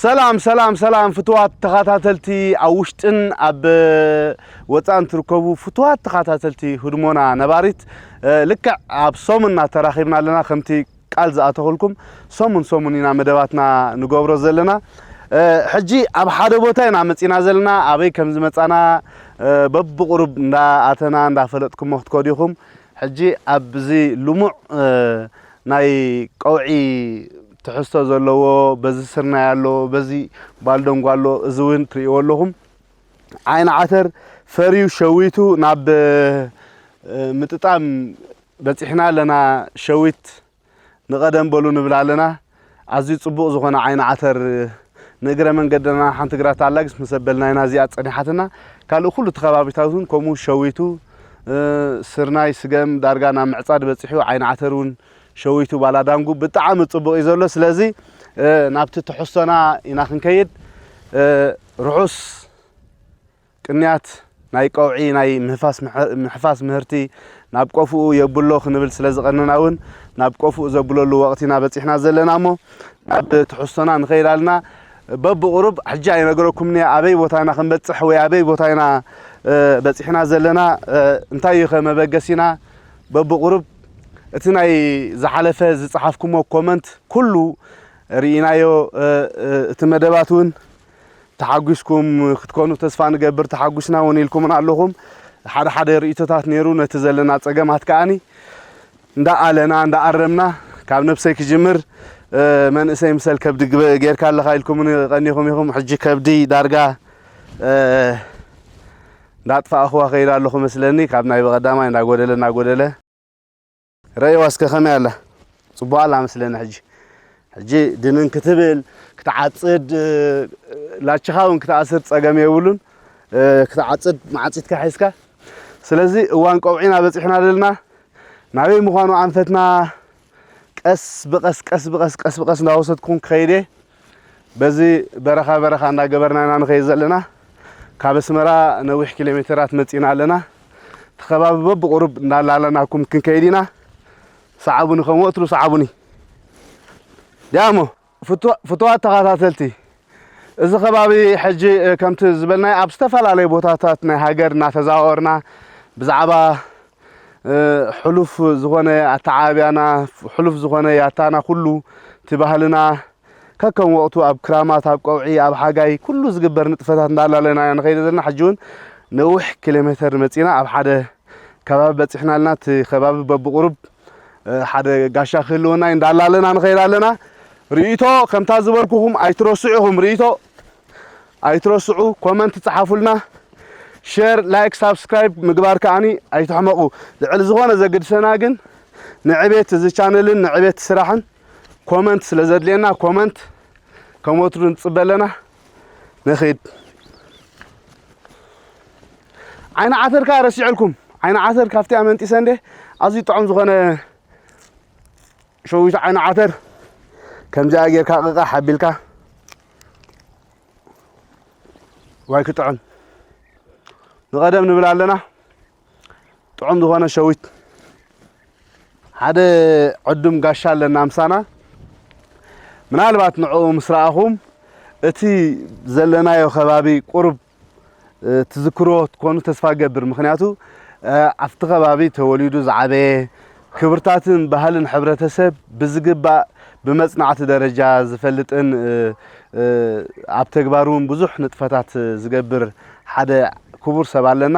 ሰላም ሰላም ሰላም ፍትዋት ተኸታተልቲ፣ ኣብ ውሽጥን ኣብ ወፃእን ትርከቡ ፍትዋት ተኸታተልቲ ህድሞና ነባሪት፣ እ፣ ልክዕ ኣብ ሰሙንና ተራኺብና ኣለና። ከምቲ ቃል ዝኣተኹልኩም፣ ሰሙን ሰሙን ኢና መደባትና ንገብሮ ዘለና። እ፣ ሕጂ ኣብ ሓደ ቦታ ኢና መፂና ዘለና። ኣበይ ከም ዝመፃና፣ እ፣ በብቁሩብ እንዳኣተና እንዳፈለጥኩሞ ክትከዱ ኢኹም። ሕጂ ኣብዚ ልሙዕ፣ እ፣ ናይ ቀውዒ ትሕዝቶ ዘለዎ፣ በዚ ስርናይ ኣሎ፣ በዚ ባልደንጓ ኣሎ፣ እዚ እውን ትርእይዎ ኣለኹም። ዓይኒ ዓተር ፈርዩ ሸዊቱ ናብ፣ እ፣ ምጥጣም በፂሕና ኣለና። ሸዊት ንቐደም በሉ ንብል ኣለና። ኣዝዩ ጽቡቕ ዝኾነ ዓይኒ ዓተር ንእግረ መንገድና ሓንቲ ግራት ኣላግስ ምስ ኣበልና ኢና እዚኣ ጸኒሓትና። ካልእ ኩሉ እቲ ከባቢታት እውን ከምኡ ሸዊቱ፣ እ፣ ስርናይ፣ ስገም ዳርጋ ናብ ምዕጻድ በጺሑ፣ ዓይኒ ዓተር እውን ሸዊቱ ባላዳንጉ ብጣዕሚ ጽቡቕ እዩ ዘሎ። ስለዚ፣ እ፣ ናብቲ ትሕዝቶና ኢና ክንከይድ። እ፣ ርሑስ ቅንያት ናይ ቀውዒ ናይ ምህፋስ ምሕ-፣ ምሕፋስ ምህርቲ ናብ ቆፍኡ የብሎ ክንብል ስለ ዝቐነና እውን ናብ ቆፍኡ ዘብለሉ ወቕቲ ኢና በጺሕና ዘለና እሞ ናብ ትሕዝቶና ንኸይድ ኣለና። በብቑሩብ ሕጂ ኣይነገረኩምን እየ ኣበይ ቦታ ኢና ክንበጽሕ ወይ ኣበይ ቦታ ኢና፣ እ፣ በጺሕና ዘለና፣ እ፣ እንታይ እዩ ከ መበገሲና። በብቑሩብ እቲ ናይ ዝሓለፈ ዝጸሓፍኩሞ ኮመንት ኩሉ ርኢናዮ፣ እ፣ እ፣ እቲ መደባት እውን ተሓጒስኩም ክትኮኑ ተስፋ ንገብር። ተሓጒስና እውን ኢልኩምና ኣለኹም። ሓደ ሓደ ርእይቶታት ነይሩ፣ ነቲ ዘለና ጸገማት ከኣኒ እንዳኣለና እንዳኣረምና፣ ካብ ነብሰይ ክጅምር፣ እ፣ መንእሰይ ምሰል ከብዲ ግበ-፣ ጌርካ ኣለኻ ኢልኩምኒ ቀኒኹም ኢኹም። ሕጂ ከብዲ ዳርጋ፣ እ፣ እንዳጥፋእኽዋ ከይደ ኣለኹ መስለኒ። ካብ ናይ ብቐዳማይ እንዳጎደለ እንዳጎደለ ረእይዋ እስከ ከመይ ኣላ? ጽቡቕ ኣላ መስለኒ። ሕጂ፣ ሕጂ ድንን ክትብል፣ ክትዓጽድ፣ እ፣ ላችኻ እውን ክትኣስር ጸገም የብሉን። እ፣ ክትዓጽድ መዓጺድካ ሒዝካ። ስለዚ እዋን ቀውዒና በጺሕና ዘለና። ናበይ ምዃኑ ኣንፈትና ቀስ ብቐስ፣ ቀስ ብቐስ፣ ቀስ ብቐስ እንዳወሰድኩኹም ክኸይድ እየ። በዚ በረኻ በረኻ እንዳገበርና ኢና ንኸይድ ዘለና። ካብ ኣስመራ ነዊሕ ኪሎ ሜተራት መጺና ኣለና። እቲ ከባቢ በብቑሩብ እንዳላለናኩም ክንከይድ ኢና። ሰዓቡኒ፣ ከም ወትሩ ሰዓቡኒ። ዲያሞ፣ ፍቱ-፣ ፍቱዋት ተኸታተልቲ፣ እዚ ከባቢ ሕጂ፣ እ፣ ከምቲ ዝበልናዮ ኣብ ዝተፈላለየ ቦታታት ናይ ሃገር እናተዛወርና ብዛዕባ፣ እ፣ ሕሉፍ ዝኾነ ኣተዓባብያና፣ ሕሉፍ ዝኾነ ያታና፣ ኩሉ እቲ ባህልና ከከም ወቕቱ ኣብ ክራማት፣ ኣብ ቀውዒ፣ ኣብ ሓጋይ ኩሉ ዝግበር ንጥፈታት እንዳላለና ኢና ንኸይድ ዘለና። ሕጂ እውን ነዊሕ ኪሎ ሜተር መፂና ኣብ ሓደ ከባቢ በፂሕና ኣለና። እቲ ከባቢ በብቑሩብ፣ እ፣ ሓደ ጋሻ ክህልወና እዩ እንዳላለና ንኸይድ ኣለና። ርእይቶ ከምታ ዝበልኩኹም ኣይትረስዑ ኢኹም። ርእይቶ ኣይትረስዑ፣ ኮመንት ጸሓፉልና። ሼር፣ ላይክ፣ ሳብስክራይብ ምግባር ከኣኒ ኣይትሕመቑ። ልዕሊ ዝኾነ ዘገድሰና ግን ንዕቤት እዚ ቻነልን ንዕቤት ስራሕን ኮመንት ስለ ዘድልየና፣ ኮመንት ከም ወትሩ ንጽበ ኣለና። ንኺድ። ዓይኒ ዓተር ከኣ ረሲዐልኩም። ዓይኒ ዓተር ካብቲ ኣመንጢሰ እንዴ፣ ኣዝዩ ጥዑም ዝኾነ ሸዊት ዓይኒ ዓተር ከምዚኣ ጌርካ ቅቃሕ ኣቢልካ። ዋይ ክጥዑም። ንቐደም ንብል ኣለና። ጥዑም ዝኾነ ሸዊት። ሓደ ዕዱም ጋሻ ኣለና ምሳና። ምናልባት ንዕኡ ምስ ረኣኹም እቲ ዘለናዮ ከባቢ ቁሩብ፣ እ፣ ትዝክርዎ ትኮኑ ተስፋ ገብር። ምኽንያቱ፣ እ፣ ኣብቲ ከባቢ ተወሊዱ ዝዓበየ፣ ክብርታትን ባህልን ሕብረተሰብ ብዝግባእ ብመጽናዕቲ ደረጃ ዝፈልጥን፣ እ፣ እ፣ ኣብ ተግባር እውን ብዙሕ ንጥፈታት ዝገብር ሓደ ክቡር ሰብ ኣለና።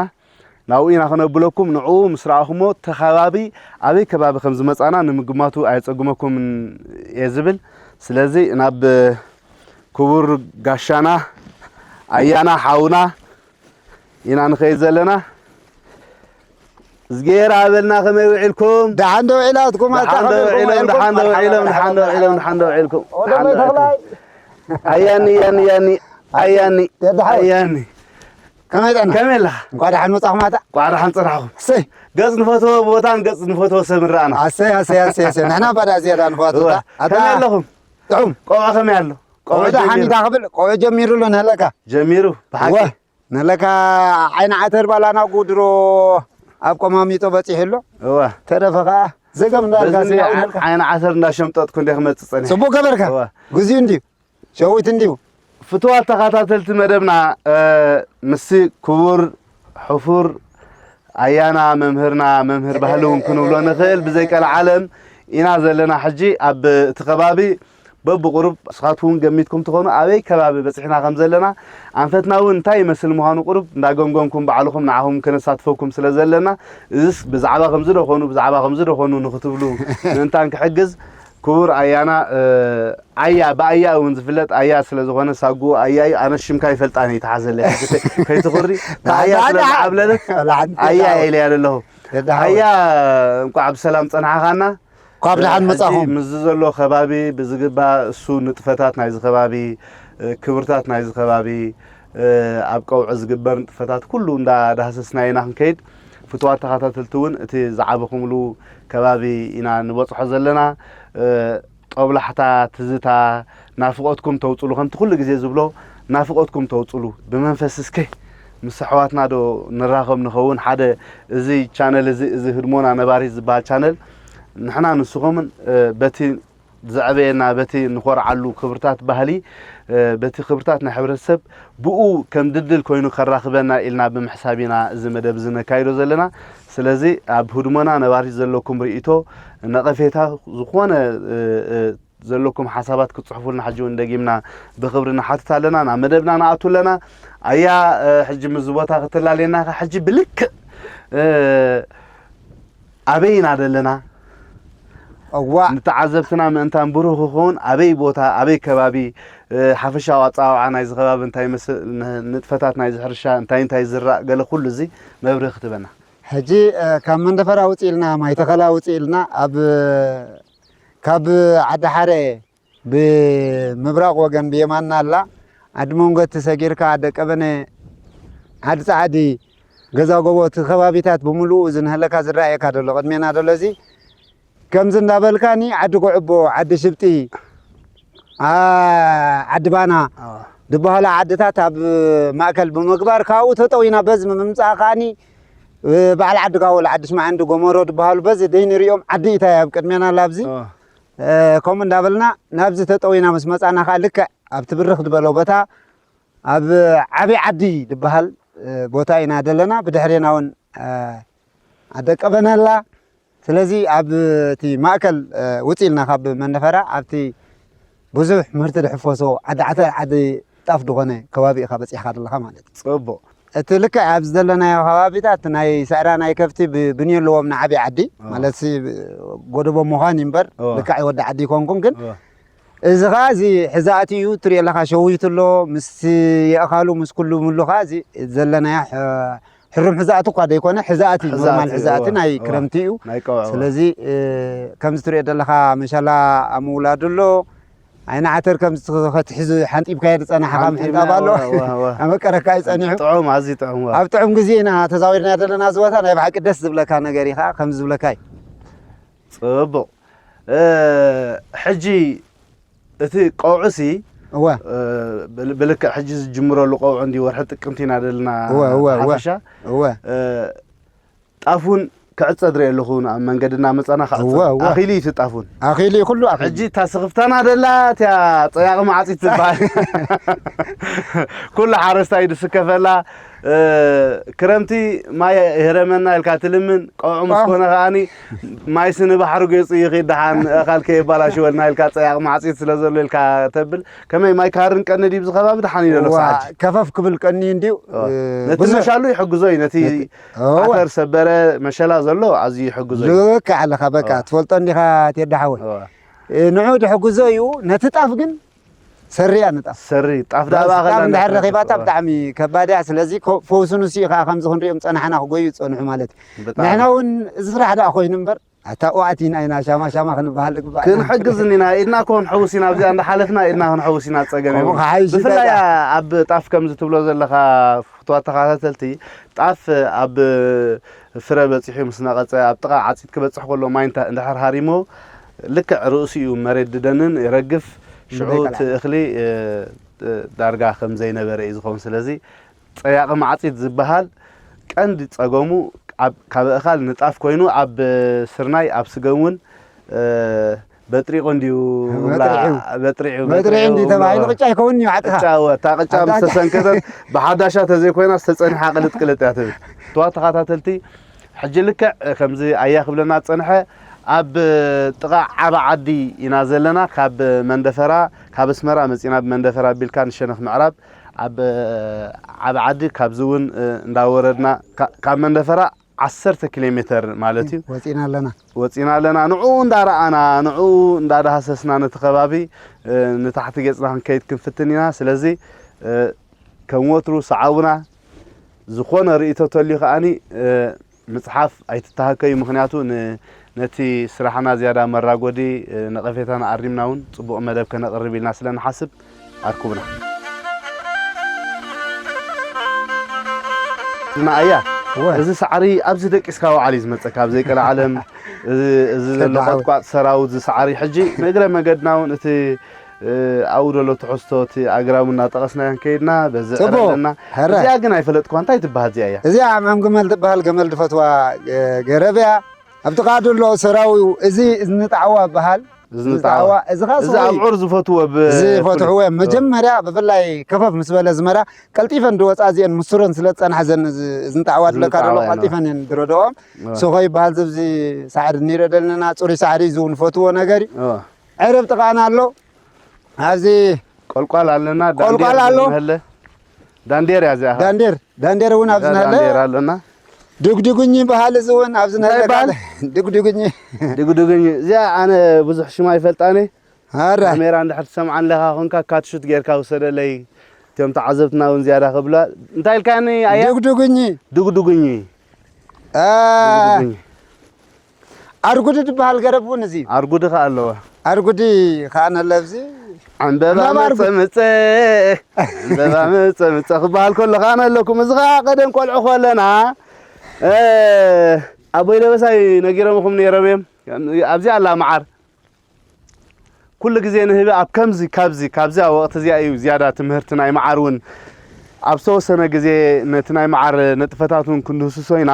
ናብኡ ኢና ክነብለኩም። ንዕኡ ምስ ረኣኹሞ፣ እቲ ከባቢ ኣበይ ከባቢ ከም ዝመጻና ንምግማቱ ኣየጸግመኩምን እየ ዝብል። ስለዚ ናብ ክቡር ጋሻና ኣያና ሓውና ኢና ንኸይድ ዘለና። እዝጌር ኣበልና ከመይ ውዒልኩም? ደሓን ዶ ውዒላትኩም? ኣታ ደሓን ዶ ከመይ ውዒሎም? ውዒልኩም? ደሓን ዶ ውዒሎም? ደሓን ዶ ውዒሎም? ደሓን ዶ ውዒልኩም? ወደ ደሓን ዶ መይተኽላይ? ውዒልኩም? ኣያኒ፣ ያኒ፣ ያኒ፣ ኣያኒ፣ ደድሓን። ኣያኒ። ከመይ ጠና? ከመይ ኣለኻ? እንኳዕ ደሓን መጻኹም ኣታ። እንኳዕ ደሓን ጸናሕኩም። እሰይ። ገጽ ንፈትዎ ቦታን ገጽ ንፈትዎ ሰብ ንረኣና። ኣሰይ፣ ኣሰይ፣ ኣሰይ፣ ኣሰይ። ንሕና ባዳ ዝያዳ ንፈትዎ እወ። ኣታ። ኣታ። ከመይ ኣለኹም? ጥዑም። ቆልዓ ከመይ ኣሎ? ቆልዓ ቆልዓ ደሓን ጀሚሩ። ኢኻ ክብል፣ ቆልዓ ጀሚሩ ኣሎ ንህለካ። ጀሚሩ፣ ብሓቂ። እወ። ንህለካ ዓይኒ ዓተር ባላና ጉድሮ ኣብ ቆማሚጦ በጺሑ ኣሎ። እወ። ተረፈ ከኣ ዘገም እንዳልካ በዚ ስጋው ንልካ። ዓይኒ ዓተር እንዳሸምጠጥኩ እንደ ክመጽእ ጸኒሐ። ጽቡቅ ገበርካ። እወ። ግዜኡ እንድዩ። ሸዊት እንድዩ። ፍቱዋት ተኸታተልቲ መደብና፣ እ፣ ምስቲ ክቡር ሕፉር ኣያና መምህርና፣ መምህር ባህሊ እውን ክንብሎ ንኽእል፣ ብዘይ ቀልዓለም ኢና ዘለና። ሕጂ ኣብ እቲ ከባቢ በብቑሩብ ንስኻትኩም እውን ገሚትኩም ትኾኑ ኣበይ ከባቢ በፂሕና ከም ዘለና፣ ኣንፈትና እውን እንታይ ይመስል ምዃኑ ቁሩብ እንዳገምገምኩም ባዕልኹም ንዓኹም ከነሳትፈኩም ስለ ዘለና፣ እዝስ ብዛዕባ ከምዚ ዶ ኾኑ፣ ብዛዕባ ከምዚ ዶ ኾኑ ንኽትብሉ ምእንታን ክሕግዝ፣ ክቡር ኣያና፣ እ፣ ኣያ፣ ብኣያ እውን ዝፍለጥ ኣያ ስለ ዝኾነ፣ ሳጉኡ ኣያ እዩ። ኣነ ሽምካ ይፈልጣን እየ፣ ተሓዘለይ፣ ሕጂ ከይትኹሪ፣ ብኣያ ስለ ዝዓብለለት፣ ኣያ እየ ኢለያ ዘለኹ። ኣያ፣ እንቋዕ ብሰላም ጸናሕኻና። ካብ ደሓን ሕጂ መጻኹም። ምስዚ ዘሎ ከባቢ ብዝግባእ እሱ ንጥፈታት ናይዚ ከባቢ፣ እ፣ ክብርታት ናይዚ ከባቢ፣ እ፣ ኣብ ቀውዒ ዝግበር ንጥፈታት ኩሉ እንዳዳህሰስና ኢና ክንከይድ። ፍቱዋት ተኸታተልቲ እውን እቲ ዝዓበኹምሉ ከባቢ ኢና ንበጽሖ ዘለና። እ፣ ጦብላሕታ፣ ትዝታ፣ ናፍቖትኩም ተውጽሉ። ከምቲ ኩሉ ግዜ ዝብሎ፣ ናፍቖትኩም ተውጽሉ። ብመንፈስ እስከ ምስ ኣሕዋትና ዶ ንራኸብ ንኸውን? ሓደ እዚ ቻነል እዚ፣ እዚ ህድሞና ነባሪት ዝበሃል ቻነል፣ ንሕና ንስኹምን፣ እ፣ በቲ ዘዕበየና፣ በቲ ንኾርዓሉ ክብርታት ባህሊ፣ እ፣ በቲ ክብርታት ናይ ሕብረተሰብ ብኡ ከም ድልድል ኮይኑ ከራኽበና ኢልና ብምሕሳብ ኢና እዚ መደብ እዚ ነካይዶ ዘለና። ስለዚ ኣብ ህድሞና ነባሪት ዘለኩም ርእይቶ፣ ነቐፌታ፣ ዝኾነ፣ እ፣ እ፣ ዘለኩም ሓሳባት ክትጽሕፉልና ሕጂ እውን ደጊምና ብኽብሪ ንሓትት ኣለና። ናብ መደብና ንኣቱ ኣለና። ኣያ፣ እ፣ ሕጂ ምስዚ ቦታ ክትላለየና ኢኻ። ሕጂ ብልክዕ፣ እ፣ ኣበይ ኢና ዘለና? እዋ። ንተዓዘብትና ምእንታን ብሩህ ክኸውን ኣበይ ቦታ፣ ኣበይ ከባቢ፣ እ፣ ሓፈሻዊ ኣጸዋውዓ ናይዚ ከባቢ እንታይ ይመስል፣ ን-፣ ንጥፈታት ናይዚ ሕርሻ እንታይ እንታይ ይዝራእ፣ ገለ ኩሉ እዚ መብርሂ ክትበና። ሕጂ፣ እ፣ ካብ መንደፈራ ውጽእ ኢልና፣ ማይ ተኸላ ውጽእ ኢልና፣ ኣብ፣ ካብ ዓዲ ሓረ ብምብራቕ ወገን ብየማንና ኣላ። ዓዲ መንጎ እቲ ሰጊርካ፣ ዓዲ ቀበነ፣ ዓዲ ጻዕዲ፣ ገዛ ጎቦ፣ እቲ ከባቢታት ብምሉኡ እዚ ንህለካ ዝረኣየካ ደሎ፣ ቅድሜና ደሎ እዚ። ከምዚ እንዳበልካኒ ዓዲ ጉዕቦ፣ ዓዲ ሽብጢ፣ ዓ-፣ ዓዲ ባና ኣዎ። ዝበሃላ ዓድታት ኣብ ማእከል ብምግባር፣ ካብኡ ተጠዊና በዚ ምምጻእ ከኣኒ፣ እ፣ በዓል ዓዲ ጋወል፣ ዓዲ ሽማዕንዲ፣ ጎመሮ ዝበሃሉ በዚ ደይንሪኦም ዓዲ ኢታይ ኣብ ቅድሜና ኣላ ኣብዚ። ኣዎ። እ፣ ከምኡ እንዳበልና ናብዚ ተጠዊና ምስ መጻና ከኣ ልክዕ ኣብቲ ብርኽ ዝበሎ ቦታ ኣብ ዓብዪ ዓዲ ዝበሃል፣ እ፣ ቦታ ኢና ዘለና። ብድሕሬና እውን፣ እ፣ ዓዲ ቀበነ ኣላ። ስለዚ ኣብ እቲ ማእከል፣ እ፣ ውጽእ ኢልና ካብ መንደፈራ ኣብቲ ብዙሕ ምህርቲ ዝሕፈሶ ዓዲ ዓተር፣ ዓዲ ጣፍ ዝኾነ ከባቢ ኢኻ በጺሕካ ዘለኻ ማለት እዩ። ጽቡቕ። እቲ ልክዕ ኣብዚ ዘለናዮ ከባቢታት ናይ ስዕራ ናይ ከብቲ ብ-፣ ብንዮ ኣለዎም ንዓብዪ ዓዲ፣ ኦ። ማለትሲ ጎደቦ ምዃን እዩ እምበር፣ ኦ። ልክዕ ወዲ ዓዲ ኣይኮንኩን፣ ግን ኦ። እዚ ኸኣ እዚ ሕዛእቲ እዩ፣ ትሪኦ ኣለኻ፣ ሸዊቱ ኣሎ፣ ምስ የእኻሉ፣ ምስ ኩሉ ምሉ ኸኣ እዚ ዘለናዮ ሕ-፣ ሕሩም ሕዛእቲ እኳ ዘይኮነ፣ ሕዛእቲ፣ ሕዛእቲ፣ ኖርማል ሕዛእቲ እወ፣ ናይ እወ። ክረምቲ እዩ። ናይ ቀውዒ፣ እወ። ስለዚ፣ እ፣ ከምዚ ትሪኦ ዘለኻ መሻላ ኣብ ምውላዱ ኣሎ። ዓይኒ ዓተር ከምዚ ከትሕዝ ሓንጢብካዮ ዝጸናሕኻ ሓንጢብና፣ ምሕንጣብ ኣሎ። እወ፣ እወ፣ እወ። ኣመቀረካ እዩ ጸኒሑ። ጥዑም፣ ኣዝዩ ጥዑም፣ እወ። ኣብ ጥዑም ግዜ ኢና ተዛዊርና ዘለና እዚ ቦታ። ናይ ብሓቂ ደስ ዝብለካ ነገር እዩ ኸኣ ከምዚ ዝብለካ እዩ። ጽቡቕ። እ፣ ሕጂ እቲ ቀውዒሲ፣ እወ። እ፣ ብል-፣ ብልክዕ ሕጂ ዝጅምረሉ ቀውዒ እንዲ ወርሒ ጥቅምቲ ኢና ዘለና እወ፣ እወ፣ እወ። ብሓፈሻ። እወ። እ፣ ጣፍ እውን ክዕጸድ ርኤ ኣለኹ፣ ኣብ መንገዲ እናመጻና ክዕጸድ። እወ፣ እወ። ኣኺሉ እዩ እቲ ጣፍ እውን። ኣኺሉ እዩ ኩሉ ኣኺሉ። ሕጂ እታ ስኽፍታና ደላ እቲያ ጸያቒ መዓጺት ትበሃል። ኩሉ ሓረስታይ ድስከፈላ። እ፣ ክረምቲ ማይ ይህረመና ኢልካ ትልምን፣ ቀውዒ ምስ ቋፍ። ኮነ ከኣኒ ማይሲ ንባሕሪ ገጹ ይኺድ ደሓን፣ ኣኻል ከየባላሽወልና ኢልካ ጸያቕ ማዕጺት ስለ ዘሎ ኢልካ ተብል። ከመይ ማይ ክሃርም ቀንዲ ድዩ ኣብዚ ከባቢ ደሓን እዩ ዘሎ እዋ፣ ክሳዕ ሕጂ? ከፈፍ ክብል ቀንዩ እንድዩ፣ ኦ፣ እ፣ ነቲ ብዙሕ መሻሉ ይሕግዞ እዩ፣ ነቲ ነቲ፣ እዋ። ዓተር ሰበረ መሸላ ዘሎ ኣዝዩ ይሕግዞ እዩ። ልክዕ ኣለኻ፣ በቃ፣ ኦ። ትፈልጦ እንዲኻ ቴዲ ሓወይ። ኦ። እ፣ ንዑ ድሕግዞ እዩ፣ ነቲ ጣፍ ግን ሰሪ እያ ንጣፍ። ሰሪ፣ ጣፍ ደኣ ጣፍ ብኣኸላ እንድሕር እንዳፈረሰት፣ ረኺባታ እዋ። ብጣዕሚ ከባድ እያ። ስለዚ ኮ-፣ ፈውሲ ንሱ እዩ ከዓ ከምዚ ክንሪኦም ጸናሕና ክጎዩ ዝጸንሑ ማለት እዩ። ብጣዕሚ። ንሕና እውን እዚ ስራሕ ደኣ ኮይኑ እምበር፣ ኣታ ኦኣቲና ኢና ሻማ ሻማ ክንበሃል ዝግባእ። ክንሕግዝ እኒና፣ ኢድና እኮ ክንሕውስ ኢና፣ ኣብዚኣ እንዳሓለፍና ኢድና ክንሕውስ ኢና፣ ጸገም ከምኡ የብሉን። ክሓይሽ ብፍላይ ይበላ። ኣብ ጣፍ ከምዚ ትብሎ ዘለኻ ፍቱዋት ተኸታተልቲ፣ ጣፍ ኣብ ፍረ በጺሑ ምስ ነቐጸ፣ ኣብ ጥቓ ዓጺድ ክበጽሕ ከሎ ማይ እንተ-፣ እንድሕር ሃሪሞ፣ ልክዕ ርእሱ እዩ መሬት ድደንን ይረግፍ። ሽዑ ብዘይ ካልኣት። እቲ እኽሊ፣ እ፣ እ፣ ዳርጋ ከም ዘይነበረ እዩ ዝኸውን። ስለዚ ጸያቒ ማዕጺድ ዝበሃል ቀንዲ ጸገሙ ኣብ፣ ካብ ኣእኻል ንጣፍ ኮይኑ፣ ኣብ ስርናይ፣ ኣብ ስገም እውን፣ እ፣ በጥሪቑ እንድዩ ብላ። በጥሪዑ። በጥሪዑ በጥሪዑ እንድዩ ብላ። ተባሂሉ ቅጫ ኣይከውን እዩ ዓጥኻ። ቅጫ እወ፣ እታ ቅጫ ኣታ ምስ ቅጫ። ተሰንከተት ብሓዳሻ ተዘይኮይናስ ተጸኒሓ ቅልጥ ቅልጥ እያ ትብል። ተዋ ተኸታተልቲ፣ ሕጂ ልክዕ ከምዚ ኣያ ክብለና ዝጸንሐ ኣብ ጥቓ ዓቢ ዓዲ ኢና ዘለና። ካብ መንደፈራ፣ ካብ ኣስመራ መጺና ብመንደፈራ ኣቢልካ ንሸነኽ ምዕራብ ኣብ ዓቢ ዓዲ፣ ካብዚ እውን እንዳወረድና ካ-፣ ካብ መንደፈራ ዓሰርተ ኪሎ ሜተር ማለት እዩ። ወፂና ኣለና። ወፂና ኣለና። ንዕኡ እንዳረኣና፣ ንዕኡ እንዳዳህሰስና ነቲ ከባቢ፣ እ፣ ንታሕቲ ገፅና ክንከይድ ክንፍትን ኢና። ስለዚ፣ እ፣ ከም ወትሩ ሰዓቡና፣ ዝኾነ ርእይቶ ተልዩ ከኣኒ፣ እ፣ ምፅሓፍ ኣይትተሃከዩ። ምኽንያቱ ን-፣ ነቲ ስራሕና ዝያዳ መራጎዲ፣ እ፣ ነቐፌታና ኣሪምና እውን ፅቡቕ መደብ ከነቕርብ ኢልና ስለ ንሓስብ፣ ኣርኩብና። እና ኣያ፣ እወ። እዚ ሳዕሪ ኣብዚ ደቂስካ ውዓል እዩ ዝመፀካ፣ ኣብ ዘይቀለ ዓለም፣ እዚ፣ እዚ ዘሎ ሰዳዓዊ። ቆጥቋጥ ሰራው፣ እዚ ሳዕሪ። ሕጂ ንእግረ መገድና እውን እቲ፣ እ፣ ኣብኡ ዘሎ ትሕዝቶ፣ እቲ ኣግራብ እናጠቐስናዮ ከይድና፣ በዚ ጽቡቕ። ዕረ ኣለና። ሕረ። እዚኣ ግን ኣይፈለጥኩዋ፣ እንታይ ትበሃል እዚኣ እያ? እዚኣ ዓምዓም ገመል ትበሃል፣ ገመል ዝፈትዋ፣ እ፣ ገረብ እያ። ኣብ ጥቓ ዘሎ ሰራው፣ እዚ፣ እዚ ንጣዕዋ በሃል። እዚ ንጣዕዋ። እዚ ኸኣ እዚ ሰውኢ ኣብዑር ዝፈትዎ ብ-፣ ዝፈትሕዎ እዮም። መጀመርያ ብፍላይ ከፈፍ ምስ በለ ዝመራ ቀልጢፈን ድወፃ እዚአን ምስ ሱረን ስለ ዝፀንሓ ዘን እዚ፣ እዚ ንጣዕዋ ድለካ ዘሎ ንጣዕዋ እየን። ቀልጢፈን እየን ድረድኦም። እወ። ሶኾ ይበሃል ዝብዚ ሳዕሪ ንሪኦ ዘለና ፅሩይ ሳዕሪ እዩ ዝውን ፈትዎ ነገር እዩ። እወ። ዕረብ ጥቓና ኣሎ። ኣብዚ ቆልቋል ኣለና፣ ቆልቋል ዳንዴር ኣሎ። ዝንህለ። ዳንዴር እያ እዚኣ። ዳንዴር፣ ዳንዴር እውን ኣብዚ እዛ ንህለ። ዳንዴር ኣለና። ድጉድጉኝ ይበሃል እዚ እውን ኣብዚ እንታይ ንህለ ይበሃል? ካለ። ድጉድጉኝ። ድጉድጉኝ። እዚኣ ኣነ ብዙሕ ሽማ ይፈልጣኒ። ኣረ። ካሜራ እንድሕር ትሰምዓኒ ኣለኻ ኮንካ ካትሹት ጌርካ ውሰደለይ። እቶም ተዓዘብትና እውን ዝያዳ ክብላ። እንታይ ኢልካኒ ኣያ? ድጉድጉኝ። ድጉድጉኝ። አ፣ ድጉድጉኝ። ኣርጉዲ ዝበሃል ገረብ እውን እዚ እዩ። ኣርጉዲ ኸኣ ኣለዋ። ኣርጉዲ ኸኣ ነለ ኣብዚ። ዕምበባ ዕምበባ ኣርጉዲ። ምጸ ምጸ፣ ዕምበባ ምጸ ምጸ ክበሃል ከሎ ኸኣ ነለኩም። እዚ ኸኣ ቀደም ቆልዑ ከለና፣ እ፣ ኣቦይ ደበሳይ ነጊሮምኹም ነይሮም እዮም። ኣብዚኣ ኣላ መዓር። ኩሉ ግዜ ንህቢ ኣብ ከምዚ፣ ካብዚ፣ ካብዚኣ ወቕቲ እዚኣ እዩ ዝያዳ ትምህርቲ ናይ መዓር እውን ኣብ ዝተወሰነ ግዜ ነቲ ናይ መዓር ንጥፈታት እውን ክንድህስሶ ኢና።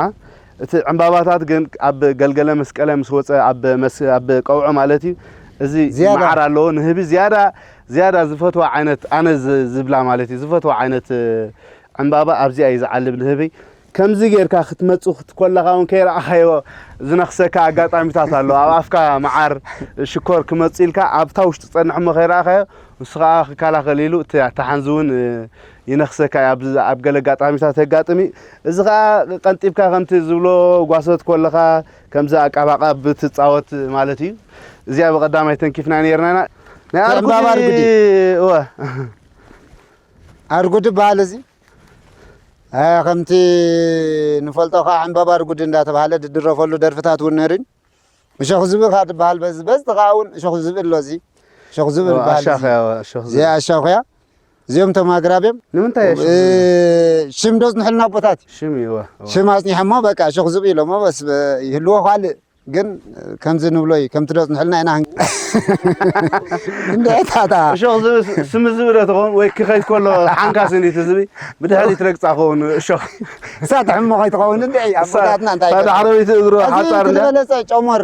እቲ ዕምባባታት ግን ኣብ ገልገለ መስቀለ ምስ ወፀ፣ ኣብ መስ-፣ ኣብ ቀውዖ ማለት እዩ፣ እዚ ዝያዳ። መዓር ኣለዎ። ንህቢ ዝያዳ፣ ዝያዳ ዝፈትዋ ዓይነት፣ ኣነ ዝ-፣ ዝብላ ማለት እዩ፣ ዝፈትዋ ዓይነት ዕምባባ ኣብዚኣ እዩ ዝዓልብ ንህቢ። ከምዚ ጌርካ ክትመጹ ክትኮለኻ እውን ከይረኣኻዮ ዝነኽሰካ ኣጋጣሚታት ኣሎ። ኣብ ኣፍካ መዓር ሽኮር ክመጹ ኢልካ ኣብታ ውሽጢ ጸንሕ እሞ ከይረኣኻዮ ንሱ ኸኣ ክከላኸል ኢሉ እቲ ኣተሓንዚ እውን፣ እ፣ ይነኽሰካ እዩ። ኣብ፣ ኣብ ገለ ኣጋጣሚታት የጋጥም እዩ። እዚ ኸኣ ቀንጢብካ ከምቲ ዝብሎ ጓሶት ኮለኻ ከምዚ ኣቃባቃብ ትጻወት ማለት እዩ። እዚኣ ብቐዳማይ ተንኪፍና ነይርና ኢና። ናይ ዕምባባ ኣርጉዲ፣ ኣርጉዲ። እወ። ኣርጉዲ በሃል እዚ። እ፣ ከምቲ ንፈልጦ ኸዓ ዕምባባ ኣርጉዲ እንዳተባሃለ ዝድረፈሉ ደርፍታት እውን ነይሩን። እሾኽ ዝብኢ ኸዓ ዝበሃል በዚ፣ በዚ ኸዓ እውን እሾኽ ዝብኢ ኣሎ እዚ። እሾኽ ዝብኢ ኦ፣ ዝበሃል እዚ። ኣሻኽያ፣ እሾኽ ዝብኢ። እዚኣ ኣሻኽያ። እዚኦም እቶም ኣግራብ እዮም። ንምንታይ እሾኽ እ፣ ዝብኢ? ሽም ዶ ዝንሕልና ኣቦታት? ሽም እዩ፣ እወ፣ እወ። ሽም ኣጽኒሖሞ በቃ እሾኽ ዝብኢ ኢሎሞ በስ፣ እ፣ ይህልዎ ካልእ። ግን ከምዚ ንብሎ እዩ፣ ከምቲ ዶ ዝንሕልና ኢና። እንደ ታታ። እሾኽ ዝብኢ፣ ስሚ ዝብኢ ዶ ትኸውን? ወይ ክኸይድ ከሎ ሓንካስ እንዲቲ ዝብኢ ብድሕሪት ረግጻ ኸውን እሾኽ። እሳ ትሕሞ ከይትኸውን እንደ ኣቦታትና እንታይ እሳ ይገብሩ? ዳሕረዊት እግሩ እዚ ሓጻር እንደ ዝበለጸ ጨሞር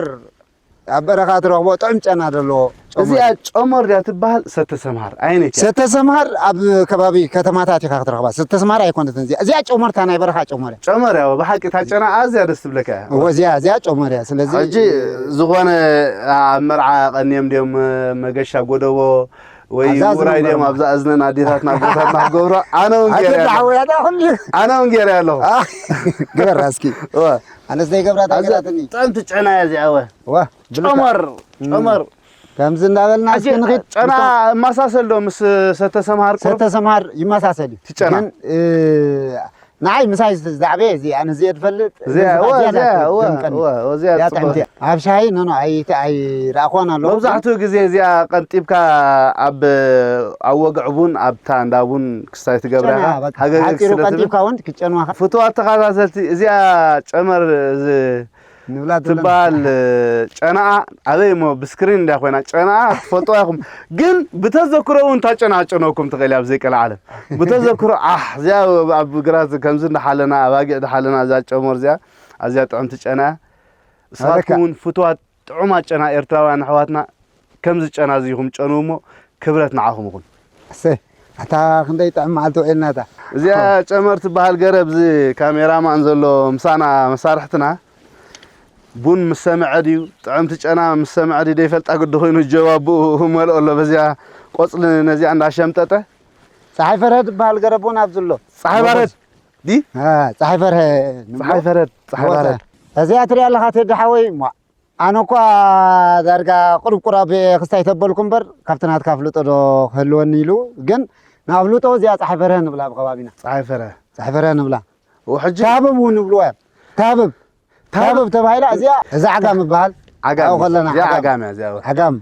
ኣብ በረኻ ትረኽቦ ጥዑም ጨና ዘለዎ ጨሞር። እዚኣ ጨሞር ድያ ትበሃል? ሰተ ሰምሃር። ኣየነይቲ እያ? ሰተ ሰምሃር ኣብ ከባቢ ከተማታት ኢኻ ክትረኽባ። ሰተ ሰምሃር ኣይኮነትን እዚኣ። እዚኣ ጨሞር እታ ናይ በረኻ ጨሞር እያ። ጨሞር እያ፣ ብሓቂ እታ ጨና ኣዝያ ደስ ትብለካ እያ። እወ፣ እዚኣ፣ እዚኣ ጨሞር እያ። ስለዚ ሕጂ ዝኾነ ኣብ መርዓ ቀንዮም ድዮም መገሻ ጎደቦ ወይ ኣዛ ውራይ ዝብሎም ድዮም ገርማ። ኣብዛ እዝነን ኣዴታትና ኣቦታትና ክገብሮ ኣነ እውን ገይረ ኣገዳ ኣለኹ። ሓወይ፣ ኣታ ኩሉ ኣነ እውን ገይረ ኣለኹ። አ፣ ግበራ እስኪ። እወ። ኣነስ ዘይገብራ ኣዛ ተገራትኒ። ጥዕምቲ ጨና እያ እዚኣ፣ እወ። እወ፣ ብልካ። ጨመር፣ እም። ጨመር። ከምዚ እንዳበልና ሕጂ እስኪ ንኺድ። ጨና እማሳሰል ዶ ምስ ሰተ ሰምሃር ቁሩብ? ሰተ ሰምሃር ይመሳሰል እዩ። እቲ ጨና። ግን፣ እ፣ ንዓይ ምሳይ ዝዓበየ እዚ፣ ኣነ እዚኣ ዝፈልጥ፣ እዚኣ፣ እዚ እወ፣ ዝያዳ እዚኣ፣ እወ፣ ትደምቀኒ። እወ፣ እወ፣ እዚኣ እዚኣ ጽቡቕ። ጥዕምቲ እያ። ኣብ ሻሂ፣ ኖ፣ ኖ፣ ኣይ-፣ ኣይረኣኽዋን ኣለኹ። መብዛሕትኡ ግዜ እዚኣ ቀንጢብካ ኣብ፣ ኣብ ወግዒ ቡን፣ ኣብታ እንዳ ቡን ክስታይ ትገብራ ጨና፣ ኢኻ። በቃ፣ ሃገገግ ሓጺሩ ስለ ትብል። ቀንጢብካ እውን ክትጨንዋ ኢኻ። ፍቱዋት ተኸታተልቲ፣ እዚኣ ጨመር፣ እዚ ንብላ ዘለና። ትበሃል ጨናኣ ኣበይ እሞ ብስክሪን እንድያ ኮይና ጨናኣ ትፈልጥዋ ኢኹም። ግን ብተዘክሮ እውን እታ ጨና ጨነውኩም ትኽእል እያ ኣብ ዘይቀለ ዓለም። ብተዘክሮ ኣሕ እዚኣ ኣብ ግራት ከምዚ እንዳሓለና ኣባጊዕ እንዳሓለና እዛ ጨሞር እዚኣ ኣዝያ ጥዕምቲ ጨና እያ። ንስኻትኩም ኣለካ። እውን ፍትዋት ጥዑማት ጨና ኤርትራውያን ኣሕዋትና ከምዚ ጨና እዚ ኢኹም ጨንዉ እሞ ክብረት ንዓኹም ይኹን። እሰይ ኣታ ክንደይ ጥዕም መዓልቲ ውዒልና እታ እዚኣ ጨመር ትበሃል ገረብ እዚ ካሜራማን ዘሎ ምሳና መሳርሕትና ቡን ምስ ሰምዐ ድዩ ጥዕምቲ ጨና ምስ ሰምዐ ድዩ ደይፈልጣ ግዲ ኮይኑ ጀባብኡ መልኦ ኣሎ በዚኣ ቆፅሊ ነዚኣ እንዳሸምጠጠ ፀሓይ ፈረህ ትበሃል ገረብ እውን ኣብዚ ኣሎ ፀሓይ ባረድ ዲ አ፣ ፀሓይ ፈርሀ ፀሓይ ፈረድ ፀሓይ ባረድ እዚኣ ትሪኣ ኣለኻ ቴዲ ሓወይ ሞ ኣነ እኳ ዳርጋ ቁሩብ ቁራብ ክስታይ ተበልኩ እምበር ካብቲ ናትካ ኣፍልጦ ዶ ክህልወኒ ኢሉ ግን ንኣፍልጦ እዚኣ ፀሓይ ፈርሀ ንብላ ኣብ ከባቢና ፀሓይ ፈረህ ፀሓይ ፈርሀ ንብላ ሕጂ ታብብ እውን ይብልዋ እዮም ታብብ ታብብ ተባሂላ እዚኣ እዛ ዓጋም ይበሃል ዓጋም ኣብኡ ከለና እዚኣ ዓጋም። ዓጋም እያ እዚኣ ዓጋም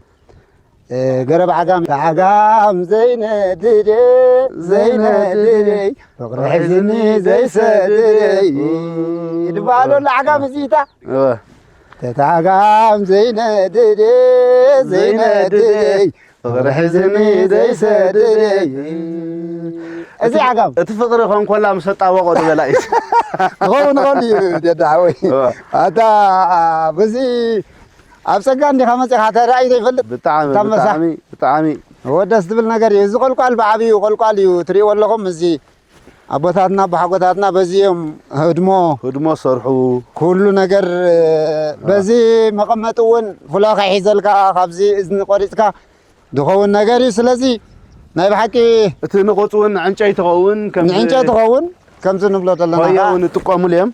እ፣ ገረብ ዓጋም ዓጋም ዘይነድድ ዘይነድድ ፍቕሪ ሒዝኒ ዘይሰድድ ይድበሃለሉ ዓጋም እዚታ እወ ተታጋም ዘይነድድ ዘይነድድ ፍቕሪ ሒዝኒ ዘይሰድድ እዚ ዓጋም እቲ ፍቕሪ ኮንኮላ ምስ ኣጣበቆ ዝበላ እዩ ክኸውን ይኽእል እዩ ደዳ ሓወይ እወ ኣታ በዚ ኣብ ጸጋ እንዲኻ መጺኻ ተራእዩ ዘይፈልጥ ብጣዕሚ ታመሳ። ብጣዕሚ ብጣዕሚ እወ ደስ ዝብል ነገር እዩ እዚ ቆልቋል ብዓብዩ ቆልቋል እዩ ትሪእዎ ኣለኹም እዚ ኣቦታትና ኣቦሓጎታትና በዚ እዮም ህድሞ ህድሞ ሰርሑ ኩሉ ነገር በዚ መቐመጢ እውን ፍሎ ከይሒዘልካ ካብዚ እዝኒ ቆሪፅካ ዝኸውን ነገር እዩ ስለዚ ናይ ብሓቂ እቲ ንቑፅ እውን ዕንጨይቲ ኸውን ከም ንዕንጨይቲ ኸውን ከምዚ ንብሎ ዘለና ሆየ ከዓ እውን ይጥቀሙሉ እዮም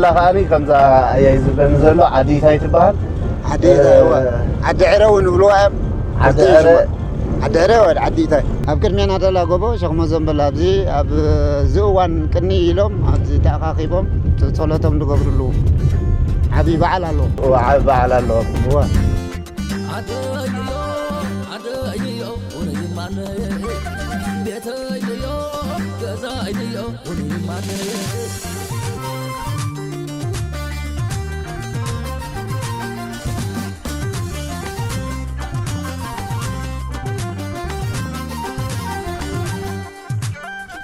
ላ ከዓኒ ከምዛ ኣያይ ዝብለኒ ዘሎ ዓዲ እንታይ ትበሃል ዓዲ ዓዲ ዕረ እውን ይብልዋ እዮም ዓዲ ዕረ ዓዲ ዕረ ወድ ዓዲ እንታይ ኣብ ቅድሜና ደላ ጎቦ ሸኽሞ ዘንበል ኣብዚ ኣብ እዚ እዋን ቅኒ ኢሎም ኣብዚ ተኣኻኺቦም ጸሎቶም ዝገብርሉ ዓብዪ በዓል ኣለዎ ዓቢ በዓል ኣለዎም እዋ ዓደይዮ ዓደይዮ ውነይ ማነይ ቤተይዮ ገዛይዮ ውነይ ማነይ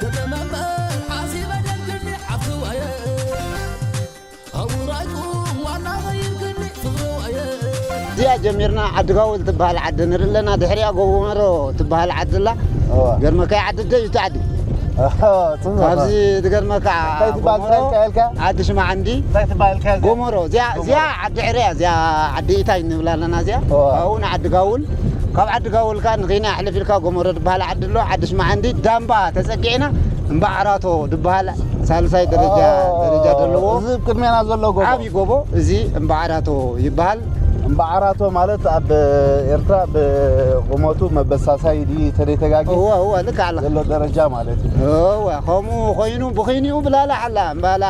ከተመመ ሓሲበ ደንግኒ ሓፍትዋየ ኣውራይኩም ዋና ኸይርክኒ ፍቕርዋየ እዚኣ ጀሚርና ዓዲ ጋውል ትበሃል ዓዲ ንርኢ ኣለና ድሕሪኣ ጎቦመሮ ትበሃል ዓዲ ኣላ እዋ። ገርመካይ ዓዲ ደዩ እቲ ዓዲ ጽቡቕ ካብዚ ዝገርመካ እንታይ ትበሃል ጎሞሮ፣ እንታይ ኢልካ? ዓዲ ሽማዕንዲ እንታይ ትበሃል ኢልካ? ጎሞሮ እዚኣ እዚኣ ዓዲ ዕረ እያ እዚኣ ዓዲ ኢታይ ንብላ ኣለና እዚኣ እዋ። ካብኡ ንዓዲ ጋውል ካብ ዓዲ ጋውል ካ ንኺና ኣሕልፍ ኢልካ ጎሞሮ ዝበሃል ዓዲ ኣሎ ዓዲ ሽማዕንዲ ዳምባ ተፀጊዕና እምባዓራቶ ዝበሃል ሳልሳይ ደረጃ ኦ፣ ደረጃ ዘለዎ እዚ ቅድሜና ዘሎ ጎቦ ዓብዪ ጎቦ እዚ እምባዓራቶ ይበሃል እምባዓራቶ ማለት ኣብ ኤርትራ ብቁመቱ መበሳሳይ ድዩ ተደይተጋጊ እወ እወ ልክዕ ኣለኻ ዘሎ ደረጃ ማለት እዩ እወ ከምኡ ኮይኑ ብኺኒኡ ብላላሕ ኣላ እምባላ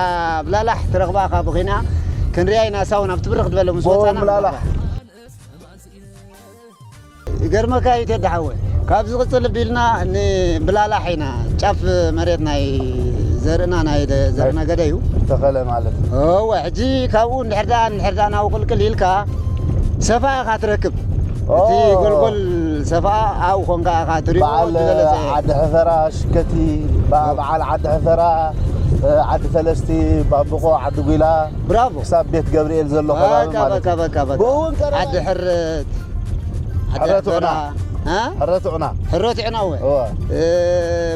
ብላላሕ ትረኽባ ካብ ኺና ክንሪኣ ኢና ሳውን ኣብቲ ብርኽ ዝበለ ምስ ጎቦ ወፃና ምላላሕ ይገርመካ እዩ ተዳሓወ ካብ ዝቕፅል ቢልና ንብላላሕ ኢና ጫፍ መሬት ናይ ዘርእና ናይ ደ- ዘርእና ገደ እዩ ተኸለ ማለት እዩ እወ ሕጂ ካብኡ እንድሕር ደኣ እንድሕር ደኣ ናብኡ ቅልቅል ኢልካ ሰፋ ኢኻ ትረክብ እቲ ኦ። ጎልጎል ሰፋ ኣብኡ ኮንካ ኢኻ ትሪኦ በዓል ዝበለጸ ዓዲ ሕፈራ ሽከቲ በ- በዓል ዓዲ ሕፈራ ዓዲ ፈለስቲ ባብቆ ዓዲ ጒላ ብራቮ ክሳብ ቤት ገብርኤል ዘሎ ከባቢ በቃ ማለት በቃ እዩ በቃ በቃ ብእውን ቀረባ ዓዲ ሕረት ዓዲ ሕረት ዑና። ሕፈራ እ? ሕረት ዑና ሕረት ዕናወ እወ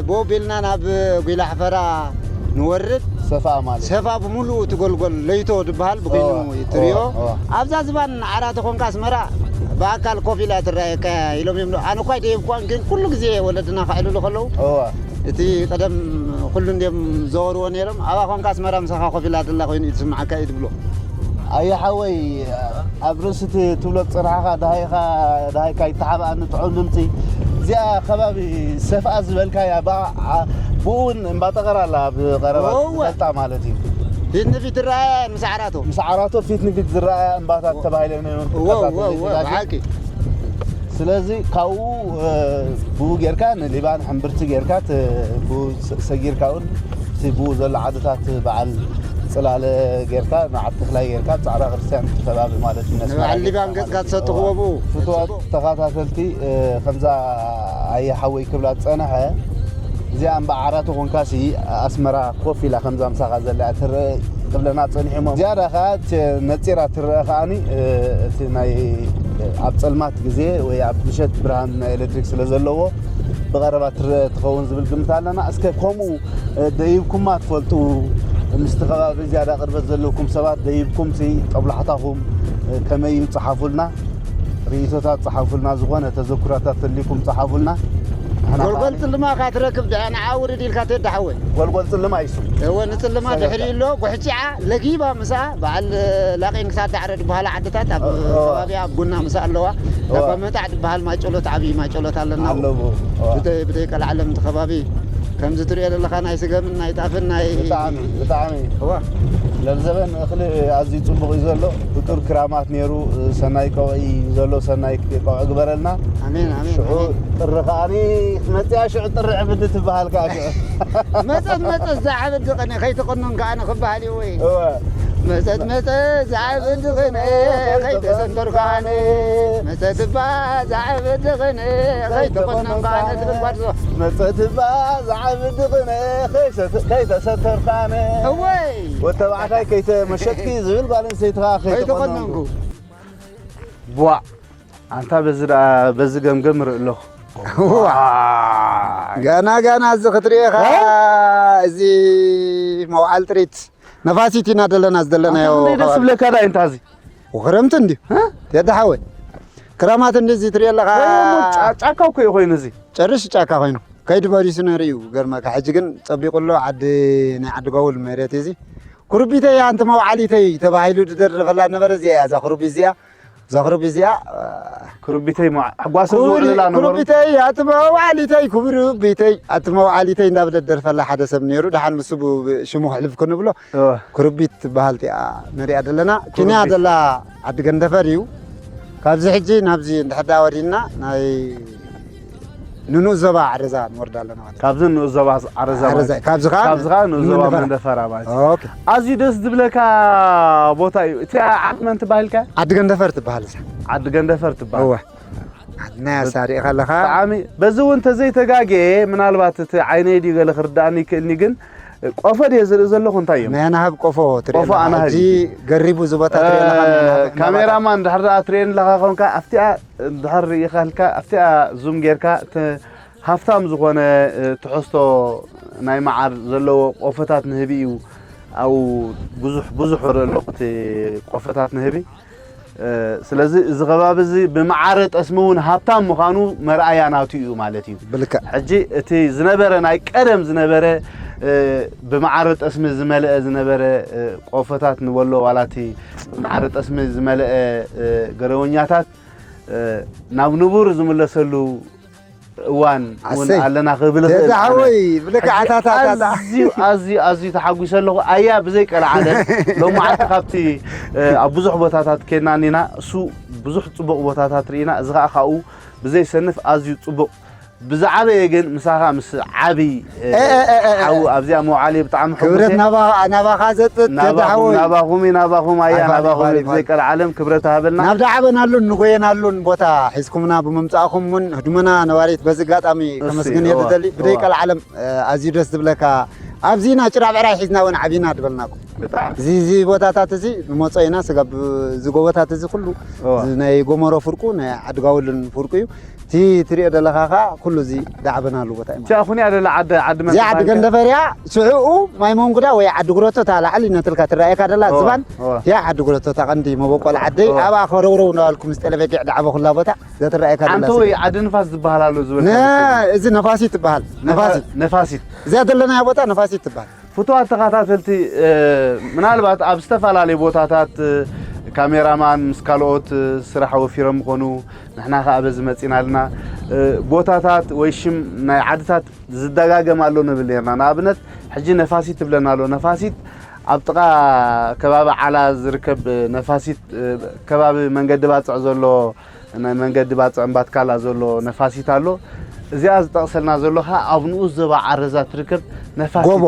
ብኡ ቢልና ናብ ጒላ ሕፈራ ንወርድ ሰፋ ማለት ሰፋ ብምሉኡ እቲ ጎልጎል ለይቶ ዝበሃል ብኺኑ እወ፣ ትሪኦ እወ፣ እወ። ኣብዛ ዝባን ዓራት ኾንካ ኣስመራ ብኣካል ኮፍ ኢላ ትረኣየካ ኢሎም እዮም ኣነ እኳ ደየብኳን ግን ኩሉ ግዜ ወለድና ከዕልሉ ከለዉ እወ እቲ ቀደም ኩሉ እንዲዮም ዘወርዎ ነይሮም ኣብኣ ኾንካ ኣስመራ ምሳኻ ኮፍ ኢላ ደላ ኮይኑ እዩ ዝስምዓካ እዩ ትብሎ ኣየ ሓወይ ኣብ ርእሲ እቲ ትብሎ ዝፅናሕኻ ደሃይኻ ደሃይካ ይተሓባኣኒ ጥዑም ድምፂ እዚኣ ከባቢ ሰፍኣ ዝበልካያ ብኣ- ዓ- ብኡ እውን እምባጠቐር ኣላ ኣብ ቀረባ እወ። ዝፈልጣ ማለት እዩ ፊት ንፊት ትረኣያ ምስ ዓራቶ ምስ ዓራቶ ፊት ንፊት ዝረኣያ እምባታት ተባሂለን እዮም እወ እወ እወ ተጋጊ- ብሓቂ ስለዚ ካብኡ እ፣ ብኡ ጌርካ ንሊባን ሕምብርቲ ጌርካ ት- ብኡ ሰ- ሰጊርካ እውን እቲ ብኡ ዘሎ ዓድታት በዓል ፅላለ ጌርካ ንዓዲ ተኽላይ ጌርካ ፃዕዳ ክርስቲያን እቲ ከባቢ ማለት እዩ ነስመራ ንበዓል ጌርካ ሊባን ማለት ገፅካ እዩ። ትሰትኽዎ ብኡ ፍትዋት ተኸታተልቲ እ፣ ከምዛ ኣየ ሓወይ ክብላ ዝጸንሐ፣ እዚኣ እምበኣር ዓራቱ ኮንካሲ ኣስመራ ኮፍ ኢላ ከምዛ ምሳኻ ዘላ ትረአ ክብለና ጸኒሑ እሞ፣ ዝያዳ ከኣ ት-፣ ነጺራ ትረአ ከኣኒ፣ እ፣ እቲ ናይ፣ እ፣ ኣብ ጸልማት ግዜ ወይ ኣብ ምሸት ብርሃን ናይ ኤሌክትሪክ ስለ ዘለዎ ብቐረባ ትረአ ትኸውን ዝብል ግምት ኣለና። እስከ ከምኡ፣ እ፣ ደይብኩማ ትፈልጡ፣ ምስቲ ከባቢ ዝያዳ ቅርበት ዘለኩም ሰባት ደይብኩም ሲ ጦብላሕታኹም፣ እ፣ ከመይ እዩ? ጸሓፉልና። ርእይቶታት ጸሓፉልና፣ ዝኾነ ተዘክሮታት ተልይኩም ጸሓፉልና። ንሕና ጎልጎል ከኣ ጽልማ እካ ትረክብ ድኣ ንዓ ውርድ ኢልካ ትሄድ ሓወይ። ጎልጎል ጽልማ እዩ ስሙ። እወ፣ ንጽልማ ሰገድ ድሕሪ ኣሎ፣ ጉሕጭዓ ለጊባ ምስኣ በዓል ላቄን ክሳድ ዳዕረ ዝበሃላ ዓድታት ኣብ እወ። ከባቢኣ ኣብ ጎና ምስኣ ኣለዋ። እወ። ዳባ መጣዕ ዝበሃል ማጨሎት፣ ዓብዪ ማጨሎት ኣለና። ኣለዎ። እወ። ብደይ-፣ ብደይ ቀልዓለም እቲ ከባቢ ከምዚ ትሪኦ ዘለኻ ናይ ስገምን ናይ ጣፍን ናይ ብጣዕሚ፣ ብጣዕሚ። እወ። ለብዘበን እኽሊ ኣዝዩ ጽቡቕ እዩ ዘሎ። ብጡር ክራማት ነይሩ፣ ሰናይ ቀውዒ እዩ ዘሎ፣ ሰናይ ቀውዒ ግበረልና። ኣሜን፣ ኣሜን፣ ሽዑ ኣሜን። ጥሪ ከኣኒ መጽያ፣ ሽዑ ጥሪ ዕብድ ትበሃል ከኣ ሽዑ። መጸት፣ መጸት፣ እዛ ዕብድ ቐነ ከይተቐነንካ ኣነ ክበሃል እዩ ወይ? እወ። መጸት፣ መጸት፣ እዛ ዕብድ ቐነ ከይተሰንተርካ ኣነ። መጸት እባ እዛ ዕብድ ቐነ ከይተቐነንካ ኣነ ትብል ጓድዞ። መጸት እባ እዛ ዕብድ ቐነ ከይሰ-፣ ከይተሰንተርካ ኣነ። እወይ። ወተባዕታይ ከይተ-፣ መሸጥኪ ዝብል ጓል ኣንስተይቲ ከኣ ከይተቐነንኩ። ከይተቐነንኩ። ቧዕ። ኣንታ በዚ ደኣ፣ በዚ ገምገም ርኢ ኣለኹ። ዋይ። ገና፣ ገና እዚ ክትሪኦ ኢኻ፣ እ? እዚ መውዓል ጥሪት ነፋሲት ኢና ዘለና፣ ዝደለናዮ ኣንታ ክንደይ ደስ ከባቢ። ዝብለካ ደኣ እንታ እዚ። ወኽረምቲ እንድዩ። እ? ቴዲ ሓወይ። ክረማት እንድዩ እዚ ትሪኦ ኣለኻ። ወይ እሞ ጫ-፣ ጫካ እኮ እዩ ኮይኑ እዚ። ጨርሽ ጫካ ኮይኑ። ከይዲ በሪሱ ነይሩ እዩ፣ ገርመካ። ሕጂ ግን ጸቢቑ ኣሎ፣ ዓዲ፣ ናይ ዓዲ ጓውል መሬት እዩ እዚ። ኩርቢተይ ኣንቲ መውዓሊተይ ተባሂሉ ዝደርፈላ ነበረ፣ እዚኣ እያ፣ እዛ ኩርቢት እዚኣ። እዛ ኩርቢት እዚኣ፣ እ፣ ኩርቢተይ መዓ-፣ ሕጓስ ኩሪ-፣ ዝውዕልላ ነበሩ። ኩርቢተይ ኣቲ መውዓሊተይ፣ ኩርቢተይ ኣቲ መውዓሊተይ እንዳበለ ዝደርፈላ ሓደ ሰብ ነይሩ። ደሓን ንሱ ብ-፣ ብ-፣ ሽሙ ክሕልፍ ክንብሎ፣ እወ። ኩርቢት ትበሃል እቲኣ ንሪኣ ዘለና። ኬንያ ኩርቢት። ዘላ ዓዲ ገንደፈር እዩ። ካብዚ ሕጂ ናብዚ እንድሕር ዳ ወሪድና ናይ ንንኡስ ዞባ ዓረዛ ንወርድ ኣለና ማለት እዩ። ካብዚ ንኡስ ዞባ ዓረዛ ዓረዛ፣ ማለት እዩ። ካብዚ ኸዓ ካብዚ ኸዓ ንኡስ ዞባ መንደፈራ። መንደፈራ ማለት እዩ። ኦኬ። ኣዝዩ ደስ ዝብለካ ቦታ እዩ። እቲ ዓዲ መን ትበሃል ኢልካ? ዓዲ ገንደፈር ትበሃል እዛ። ዓዲ ገንደፈር ትበሃል። እወ። ዓድና እያ እሳ ርኢኻ ኣለኻ። ብጣዕሚ፣ በዚ እውን ተዘይተጋግየ፣ ምናልባት እቲ ዓይነይ ድዩ ገለ ክርድኣኒ ይክእልኒ፣ ግን ቆፎ ድየ ዝርኢ ዘለኹ፣ እንታይ እዮም? ናይ ኣናህብ ቆፎ ትርኢ ቆፎ ኣለኻ። ኣናህብ ሕጂ እዩ። ገሪቡ እዚ ቦታ ትርኢ ኣለኻ፣ እ፣ ናይ ኣናህብ፣ ካሜራማን እንድሕር ደኣ ትርእየኒ ኣለኻ ኾንካ፣ ኣብቲኣ እንድሕር ርኢኻልካ፣ ኣብቲኣ ዙም ጌርካ፣ እቲ ሃፍታም ዝኾነ፣ እ፣ ትሕዝቶ ናይ መዓር ዘለዎ ቆፎታት ንህቢ እዩ። ኣብኡ ብዙሕ፣ ብዙሕ ርኢ ኣለኹ እቲ ቆፎታት ንህቢ። እ፣ ስለዚ እዚ ከባቢ እዚ ብመዓረ ጠስሚ እውን ሃብታም ምዃኑ መርኣያ ናቱ እዩ ማለት እዩ። ብልክዕ። ሕጂ እቲ ዝነበረ ናይ ቀደም ዝነበረ፣ እ፣ ብመዓረ ጠስሚ ዝመልአ ዝነበረ፣ እ፣ ቆፎታት ንበሎ ዋላ እቲ ብመዓረ ጠስሚ ዝመልአ፣ እ፣ ገረወኛታት፣ እ፣ ናብ ንቡር ዝምለሰሉ እዋን እውን ኣሰይ። ኣለና ክብል እኽእል። ተዛሓወይ፣ ኣነ ብልክዕ ሕጂ ኣታታታታ። ኣዝዩ፣ ኣዝዩ፣ ኣዝዩ ተሓጒሰ ኣለኹ። ኣያ ብዘይ ቀልዓለም ሎማዓንቲ ካብቲ፣ እ፣ ኣብ ብዙሕ ቦታታት ኬድና እኒና፣ እሱ ብዙሕ ጽቡቕ ቦታታት ርኢና፣ እዚ ኸኣ ካብኡ ብዘይ ሰንፍ ኣዝዩ ጽቡቕ፣ ብዝዓበየ ግን ምሳኻ ምስ ዓቢ፣ እ፣ እ፣ እ፣ እ፣ እ። ሓዊ ኣብዚኣ መውዓሊ ብጣዕሚ ክብረት ሕጉሰ። ናባ-፣ ናባኻ ዘጥጥ ናባኹም፣ ተዛሓወይ። ናባኹም እዩ፣ ናባኹም ኣያ፣ ኣይፋል፣ ናባኹም ኣይፋል፣ እዩ፣ ብዘይ ኣይፋል። ቀልዓለም ክብረት ሃበልና። ናብ ደዓበናሉን ንጎየናሉን ቦታ ሒዝኩምና ብምምጻእኹም እውን ህድሞና ነባሪት በዚ ኣጋጣሚ እሱ፣ ከመስግን እየ እወ፣ ዝደሊ። ብደይ እወ። ቀልዓለም፣ እ፣ ኣዝዩ ደስ ዝብለካ። ኣብዚ ኢና ጭራ ብዕራይ ሒዝና እውን ዓቢና ዝበልናኩም። ብጣዕሚ። እዚ፣ እዚ ቦታታት እዚ ንመጾ ኢና፣ ስጋብ እዚ ጎቦታት እዚ ኩሉ፣ እወ። እዚ ናይ ጎመሮ ፍርቁ፣ ናይ ዓድጋውልን ፍርቁ እዩ። እቲ ትሪኦ ዘለኻ ኸዓ ኩሉ እዚ ደዓበናሉ ቦታ እዩ ማለት። እዚኣ ኩን እያ ደላ ዓዲ፣ ዓዲ መን እዚኣ ዓዲ ትበሃል? ገንደፈር እያ። ሽዑኡ ማይ መንጉዳ ወይ ዓዲ ጉረቶ እታ ላዕሊ ነትልካ ትረኣየካ ደላ እወ፣ ዝባን እወ። እያ ዓዲ ጉረቶ እታ ቀንዲ መበቆል ዓደይ እወ። ኣብኣ ከረውረው እናበልኩ ምስ ጠለበጊዕ ደዓበኹላ ቦታ እዛ ትረኣየካ ደላ ኣንተ ወይ ስለ። ዓዲ ንፋስ ዝበሃል ኣሎ ዝበልካ ነ-፣ መሰለኝ። እዚ ነፋሲት ትበሃል። ነፋ-፣ ነፋሲት። ነፋሲት። እዚኣ ዘለናያ ቦታ ነፋሲት ትበሃል። ፍቱዋት ተኸታተልቲ፣ እ፣ ምናልባት ኣብ ዝተፈላለዩ ቦታታት፣ እ፣ ካሜራማን ምስ ካልኦት፣ እ፣ ስራሕ ወፊሮም ምኾኑ፣ ንሕና ኸኣ በዚ መጺና ኣለና። እ፣ ቦታታት ወይ ሽም ናይ ዓድታት ዝደጋገም ኣሎ ንብል ኔርና። ንኣብነት፣ ሕጂ ነፋሲት ትብለና ኣሎ። ነፋሲት ኣብ ጥቓ ከባቢ ዓላ ዝርከብ፣ እ፣ ነፋሲት፣ እ፣ ከባቢ መንገዲ ባጽዕ ዘሎ ናይ መንገዲ ባጽዕ እምባትካላ ዘሎ ነፋሲት ኣሎ። እዚኣ ዝጠቕሰልና ዘሎ ኸኣ ኣብ ንኡስ ዞባ ዓረዛ ትርከብ ነፋሲት። ጎቦ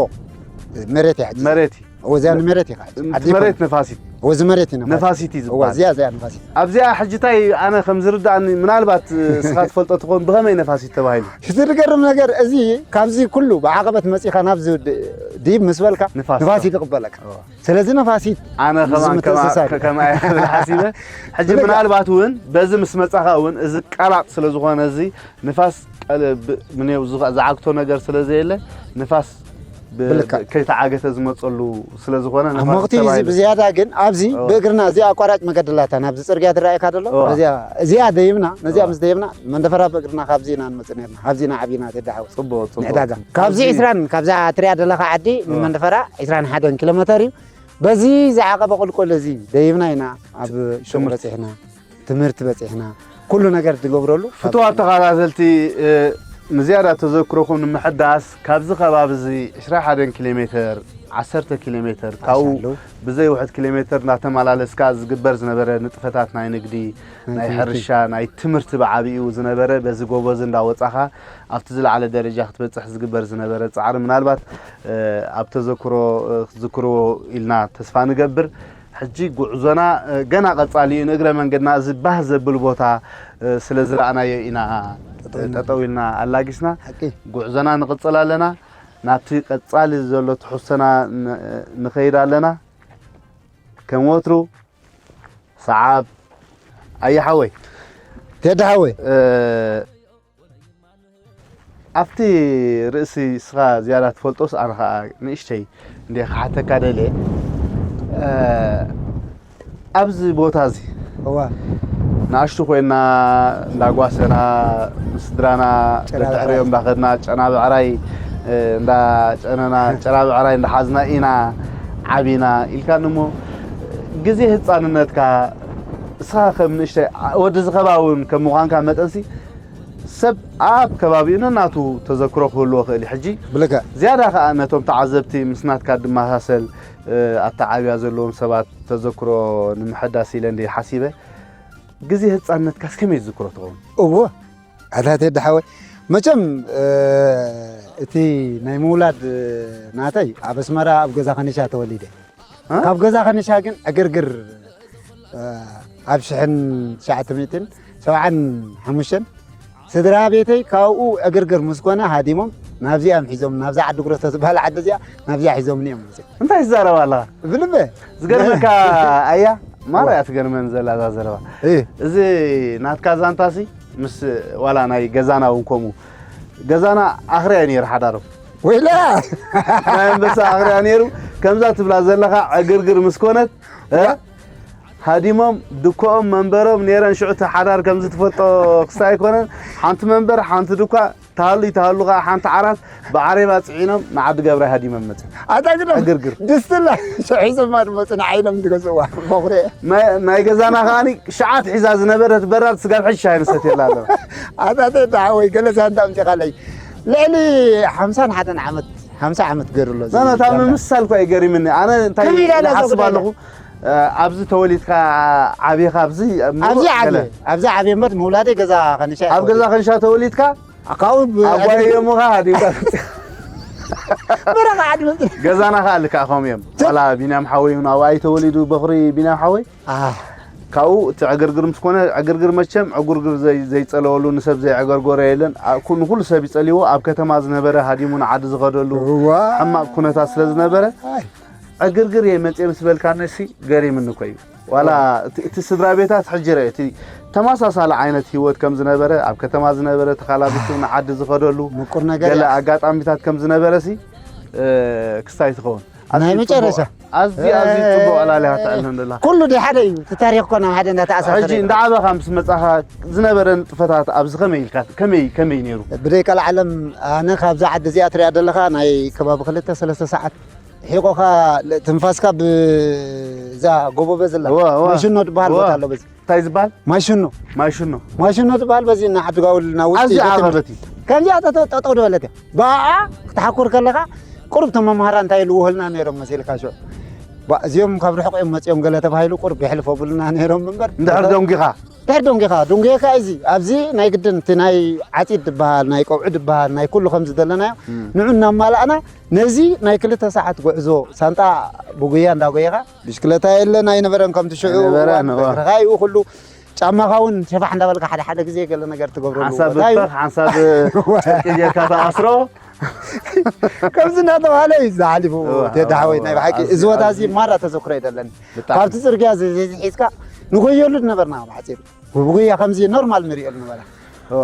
መሬት እያ ሕጂ። መሬት እዩ። እወ፣ እዚኣ ንመሬት ኢኻ። ዓዲ መሬት ይኮነ። ነፋሲት። ወዚ መሬት እዩ ነፋሲት። ነፋሲት እዩ እዋ ዝበሃል። እዚኣ እዚኣ ነፋሲት። ኣብዚኣ ሕጂ እንታይ ኣነ ከም ዝርዳእኒ ምናልባት እስኻ ትፈልጦ ትኾን ብኸመይ ነፋሲት ተባሂሉ? እቲ ዝገርም ነገር እዚ ካብዚ ኩሉ ብዓቐበት መጺኻ ናብዚ ድ- ዲብ ምስ በልካ ንፋስ ንፋስ ይቕበለካ። እዋ። ስለዚ ነፋሲት ኣነ ምስ ከማን ምትእስሳር ከማ- እዩ። ከማይ ዝብል ሓሲበ ሕጂ ብልክዕ። ምናልባት እውን በዚ ምስ መጻኻ እውን እዚ ቀላጥ ስለ ዝኾነ እዚ ንፋስ ቀል- ብ- ምንየው ዝኸ- ዝዓግቶ ነገር ስለ ዘየለ ንፋስ ብ- ብልክዕ። ከይተዓገተ ዝመፀሉ ስለ ዝኾነ ኣብ ንፋስ ወቕቲ እዚ ተባሂሉ። ብዝያዳ ግን ኣብዚ እዋ። ብእግርና እዚኣ ኣቋራጭ መገዲ ኣላታ ናብዚ ፅርግያ ትረኣየካ ደሎ እዋ። በዚኣ እዚኣ ደይብና ነዚኣ እዋ። ምስ ደይብና መንደፈራ ብእግርና ካብዚ ኢና ንመፅእ ነርና ካብዚ ኢና ዓብና ተዳሓወ ፅቡቅ ፅቡቅ ንዕዳጋ ጽቡቅ። ካብዚ ኣብዚ- ዕስራን ካብዛ ትሪኣ ዘለኻ ዓዲ እ። ንመንደፈራ ዕስራን ሓደን ኪሎ ሜተር እዩ። በዚ ዝዓቐበ ቁልቁል እዚ ደይብና ኢና ኣብ ሹቕ ትምህርቲ። በፂሕና ትምህርቲ በፂሕና ኩሉ ነገር ትገብረሉ። ፍቱዋት ተኸታተልቲ እ፣ ንዝያዳ ተዘክሮኹም ንምሕዳስ ካብዚ ከባቢ እዚ ዕስራ ሓደን ኪሎ ሜተር ዓሰርተ ኪሎ ሜተር ካብኡ ማሻኣላህ። ብዘይ ውሕድ ኪሎ ሜተር እናተመላለስካ ዝግበር ዝነበረ ንጥፈታት ናይ ንግዲ ናይ ናይ ትምህርቲ። ሕርሻ ናይ ትምህርቲ ብዓብኡ ዝነበረ በዚ ጎቦ እዚ እንዳወፃኻ ኣብቲ ዝለዓለ ደረጃ ክትበፅሕ ዝግበር ዝነበረ ፃዕሪ ምናልባት ኣብ ተዘክሮ ክትዝክርዎ ኢልና ተስፋ ንገብር። ሕጂ ጉዕዞና ገና ቀፃሊ እዩ። ንእግረ መንገድና እዚ ባህ ዘብል ቦታ ስለ ዝረኣናዮ ኢና ጠጠው ኢልና ኣላጊስና ጉዕዞና ንቕፅል ኣለና። ናብቲ ቀፃሊ ዘሎ ትሕዝቶና ንኸይድ ኣለና። ከም ወትሩ ሰዓብ ኣየ ሓወይ ቴዲ ሓወይ ኣብቲ ርእሲ እስኻ ዝያዳ ትፈልጦስ ኣነ ኸዓ ንእሽተይ እንደ ክሓተካ ደልየ ኣብዚ ቦታ እዚ እዋ ንኣሽቱ ኮይና እንዳጓሰና ምስድራና ደድሕሪኦም እንዳኸድና ጨና ብዕራይ እንዳጨነና ጨና ብዕራይ እንዳሓዝና ኢና ዓቢና ኢልካኒ እሞ ግዜ ህፃንነትካ እስኻ ከም ንእሽተይ ወዲ ዝኸባ እውን ከም ምዃንካ መጠንሲ ሰብ ኣብ ከባቢኡ ነናቱ ተዘክሮ ክህልዎ ክእል እዩ። ሕጂ ብልክዕ ዝያዳ ከዓ ነቶም ተዓዘብቲ ምስ ናትካ ድመሳሰል ኣተዓብያ ዘለዎም ሰባት ተዘክሮ ንምሕዳስ ኢለ እንደ ሓሲበ ግዜ ህፃንነትካስ ከመይ ዝዝክሮ ትኸውን? እዎ ኣታ ቴዲ ሓወይ መቸም እቲ ናይ ምውላድ ናተይ ኣብ ኣስመራ ኣብ ገዛ ከኒሻ ተወሊደ። ካብ ገዛ ከኒሻ ግን ዕግርግር ኣብ ሽሕን ትሽዓተ ሚእትን ሰብዓን ሓሙሽተን ስድራ ቤተይ ካብኡ ዕግርግር ምስ ኮነ ሃዲሞም ናብዚኣም ሒዞም ናብዛ ዓዲ ጉረቶ ዝበሃል ዓዲ እዚኣ ናብዚኣ ሒዞምኒ እዮም መፅኦም። እንታይ ትዛረብ ኣለኻ? ብልበ ዝገርመካ ኣያ ማራ እያ ትገርመን ዘላ እዛ ዘረባ። እይ። እዚ ናትካ ዛንታሲ ምስ ዋላ ናይ ገዛና እውን ከምኡ ገዛና ኣኽርያ እዩ ነይሩ ሓዳሮም። ወይላ ናይ ኣንበሳ ኣኽርያ ነይሩ። ከምዛ ትብላ ዘለኻ ዕግርግር ምስ ኮነት እ፣ ሃዲሞም ድኮኦም መንበሮም ነይረን ሽዑ እቲ ሓዳር ከምዚ ትፈልጦ ክስታይ ኣይኮነን። ሓንቲ መንበር ሓንቲ ድኳ ተሃሉ ይተሃሉ ከዓ ሓንቲ ዓራት ብዓሬባ ፅዒኖም ንዓዲ ገብራይ ሃዲሞም መፅኦም። ኣታ ግደም ዕግርግር። ድስትላ ሸሒዞማ ዝመፁ ንዓይኖም ዝገዝእዋ መኹርየ። ናይ ናይ ገዛና ከዓኒ ሸዓት ሒዛ ዝነበረት በራድ ስጋብ ሕጂ ሻሂ ንሰትየላ ኣለና። ኣታ ቴዲ ሓወይ ገለ ዛንታ ኣምፂኻለይ ልዕሊ ሓምሳን ሓደን ዓመት ሓምሳ ዓመት ገይሩ ኣሎ። እዚ ዛንታ። ምምሳል እኳ እዩ ገሪምኒ። ኣነ እንታይ ከመይ ኢላ እዛ ይሓስብ ጉዳይ ኣለኹ ኣብዚ ተወሊድካ ዓቢኻ ኣብዚ እሞ ኣብዚ ዓብየ ገለ ኣብዚ ዓብየ እምበር ምውላደይ ገዛ ከንሻ እየ ኣብ ገዛ ተወሊደ። ከንሻ ተወሊድካ ካብኡ ብ- ኣጓየሙኻ ሃዲምካ በረኻ ዓዲ መፅእ። ገዛና ከዓ ልክዕ ከምኡ እዮም ዋላ ቢንያም ሓወይ እውን ኣብኡ ኣይተወሊዱ በኹሪ ቢንያም ሓወይ ኣህ፣ ካብኡ እቲ ዕግርግር ምስ ኮነ ዕግርግር መቸም ዕጉርግር ዘይ- ዘይፀለወሉ ንሰብ ዘይዕገርጎረ የለን። ኣ- ኩ- ንኩሉ ሰብ ይፀልዎ ኣብ ከተማ ዝነበረ ሃዲሙ ንዓዲ ዝኸደሉ እዋ። ሕማቕ ኩነታት ስለ ዝነበረ ኣይ። ዕግርግር እየ መፅየ ምስ በልካኒ ሲ ገሪምኒ እኮ እዩ። ዋላ እቲ- እቲ ስድራ ቤታት ሕጂ ርአ እቲ ተመሳሳሊ ዓይነት ህይወት ከም ዝነበረ ኣብ ከተማ ዝነበረ ተኻላቢቱ ንዓዲ ዝኸደሉ ምቁር ነገር ገለ እያ። ኣጋጣሚታት ከም ዝነበረ ሲ እ፣ ክስታይ ትኸውን። ናይ ኣዝዩ መጨረሻ። ጽቡቕ- ኣዝዩ ኣዝዩ ጽቡቕ ዕላል እያ ተዕልም ደላ። ኩሉ ዲ ሓደ እዩ። እቲ ታሪኽ እኮ ናብ ሓደ እንዳተኣሳሰረ ሕጂ እዩ። እንዳዓበኻ ምስ መጻኻ ዝነበረ ንጥፈታት ኣብዚ ከመይ ኢልካ ከመይ ከመይ ነይሩ? ብደይ ቀልዓለም ኣነ ካብዛ ዓዲ እዚኣ ትሪኣ ዘለኻ ናይ ከባቢ ክልተ ሰለስተ ሰዓት ሒቆኻ ትንፋስካ ብዛ ጎቦ በዝላ እወ፣ እወ። ማሽኖ ዝበሃል እወ። ቦታ ኣሎ በዚ እንታይ ዝበሃል? ማይ ሽኖ። ማይ ሽኖ። ማይ ሽኖ ዝበሃል በዚ እና ዓዲ ጋውል እና ውሽጢ ኣዝያ ይፈትን። ዓቐበት እዩ። ከምዚኣ ጠጠው ጠጠው ዝበለት እያ። ብኣኣ ክትሓኩር ከለኻ ቁሩብ እቶም መምሃራ እንታይ ኢሉ ውህልና ነይሮም መሲልካ ሽዑ። ዋ፣ እዚኦም ካብ ርሑቕ እዮም መጺኦም ገለ ተባሂሉ ቁርብ የሕልፎ ብሉና ነይሮም እምበር። እንድሕር ደንጒኻ? ድሕር ደንጒኻ፣ ደንጒኻ እዚ፣ ኣብዚ ናይ ግድን እቲ ናይ ዓጺድ ዝበሃል፣ ናይ ቀውዒ ዝበሃል፣ ናይ ኩሉ ከምዚ ዘለናዮ፣ እም። ንዑ እናማላእና፣ ነዚ ናይ ክልተ ሰዓት ጉዕዞ ሳንጣ ብጉያ እንዳጎየኻ፣ ብሽክለታ የለን ኣይነበረን ከምቲ ሽዑ ኣይነበረን፣ እዋን፣ እዋ። ብእግርኻ እዩ ኩሉ። ጫማኻ እውን ሸፋሕ እንዳበልካ ሓደ ሓደ ግዜ ገለ ነገር ትገብረሉ ሓንሳብ ቦታ እዩ። ብተኽ፣ ሓንሳብ ጨርቂ ጌርካ ተኣስሮ። ከምዚ እናተባህለ እዩ ዝሓሊፉ እዋ፣ ቴዲ ሓወይ። እዋ፣ ናይ ብሓቂ ኣዝዩ፣ እዚ ቦታ እዚ ኣዝዩ። ማራ ተዘክሮ እዩ ዘለኒ። ብጣዕሚ። ካብቲ ጽርግያ እዚ፣ እዚ ሒዝካ ንጎየሉ ዝነበርና ብሓጺሩ። ብጉያ ከምዚ ኖርማል ንርእየሉ ነበረ። እዋ።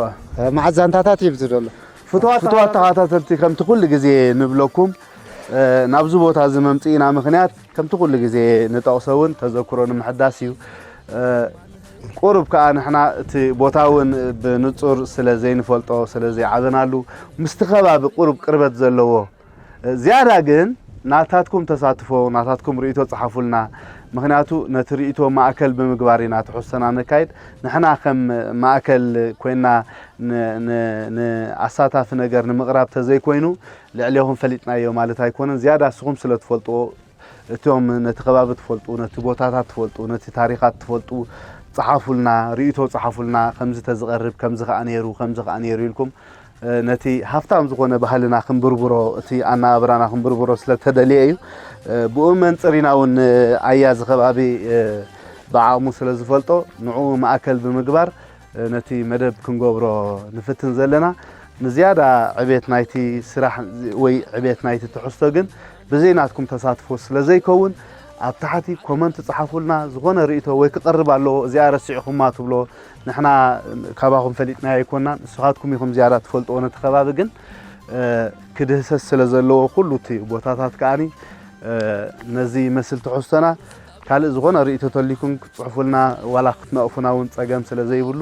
መዓት ዛንታታት እዩ ብዚ ዘሎ። ፍቱዋት ፍቱዋት ተኸታተልቲ፣ ከምቲ ኩሉ ግዜ ንብለኩም፣ እ፣ ናብዚ ቦታ እዚ መምጽኢና ምኽንያት ከምቲ ኩሉ ግዜ ንጠቕሶ እውን ተዘክሮ ንምሕዳስ እዩ። እ፣ ቁሩብ ከኣ ንሕና እቲ ቦታ እውን ብንጹር ስለ ዘይንፈልጦ፣ ስለ ዘይዓበናሉ፣ ምስቲ ከባቢ ቁሩብ ቅርበት ዘለዎ፣ እ፣ ዝያዳ ግን ናታትኩም ተሳትፎ፣ ናታትኩም ርእይቶ ጸሓፉልና። ምኽንያቱ ነቲ ርእይቶ ማእከል ብምግባር ኢና ትሕዝቶና ነካይድ። ንሕና ከም ማእከል ኮይና ን-፣ ን-፣ ንኣሳታፊ ነገር ንምቕራብ ተዘይኮይኑ፣ ልዕሌኹም ፈሊጥናዮ ማለት ኣይኮነን። ዝያዳ ንስኹም ስለ ትፈልጥዎ፣ እቶም ነቲ ከባቢ ትፈልጡ፣ ነቲ ቦታታት ትፈልጡ፣ ነቲ ታሪኻት ትፈልጡ፣ ጸሓፉልና፣ ርእይቶ ጸሓፉልና፣ ከምዚ ተዝቐርብ፣ ከምዚ ከኣ ነይሩ፣ ከምዚ ከኣ ነይሩ ኢልኩም፣ እ፣ ነቲ ሃፍታም ዝኾነ ባህልና ክንብርብሮ፣ እቲ ኣነባብራና ክንብርብሮ ስለ ተደልየ እዩ። እ፣ ብኡ መንጽር ኢና እውን፣ እ፣ ኣያ እዚ ከባቢ፣ እ፣ ብዓቕሙ ስለ ዝፈልጦ፣ ንዕኡ ማእከል ብምግባር፣ እ፣ ነቲ መደብ ክንገብሮ ንፍትን ዘለና። ንዝያዳ ዕቤት ናይቲ ስራሕ ወይ ዕቤት ናይቲ ትሕዝቶ ግን ብዘይ ናትኩም ተሳትፎ ስለ ዘይከውን፣ ኣብ ታሕቲ ኮመንት ጸሓፉልና። ዝኾነ ርእይቶ ወይ ክቐርብ ኣለዎ፣ እዚኣ ረሲዕኹማ ትብሎ፣ ንሕና ካባኹም ፈሊጥናዮ ኣይኮናን፣ ንስኻትኩም ኢኹም ዝያዳ ትፈልጥዎ ነቲ ከባቢ። ግን፣ እ፣ ክድህሰስ ስለ ዘለዎ ኩሉ እቲ ቦታታት ከኣኒ፣ እ፣ ነዚ ይመስል ትሕዝቶና። ካልእ ዝኾነ ርእይቶ ተልይኩም ክትጽሕፉልና ዋላ ክትነቕፉና እውን ጸገም ስለ ዘይብሉ፣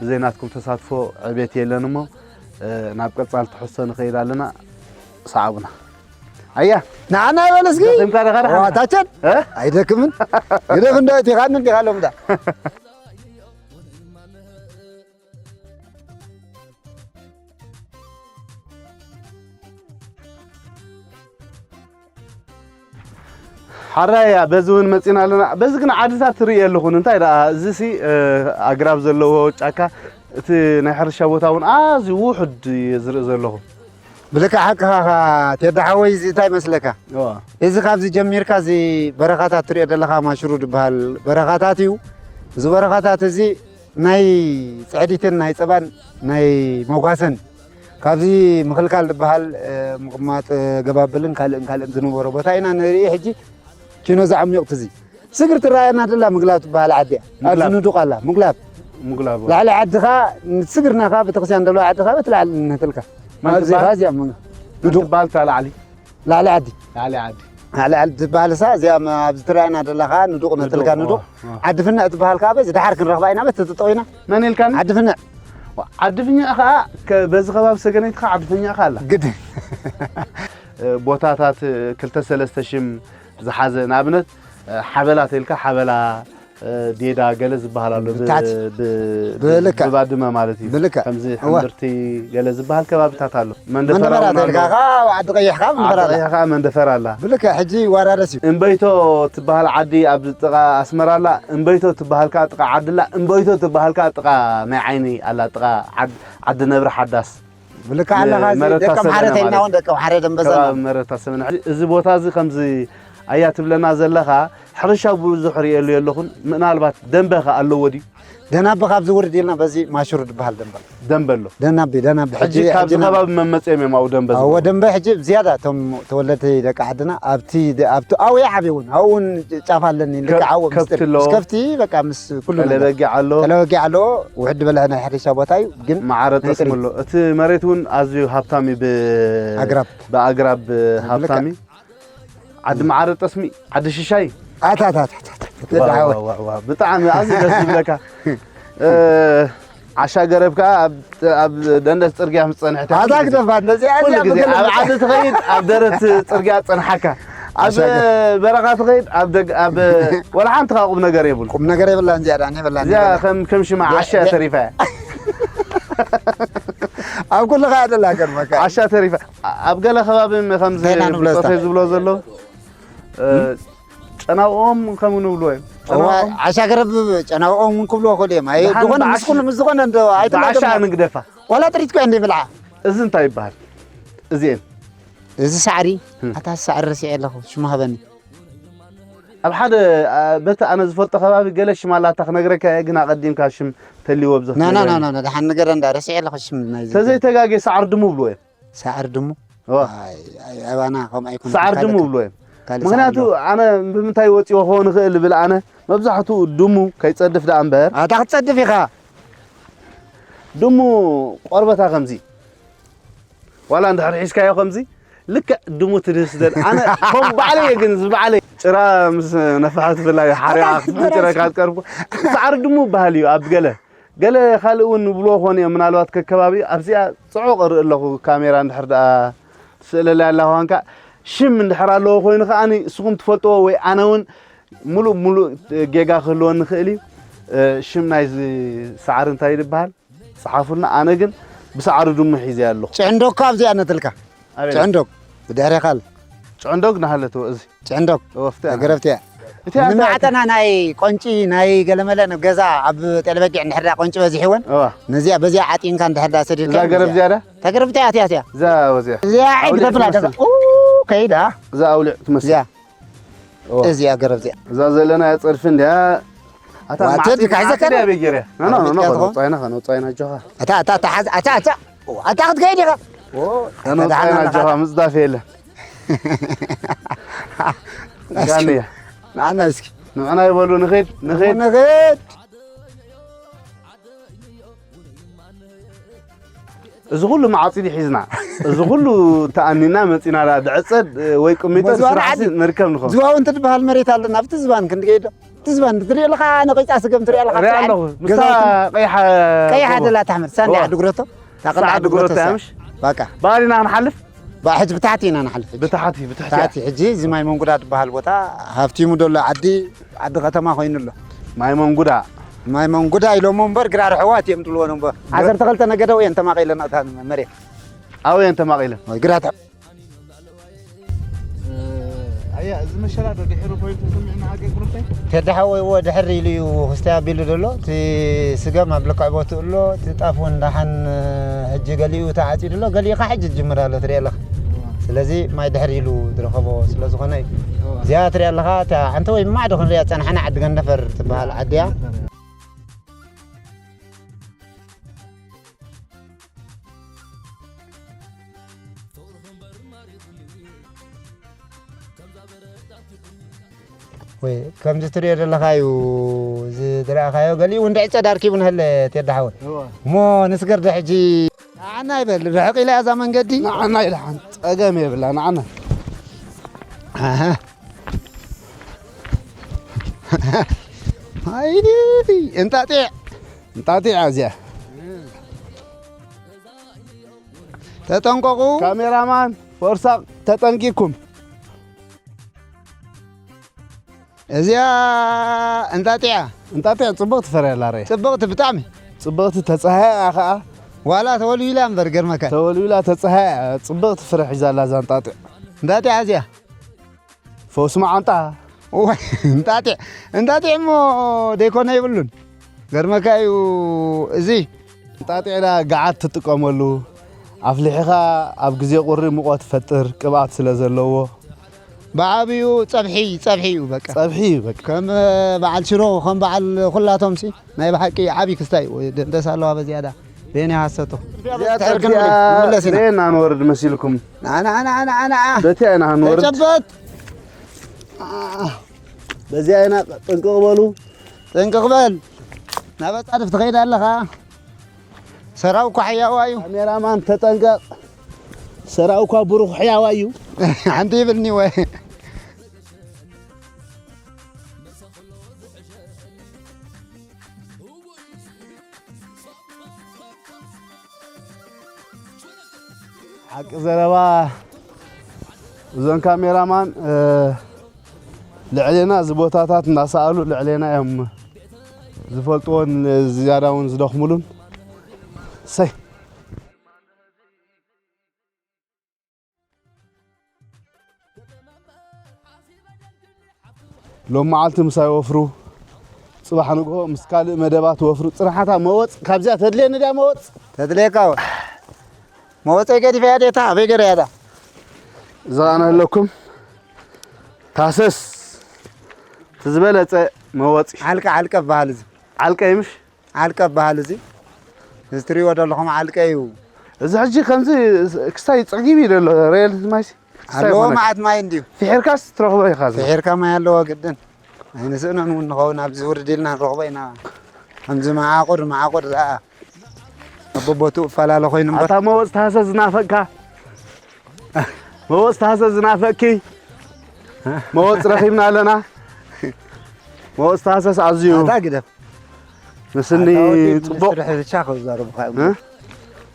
ብዘይ ናትኩም ተሳትፎ ዕቤት የለን እሞ፣ እ፣ ናብ ቀጻሊ ትሕዝቶ ንኸይድ ኣለና። ሰዓቡና። ኣያ። ንዓና ይበል እስኪ። ደኺምካ ዲኻ ደሓን? ዋታቸን? እ? ኣይደክምን። ግደፍ እንዶ እቲ ኻን እንዲኻ ሎም ዳ። ሓራያ፣ በዚ እውን መጺና ኣለና። በዚ ግን ዓድታት ትርኢ ኣለኹን። እንታይ ደኣ፣ እዚ ሲ፣ እ፣ ኣግራብ ዘለዎ ጫካ፣ እቲ ናይ ሕርሻ ቦታ እውን ኣዝዩ ውሑድ እየ ዝርኢ ዘለኹ። ብልክዕ ሓቅኻ ኻ ቴዲ ሓወይ፣ እዚ እንታይ መስለካ? እዋ። እዚ ካብዚ ጀሚርካ፣ እዚ በረኻታት ትሪኦ ዘለኻ ማሽሩ ዝበሃል በረኻታት እዩ። እዚ በረኻታት እዚ ናይ ጽዕዲትን ናይ ጸባን ናይ መጓሰን ካብዚ ምኽልካል ዝበሃል፣ እ፣ ምቕማጥ፣ እ፣ ገባብልን ካልእን ካልእን ዝነበሮ ቦታ ኢና ንርኢ። ሕጂ ኪኖ ዘዓሚቑ ትዚ ስግር ትረኣየና ደላ ምግላብ ትበሃል ዓዲ እያ። ኣብዚ ምግላብ። ንዱቕ ኣላ፣ ምግላብ። ምግላብ። ላዕሊ ዓድኻ፣ ስግርናኻ ቤተክርስትያን ደሎ ዓድኻ በቲ ላዕሊ ንህትልካ። መን ኣብዚ ትበሃል? ኸ እዚኣ ም-፣ መን ንዱቕ። ትበሃል እታ ላዕሊ? ላዕሊ ዓዲ። ላዕሊ ዓዲ። ላዕሊ ዓዲ ትበሃል እሳ፣ እዚኣ ም-፣ ኣብዚ ትረኣየና ደላ ኸኣ ንዱቕ ነትልካ ንዱቕ፣ ንዱቕ። ዋ፣ ዋ። ዓዲ ፍንዕ ትበሃል ከኣ በዚ ደሓር ክንረኽባ ኢና፣ በቲ ትጠው ኢና። መን ኢልካኒ? ዓዲ ፍንዕ። ዋ፣ ዓዲ ፍንዕ ኸኣ ከ-፣ በዚ ከባቢ ሰገነይቲ ኸኣ ዓዲ ፍንዕ ኸኣ ኣላ። ግድ። እ፣ ቦታታት፣ እ፣ ክልተ ሰለስተ ሽም ዝሓዘ፣ ንኣብነት፣ እ፣ ሓበላ ተልካ ሓበላ፣ እ፣ ዴዳ ገለ ዝበሃል ኣሎ። ብ-፣ ብታሕቲ። ብ-፣ ብ-፣ ብልክዕ። ብባድመ ማለት እዩ። ብልክዕ። ከምዚ እወ። ሕምብርቲ ገለ ዝበሃል ከባብታት ኣሎ። መንደፈራ መንደፈራ እውን ኣሎ። ተልካ ኸዓ ዓዲ ቀይሕ ኸዓ ዓዲ መንደፈራ ኣላ። ቀይሕ ኸዓ መንደፈራ ኣላ። ብልክዕ ሕጂ ይወራረስ እዩ። እምበይቶ ትበሃል ዓዲ ኣብ ጥቓ ኣስመራ ኣላ። እምበይቶ ትበሃል ከኣ ጥቓ ዓዲ ኣላ። እምበይቶ ትበሃል ከኣ ጥቓ ናይ ዓይኒ ኣላ። ጥቓ ዓድ-፣ ዓዲ ነብሪ ሓዳስ። ብልክዕ ኣለኻ፣ እዚ ንመረታ ደቀምሓረ ሰበነ ተልና ማለት እውን እዩ። ደቀምሓረ ደንበዛ ከባቢ ማለት። መረታ ሰበነ። ሕጂ እዚ ቦታ እዚ ከምዚ ኣያ ትብለና ዘለኻ፣ ሕርሻ ብዙሕ ርእየሉ የለኹን። ምናልባት ደንበ ከ ኣለዎ ድዩ? ደናቢ ካብ ዝውርድ ኢልና በዚ ማሽሩ ዝበሃል ደንበ ኣሎ። ደንበ ኣሎ። ደናቢ፣ ደናቢ። ሕጂ ሕጂ፣ ካብዚ ሕጂ ና-፣ ከባቢ መመጽኦም እዮም ኣብኡ ደንበ ኣዎ፣ ዝበሉ። ደንበ ሕጂ ብዝያዳ እቶም ተወለድቲ ደቂ ዓድና ኣብቲ ደ-፣ ኣብቲ ኣብኡ ይዓብዩ እውን፣ ኣብኡ እውን ጫፍ ኣለኒ፣ ከ-፣ ልክዕ ኣብኡ ምስ ከብቲ ጥር-፣ ኣለዎ። ምስ ከብቲ በቃ ምስ ኩሉ ቀለ ነገር። በጊዕ ኣሎ። ቀለ በጊዕ ኣለዎ። ውሕድ ዝበለ ናይ ሕርሻ ቦታ እዩ፣ ግን ማዕረ ናይ ጠስሚ ጥሪት። ኣሎ። እቲ መሬት እውን ኣዝዩ ሃብታም እዩ ብ-፣ ኣግራብ። ብኣግራብ ብልክዕ። ሃብታም እዩ። ዓዲ ማዕረ ጠስሚ፣ ዓዲ ሽሻይ። ኣታ፣ ኣታ፣ ኣታ፣ ኣታ፣ ኣታ፣ ዋው፣ ደሓወ። ዋው፣ ዋው፣ ዋው። ብጣዕሚ ኣዝዩ ደስ ዝብለካ። እ፣ ዓሻ ገረብ ከኣ ኣብ፣ ኣብ ደንደስ ጽርግያ ምስ ጸንሕቲ ኣታ ኩሉ ግዜ። ግደፋ፣ ነዚኣ ኩሉ እዚኣ ግዜ። ኣብ ብገለ ዓዲ ትኸይድ፣ ኣብ ደረት ጽርግያ ጸንሓካ። ኣብ ዓሻ ገ- በረኻ ትኸይድ፣ ኣብ ደግ-፣ ኣብ ወላ ሓንቲ ከኣ ቁም ነገር የብሉ። ቁም ነገር የብላን እዚኣ፣ ዳን የብላን፣ እዚኣ የብላን። ከም፣ ከም ሽማ ደ-፣ ዓሻ ደ-፣ ተሪፋ እያ። ኣብ ኩሉ ከኣ ደላ ገርመካ። ዓሻ ተሪፋ። ኣብ ገለ ከባቢ ከምዚ እንታይ ኢና ንብሎ ብጾተይ እስታ? ዝብሎ ዘሎ፣ እ፣ እም? ጨናኦም ከምኡ ንብሎ እዮም። እዋ፣ ጨናኦም ዓሻ ገረብ ጨናኦም እውን ክብልዎ ይኽእሉ እዮም። ኣይ፣ ደሓን ዝኾነ ምስ ብዓሻ፣ ኩሉ ምስ ዝኾነ እንዶ ብዓሻ ኣይተማገድና። ንግደፋ። ዋላ ጥሪት እኮ እንደ ብልዓ። እዚ እንታይ ይበሃል? እዚኤን። እዚ ሳዕሪ፣ እም። ኣታ ሳዕሪ ረሲዐ ኣለኹ፣ ሽሙ ሃበኒ። ኣብ ሓደ፣ ኣ፣ በቲ ኣነ ዝፈልጦ ከባቢ ገለ ሽም ኣላታ ክነግረካ እየ፣ ግን ኣቐዲምካ ሽም ተልይዎ ኣብዚ ና፣ ና፣ ክትነግረኒ። ና፣ ና፣ ና፣ ደሓን ንገረ እንዳ ረሲዐ ኣለኹ ሽም ናይዚ። ተዘይተጋግየ ሳዕሪ ድሙ ብሎ እዮም። ሳዕሪ ድሙ? እዋ። ኣይ፣ ኣይ፣ ኣባና ከምኡ ኣይኮነን። ሳዕሪ ካልእ ድሙ ከ-፣ ብሎ እዮም። ካልእ ሳዕሪ ምኽንያቱ ኣለዎ። ኣነ ብምንታይ ወፂኦ ክኸውን ይኽእል ብል ኣነ መብዛሕትኡ ድሙ ከይፀድፍ ደኣ እምበር። ኣታ ክትፀድፍ ኢኻ። ድሙ ቆርበታ ከምዚ። ዋላ እንድሕር ሒዝካዮ ከምዚ ልክዕ ድሙ ትድህስደል። ኣነ ከም ባዕለይ እየ ግን እዚ ባዕለይ። ጭራ ምስ ነፋሕት ብፍላይ ሓርያ ኣታ ክትበላሽ ክትምጭረካ ትቀርብ። ሳዕሪ ድሙ ይበሃል እዩ ኣብ ገለ። ገለ ካልእ እውን ንብልዎ ክኾኑ እዮም። ምናልባት ከከባቢ ኣብዚኣ ጽዑቕ እርኢ ኣለኹ። ካሜራ እንድሕር ደኣ ትስእለለይ ኣላ ኳንካ ሽም እንድሕር ኣለዎ ኮይኑ ከኣ ንስኹም ትፈልጥዎ ወይ ኣነ እውን ሙሉእ ሙሉእ ጌጋ ክህልወኒ ይኽእል እዩ። እ፣ ሽም ናይዚ ሳዕሪ እንታይ ይበሃል? ጸሓፉልና። ኣነ ግን ብሳዕሪ ድሙ ሒዘ ኣለኹ። ጭዕንዶ እኮ ኣብዚኣ ነትልካ። ኣበይ? ጭዕንዶ ብድሕሬኻ ኣሎ። ጭዕንዶ ግን ሃለትዎ እዚ። ጭዕንዶ ወፍቲ ኣና። ተገረብቲ እያ። እቲ ኣንታ ንማዕጠና ናይ ቆንጪ ናይ ገለመለ ንገዛ ኣብ ጤለ በጊዕ እንድሕር ደኣ ቆንጪ በዚሕወን፣ እዋ። ነዚኣ በዚኣ ዓጢንካ እንድሕር ደኣ ሰዲድካ እዛ ገረብ እዚኣ። እዚኣ ዳ? ተገረብቲ እያ፣ እቲኣ፣ እቲኣ። እዛ ወዚኣ። እዚኣ ዒድ ኣውሊዕ ገፍላ ትመስል። ደኣ። ኡ፣ ከይዳ። እዛ ኣውሊዕ ትመስል። እዚኣ። እዋ። እዚኣ ገረብ እዚኣ። እዛ ዘለና እያ ጸድፊ እንድያ። ኣታ ዋተ ማዕጺ፣ ድካ ሒዘካ ማዕጺ ዶ? ድያ በይ ገይረ? ኖ፣ ኖ፣ ኖ፣ ኣረቢትካ ኖ፣ ትኾን? ጻይና፣ ኖ፣ ጻይና፣ ኣጆኻ። ኣታ፣ ኣታ፣ ኣታ፣ ሓዝ-፣ ኣታ፣ ኣታ። ኦ፣ ኣታ ክትከይድ ኢኻ። ኦ፣ ኖ፣ ኖ፣ ኣታ፣ ጻይና፣ ሓዝ-፣ ኣጆኻ፣ ምጽዳፍ የለን። እስኪ። ጋንያ። ንዓና እስኪ። ንዕና ይበሉ፣ ንኸይድ፣ ንኸይድ። ንኸይድ። እዚ ኩሉ መዓጺድ ሒዝና፣ እዚ ኩሉ ተኣኒና መጺና ዳ ድዕጸድ ወይ ቅሚጦ መዝዋር ስራሕሲ ዓዲ። ንርከብ ንኸውን። ዝዋው እንትትበሃል መሬት ኣለና፣ ኣብቲ ዝባን ክንድገይዶ? እቲ ዝባን ትሪኦ ኣለኻ፣ ነቒጻ ስገም ትሪኦ ኣለኻ፣ ሪኣ ትሪኣ ኣለኹ። ምስታ ገዛውትን ቀይሓ ቀይሓ ጎቦ። ደላ ታሕመድ፣ ሳንዲ እዋ። ዓዲ ጉረቶ፣ እታ ቀንዲ ሳንዲ ዓዲ ጉረቶ ጉረቶ እያ። እያ፣ ምሽ? በቃ። ባሪና ክንሓልፍ? ባ-፣ ሕጂ ብታሕቲ ኢና ንሓልፍ ሕጂ። ብታሕቲ፣ ብታሕቲ እያ። ታሕቲ ሕጂ፣ እዚ ማይ መንጉዳ ዝበሃል ቦታ ሃፍቲሙ ደሎ ዓዲ፣ ዓዲ ከተማ ኮይኑ ኣሎ። ማይ መንጉዳ። ማይ መንጉዳ ኢሎሞ እምበር፣ ግራር ኣሕዋት እዮም ዝብልዎ ነበር። ግራ- ዓሰርተ ክልተ ነገደ እየን ተማቒለን ኣብታ መሬት። ኣበይ እየን ተማቒለን? ወይ ግራት ኣያ፣ እዚ መሸላ ዶ ድሕሪ ኮይኑ ተሰሚዕና ሃገር ጉርተይ? ቴዲ ሓወይ፣ እዎ፣ ድሕር ኢሉ እዩ ክስታይ ኣቢሉ ዘሎ። እቲ ስገም ኣብ ልክዕ ቦትኡ ኣሎ። እቲ ጣፍ እውን ደሓን፣ ሕጂ ገሊኡ ተዓጺዱ ኣሎ። ገሊኡ ኸዓ ሕጂ ዝጅምር ኣሎ፣ ትሪኦ ኣለኻ። እዋ። ስለዚ ማይ ድሕር ኢሉ ዝረኸቦ ስለ ዝኾነ እዩ። እዋ። እዚኣ ትሪኣ ኣለኻ፣ እታ ሓንቲ ወይ ማዕዶ ክንሪኣ ዝጸናሕና ዓዲ ገንደፈር ትበሃል ዓዲ እያ። ገንደፈር እያ። ወይ፣ ከምዚ ትሪኦ ዘለኻ እዩ፣ እዚ ዝረኣኻዮ፣ ገሊኡ እውን ድዕጸ ዳርኪቡ ንሀለ ቴዲ ሓወይ። እወ። እሞ ንስገር ዶ ሕጂ? ንዓና ይበል፣ ርሕቕ ኢላ እዛ መንገዲ። ንዓና ኢላ ሓንቲ ጸገም የብላ፣ ንዓና። ኣሃ። ኣይ፣ እንጣጢዕ፣ እንጣጢዕ እዚኣ። ተጠንቀቑ። ካሜራማን፣ ፎርሳ፣ ተጠንቂኩም። እዚኣ እንጣጢዕ እያ። እንጣጢዕ ጽብቕቲ ፍረ ኣላ ርእ። ጽብቕቲ ብጣዕሚ። ጽብቕቲ ተጻህያ እያ ኸኣ። ዋላ ተወልዊላ እምበር ገርመካ። ተወልዊላ ተጻህያ እያ። ጽብቕቲ ፍረ ሒዛ ኣላ እዛ እንጣጢዕ። እንጣጢዕ እዚኣ። ፈውሲ መዓንጣ። እዋይ፣ እንጣጢዕ፣ እንጣጢዕ እሞ ደይኮነ የብሉን። ገርመካ እዩ እዚ። እንጣጢዕ ዳ ገዓት ትጥቀመሉ። ኣፍሊሕኻ ኣብ ግዜ ቁሪ ሙቐት ትፈጥር ቅብኣት ስለ ዘለዎ። ብዓብዩ ጸብሒ፣ ጸብሒ እዩ በቃ። ጸብሒ እዩ በቃ። ከም በዓል ሽሮ፣ ከም በዓል ኩላቶም ሲ ናይ ብሓቂ ዓቢ ክስታይ እዩ። ደንደስ ኣለዋ በዚያዳ። በየናይ ሃሰቶ? እዚኣ እዚኣ ትሕርክን እዚኣ ንብለስ ኢና። ደየና ንወርድ መሲልኩም? ንዓ፣ ንዓ፣ ንዓ፣ ንዓ፣ ንዓ። በቲኣ ኢና ክንወርድ። ተጨበጥ። በዚኣ ኢና ጥንቅቕ በሉ። ጥንቅቕ በል። ናብ ኣጻድፍ ትኸይድ ኣለኻ። ሰራው እኳ ሕያዋ እዩ። ካሜራማን ተጠንቀቕ። ሰራው እኳ ብሩኽ ሕያዋ እዩ። ሓንቲ ይብልኒ ወይ? ሓቂ ዘረባ እዞን ካሜራማን፣ እ፣ ልዕሌና እዚ ቦታታት እናሰኣሉ ልዕሌና እዮም ዝፈልጥዎን ዝያዳ እውን ዝደኽሙሉን። ሰይ። ሎም መዓልቲ ምሳይ ወፍሩ፣ ጽባሕ ንግሆ ምስ ካልእ መደባት ወፍሩ። ጽንሓታ መወጽ፣ ካብዚኣ ተድልየኒ ድያ መወጽ? ተድልየካ ወ-፣ መወጸይ ገዲፈያ ዴታ፣ ኣበይ ገረያ ዳ? እዛ ኣነ ኣለኩም። ታሰስ፣ እቲ ዝበለጸ መወጽ። ዓልቀ፣ ዓልቀ በሃል እዚ። ዓልቀ ይምሽ? ዓልቀ በሃል እዚ። እዚ ትሪእዎ ዘለኹም ዓልቀ እዩ። እዚ ሕጂ ከምዚ ክስታይ ጸጊቡ እዩ ዘሎ፣ ሬል ማይሲ። ክስታይ ኣለዎ ይኾነካ። መዓት ማይ እንድዩ። ፍሒርካስ ትረኽቦ ኢኻ እዚ። ፍሒርካ ማይ ኣለዎ ግድን። ኣይንስእኖን እውን ንኸውን፣ ኣብዚ ውርድ ኢልና ንረኽቦ ኢና። ከምዚ መዓቑር፣ መዓቑር ደኣ ኣብ በቦትኡ እፈላለ ኮይኑ እምበር። ኣታ መወጽ ታህሰስ ዝናፈቅካ። መወጽ ታህሰስ ዝናፈቅኪ። መወጽ ረኺብና ኣለና። መወጽ ታህሰስ ኣዝዩ ኣታ ግደፍ። ምስኒ ኣታ ወዲ ጽቡቕ። ሚኒስትሪ ሕርሻ ክዛረቡኻ እዮም። እ?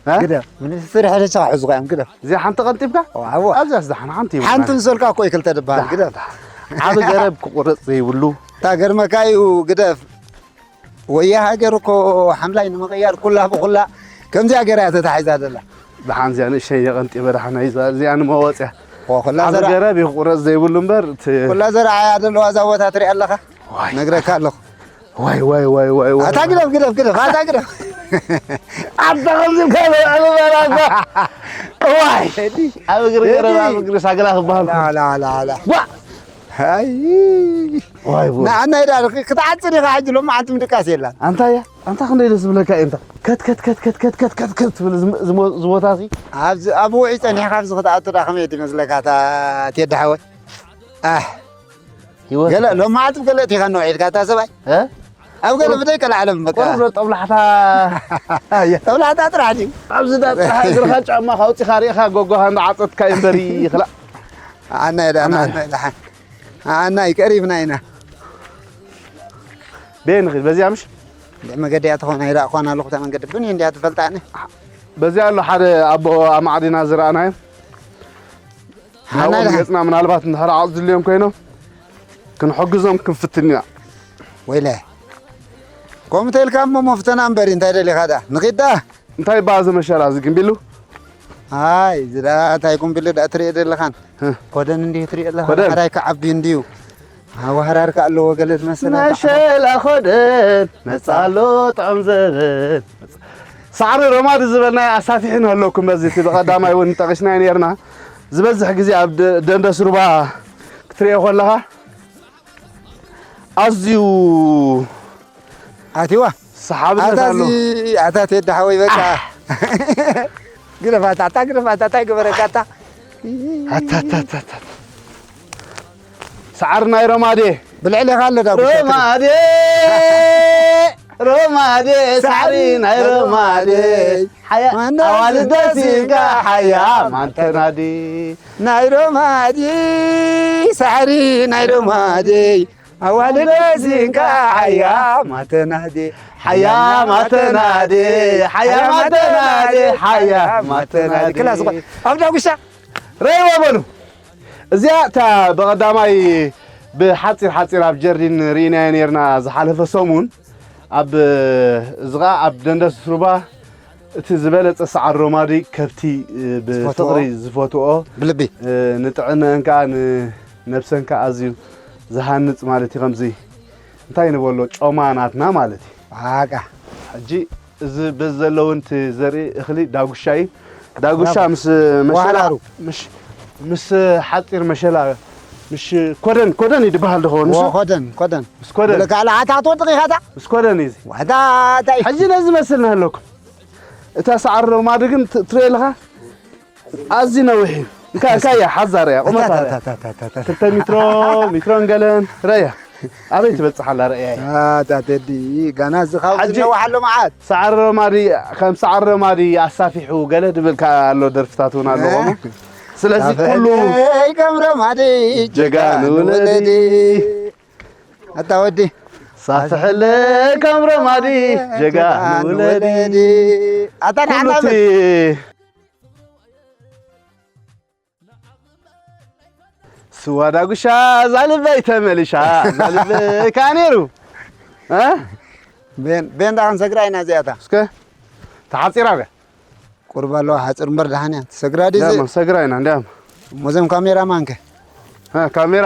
እ? ግደፍ። ሚኒስትሪ ሕርሻ ክሕዙኻ እዮም። ግደፍ። እዚኣ ሓንቲ ቀንጢብካ? ዋዋ። ኣብዚኣ ስዳሕና ሓንቲ ይብሉ ሓንቲ ማለት። ንሰልካ እኮ ይክልተ ድበሃል። ዳ-፣ ግደፍ። ዳ-፣ ዓቢ ገረብ ክቑረጽ ዘይብሉ። እታ ገርመካ እዩ። ግደፍ። ወያ ሃገር እኮ ሓምላይ ንምቕያር ኩላ ብኹላ ከምዚኣ ገይራ እያ ተታሒዛ ዘላ። ደሓን እዚኣ ንእሽተይ የቐንጢበ ደሓን እያ እዚኣ ንመወጽያ። ኦ፣ ኩላ ዓቢ ዘራ-፣ ገረብ እዩ ክቑረጽ ዘይብሉ እምበር እቲ ኩላ ዘርዓ እያ ዘለዋ እዛ ቦታ ትሪኣ ኣለኻ? ዋይ። ነግረካ ኣለኹ። ዋይ፣ ዋይ፣ ዋይ፣ ዋይ፣ ዋይ፣ ኣታ ዋይ። ግደፍ፣ ግደፍ፣ ግደፍ፣ ኣታ ግደፍ። ኣታ ከምዚ ኢልካ ዘርዓ ዝበላ እኮ። ዋይ። ኣብ እግሪ ገረብ፣ ኣብ እግሪ ሳግላ ክበሃል። ላ፣ ላ፣ ላ፣ ላ። ዋ። ኣይ። ዋይ፣ ዋይ። ንዓናይ ደኣ ክትዓጽድ ኢኻ ሕጂ ሎማዓንቲ ምድቃስ የላን። ኣንታ እያ፣ ኣንታ ክንደይ ደስ ዝብለካ እዩ እንታ። ከት፣ ከት፣ ከት ትብል ዝም-፣ ዝሞ-፣ ዝሞታ ሲ። ኣብዚ፣ ኣብ ውዒ ጸኒሕካ ኣብዚ ክትኣቱ ደኣ ከመይ ትመስለካ እታ ቴዲ ሓወይ? ኣሕ። ህይወት ገለ ሎማዓንቲ ገለ እቲኻ ነው ዒልካ እታ ሰብኣይ። እ? ኣብ ገለ ቁሩብ፣ ብደይ ቀልዓለም በቃ። ቁሩብ ዶ ጠብላሕታ። ኣየ። ጠብላሕታ ጥራሕ ድዩ? ኣብዚ ዳ ጥራሕ እግርኻ ጫማ ካውጺኻ ርኢኻ ጎጎኻ እንዳዓጸትካ እዩ እምበር ይኽላእ። ኣናይ ዳ፣ ኣናይ። ኣናይ ዳ። ኣናይ ቀሪብና ኢና። በየን ንኺድ? በዚኣ ምሽ? እንደ መገዲ እያ ትኾን፣ ኣይረኣእኳን ኣለኹ እታ መንገዲ። ብን እንዲያ ትፈልጣኒ። በዚኣ ኣሎ ሓደ ኣቦ ኣማዕዲና ዝረኣናዮ። ሓና ናብኦም ኢልካ። ገጽና ምናልባት እንድሕር ዓቕሊ ዝድልዮም ኮይኖም ክንሕግዞም ክንፍትን ኢና። ወይለ። ከምኡ ተልካ እሞ መፍተና እምበር እንታይ ደሊኻ ደኣ? ንኺድ ደኣ? እንታይ በኣ እዚ መሸላ እዚ ግምቢሉ? ኣይ፣ እዚ ደኣ እንታይ ግምቢሉ ደኣ ትሪኦ ዘለኻን? እ። ኮደን እንዲዩ ትሪኦ ኣለኻ። ኮደን? ሓራይ ክዓቢ እንዲዩ። ኣዋህራር ከ ኣለዎ ገለ ትመስል። መሸላ ኮደን መጻ ኣሎ ጥዑም ዘበን። ሳዕሪ ረማዲ ዝበልናዮ ኣሳፊሕና ኣለኩም። በዚ እቲ ብቐዳማይ እውን ጠቒስናዮ ነርና። ዝበዝሕ ግዜ ኣብ ደ-፣ ደንደስ ሩባ ክትሪኦ ከለኻ ኣዝዩ ኣቲዋ። ሰሓብነት ኣታ ኣሎ። እዚ ኣታ ቴዲ ሓወይ በቃ። ኣህ። ግደፋታ፣ ኣታ ግደፋታ፣ እንታይ ገበረካ ኣታ? ኣታ፣ ኣታ፣ ኣታ፣ ኣታ። ሰዓር ናይ ሮማዴ። ብልዕሌኻ ኣሎ ዳጉሻ። ሮማዴ፣ ሮማዴ፣ ሳዕሪ ናይ ሮማዴ። ሓያ፣ ማና ኣዋልድ ደሲካ ሓያ ማንተናዲ። ናይ ሮማዴ፣ ሳዕሪ ናይ ሮማዴ። ኣዋልድ ደሲካ ሓያ ማተናዴ። ሓያ ማተናዴ፣ ሓያ ማተናዴ፣ ሓያ ማተናዴ። ክላስ እኮ ኣብ ዳጉሻ። ረይዋ በሉ። እዚኣ እታ ብቐዳማይ ብሓጺር ሓጺር ኣብ ጀርዲን ርኢናዮ ኔርና ዝሓለፈ ሰሙን። ኣብ፣ እዚ ኸኣ ኣብ ደንደስ ሩባ እቲ ዝበለጸ ሰዓር ሮማዲ ከብቲ፣ እ፣ ዝፈትዎ። ብፍቕሪ ዝፈትዎ፣ ብልቢ። እ፣ ንጥዕነአን ከኣ ንነብሰን ከኣ ኣዝዩ ዝሃንጽ ማለት እዩ። ከምዚ እንታይ ንበሎ ጮማ ናትና ማለት እዩ። በቃ። ሕጂ እዚ በዚ ዘለውን እቲ ዘርኢ እኽሊ ዳጉሻ እዩ። ዳጉሻ ብራቮ። ምስ መሸላ፣ ዋህራሩ። ምስ፣ ምስ ሓጺር መሸላ፣ ምስ ኮደን፣ ኮደን እዩ ዝበሃል ዝኸውን ንሱ? ወ-፣ ኮደን፣ ኮደን። ምስ ኮደን። ብለካ ኣላ ኣታ ክትወድቕ ኢኻ እታ? ምስ ኮደን እዩ እዚ። ዋታ ኣታ እዩ። ሕጂ ነዚ መስል ንህለኩም። እታ ሰዓር ሮማዲ ግን ት-፣ ትሪኦ ኣለኻ? ኣዝዩ ነዊሕ እዩ። እንካ-፣ እንታይ እንታይ እያ? ሓዛር እያ፣ ቁመታ እያ። ኣታ፣ ኣታ፣ ኣታ፣ ኣታ፣ ኣታ። ክልተ ሜትሮ፣ ሜትሮን ገለን። ረያ። ኣበይ ትበጽሕ ኣላ? ረያ እያ። ኣታ ቴዲ፣ ጋና እዚ ካብ ሕጂ ዝነውሕ ኣሎ መዓት። ሰዓሪ ሮማዲ፣ ከም ሰዓሪ ሮማዲ ኣሳፊሑ ገለ ድብል ከኣ ኣሎ፣ ደርፍታት እውን ኣለዎ። እ። ስለዚ ኩሉ ሳፍሐለይ ከም ሮማዲ፣ ጀጋኑ ጀጋኑ ውለዲ። ውለዲ። ኣታ ወዲ። ሳፍሐለይ ከም ሮማዲ፣ ጀጋኑ ጀጋኑ ውለዲ። ውለዲ። ኣታ ኩሉ ንዓና እቲ በል። ስዋ ዳጉሻ እዛ ልበይ ተመሊሻ፣ እዛ ልበይ ከኣ ነይሩ። እ? ቤን፣ ቤን ዳኸን ሰግራ ኢና እዚኣታ። እስከ ተሓጺራ በ። ቁርብ ኣለዋ ሓጽር እምበር ደሓን እያ። ትሰግራ ድዩ? እንዲያማ ሰግራ ኢና፣ እንዲያማ። እሞ እዞም ካሜራ ማንከ? እ፣ ካሜራ።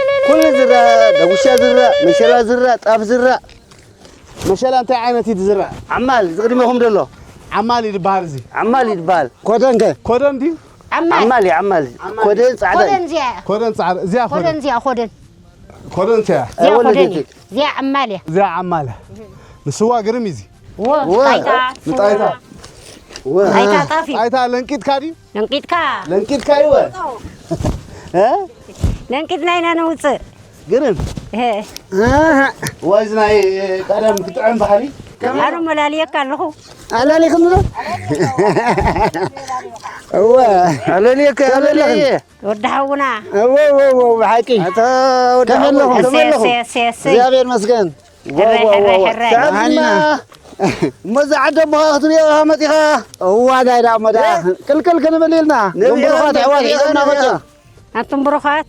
ኩሉ ዝረእ፣ ደጉሻ ዝረእ፣ መሸላ ዝረእ፣ ጣፍ ዝረእ። መሸላ እንታይ ዓይነት እዩ ዝረእ? ዓማል፣ ዝቕድሜኹም ዘሎ። ዓማል እዩ ዝበሃል እዚ። ዓማል እዩ ዝበሃል። ኮደን ከ? ኮደን ድዩ? ዓማል። ዓማል እዩ፣ ዓማል። ዓማል። ኮደን ጻዕዳ እዩ። ኮደን እዚኣ። ኮደን ጻዕዳ፣ እዚኣ ኮደን። ኮደን እዚኣ፣ ኮደን። ኮደን እዚኣ። እዚኣ ኮደን እዩ። ኣይወለደትን። እዚኣ ዓማል እያ። እዚኣ ዓማል። ንስዋ ግርም እዩ እዚ። ወ፣ ወ፣ ጣይታ፣ ንጣይታ። ወ። ጣይታ ጣፍ እዩ። ጣይታ ለንቂጥካ ድዩ? ለንቂጥካ። ለንቂጥካ ይወ። እ? ለንቂጥና ኢና ነውፅእ። ግርም። እ። ኣሃ። ዋይዝ ናይ ቀደም ክጥዕም ባህሊ። ኣነ መላልየካ ኣለኹ። ኣላሊኽኒ ዶ? እወ። ኣለልየካ፣ ኣለልየ። ወዲ ሓውና። እወ፣ እወ፣ እወ፣ ብሓቂ። ኣታ ወዲ ከመይ ሓው፣ ኣለኹም? ከመይ ኣለኹም? እሰይ፣ እሰይ፣ እሰይ። እግዚኣብሔር ይመስገን። ሕራይ፣ ሕራይ፣ ሕራይ። ሰላም ደህና ኢና። እሞ እዛ ዓዲ ኣቦኻ ክትሪኦ ኢኻ መፂኻ? እዋ፣ እንታይ ደኣ እሞ ደኣ፣ እ? ቅልቅል ክንብል ኢልና። ነቢያ እዞም ብሩኻት ነቢያ ኣሕዋት ሒዞም ነቢያ። እናመፁ። ኣንቱም ብሩኻት።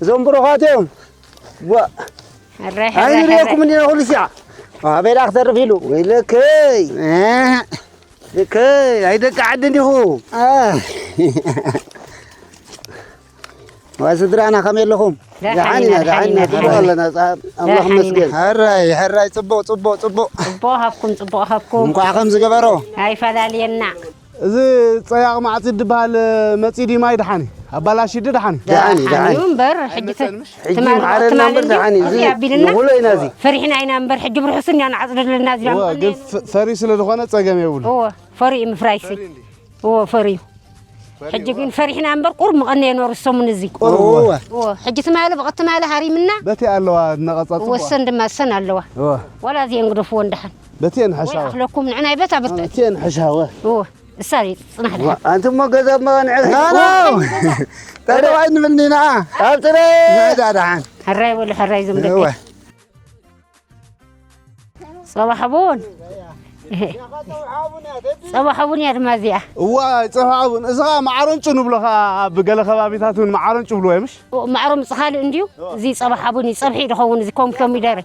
እዞም ብሩኻት እዮም። ዋ። ሕራይ፣ ሕራይ፣ ኣይንሪኦኩም ሕራይ። እንዲና ኩሉ ሲዓ። ኣበይ ደኣ ክተርፍ ኢሉ? ወይለከይ። እ። ደከይ፣ ኣይ ደቂ ዓዲ እንዲኹም። እ። ዋ ስድራና ከመይ ኣለኹም? ደሓን ደሓን ኢና፣ ኢና፣ ደሓን ደሓን ኢና፣ ኢና፣ ጽቡቕ ደሓን ኣለና፣ ኢና። ጻ-፣ ኣምላኽ ደሓን ኢና። ይመስገን። ሕራይ፣ ሕራይ፣ ጽቡቕ፣ ጽቡቕ፣ ጽቡቕ። ጽቡቕ ሃብኩም፣ ጽቡቕ ሃብኩም። እንኳዕ ከም ዝገበሮ። ኣይፈላልየና። እዚ ጸያቕ ማዕጺድ ዝበሃል መጺ ድዩ ማይ ደሓን እዩ? ኣባላሺ ድዩ ደሓን እዩ? ደሓን እዩ፣ ደሓን ደሓን እዩ። እዩ እምበር፣ ሕጂ ተ-፣ ኣይመጸን ምሽ? ሕጂ ትማሊ፣ ማዕረና እምበር ትማሊ ደሓን እዩ። እዚ እዚ ኣቢልና ንኹሎ ኢና እዚ። ፈሪሕና ኢና እምበር፣ ሕጂ ብርሑስ እንዲያ ንዓጽደለና እዚ እወ፣ ደኣ ግን ፈ-፣ ፈሪ ስለ ዝኾነ ጸገም የብሉ። እወ፣ ፈሪ እዩ ምፍራይሲ። ፈሪ እንዲ። እወ፣ ፈሪ እዩ። ፈሪ ሕጂ እወ። ግን ፈሪሕና እምበር ቁሩብ ምቐነየ ኖሩ ሰሙን እዚ። ቁሩብ እወ። እወ። እወ፣ ሕጂ ትማሊ ብቐ-፣ ትማሊ ሃሪምና። በቲ ኣለዋ ነቐጻ ጽቡቕ። ወሰን ድማ ሰን ኣለዋ። እወ። ዋላ እዚአን ግደፍዎ እንደሓን። በቲ እየን ወይ ሓሻወ። ኣኽለኩም ንዕናይ በታ ብርትዕቲ። በቲ እየን ሓሻወ። እወ፣ እሳ ጽናሕ ዋ፣ ደሓን። ኣንቲ እሞ ገዛ እሞ ንዕናይ ና፣ ና። ጠረዋይ ንብልኒና። ኣብ ጥረ። ንዕዳ ደሓን። ሕራይ በሉ፣ ሕራይ ዝም ደቀይ። እወ። ጸባ ሓቡን። ጸባ ሓቡን እያ ድማ እዚኣ። እዋ፣ ጸባ ሓቡን። እዚ ኸኣ ማዓረንጩ ንብሎ ኸኣ ኣብ ገለ ከባቢታት እውን ማዓረንጩ ይብልዎ እዮም፣ ምሽ? ኦ፣ ማዕሮ ምጽ ካልእ እንድዩ። እዚ ጸባ ሓቡን እዩ። ጸብሒ ድኸውን እዚ ኮም ኮሚደረ።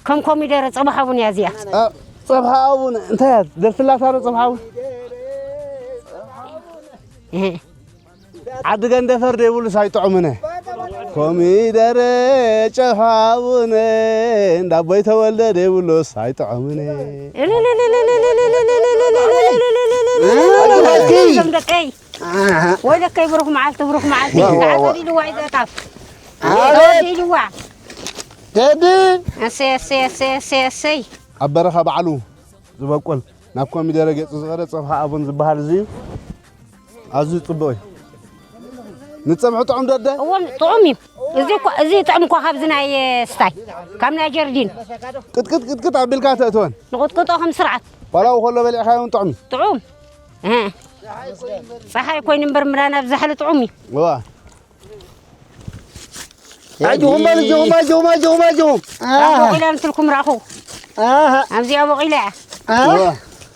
ከም ኮሚደረ ጸባ ሓቡን እያ እዚኣ። ጸ-፣ ጸባ ሓቡን እንታይ እያ? ደርፊላታ ዶ ጸባ ሓቡን? እህ። ዓዲ ገንደፈር ደይብሉስ ኣይጥዑምነ። ኮሚደረ ጨፋውነ እንዳቦይ ተወልደ ደይብሉስ ኣይጥዑምነ። እዞም ደቀይ። ወይለከይ ብሩኽ መዓልቲ፣ ብሩኽ መዓልቲ። ዋ፣ ዋ፣ ዋ። ተዓጸዲልዋ እዩ ዘጣፍ። ኣቤት። ተዓጸዲልዋ። ደዲ። እሰይ፣ እሰይ፣ እሰይ፣ እሰይ፣ እሰይ። ኣብ በረኻ ባዕሉ ዝበቁል ናብ ኮሚደረ ገጹ ዝቐረ ጸብሒ ኣቡን ዝበሃል እዚ እዩ። ኣዝዩ ጽቡቕ እዩ። ንጸብሒ ጥዑም ዶ ኣደ? እወ፣ ጥዑም እዩ። እዚ እኮ፣ እዚ ጥዑም እኮ ካብዚ ናይ ስታይ፣ ካብ ናይ ጀርዲን። ቅጥቅጥ ቅጥቅጥ ኣቢልካ ተእትወን። ንቕጥቅጦ ከም ስርዓት። ዋላ ከሎ በሊዕካዮ እውን ጥዑም እዩ። ጥዑም። እህ። ጸሓይ ኮይኑ እምበር ምራን ኣብ ዛሕሊ ጥዑም እዩ። እዋ። ኣጆኹም በሉ፣ ኣጆኹም፣ ኣጆኹም፣ ኣጆኹም፣ ኣጆኹም። ኣሃ። በቑላ እንትልኩም ራኹ። ኣሃ። ኣብዚኣ በቑላ እያ። ኣሃ።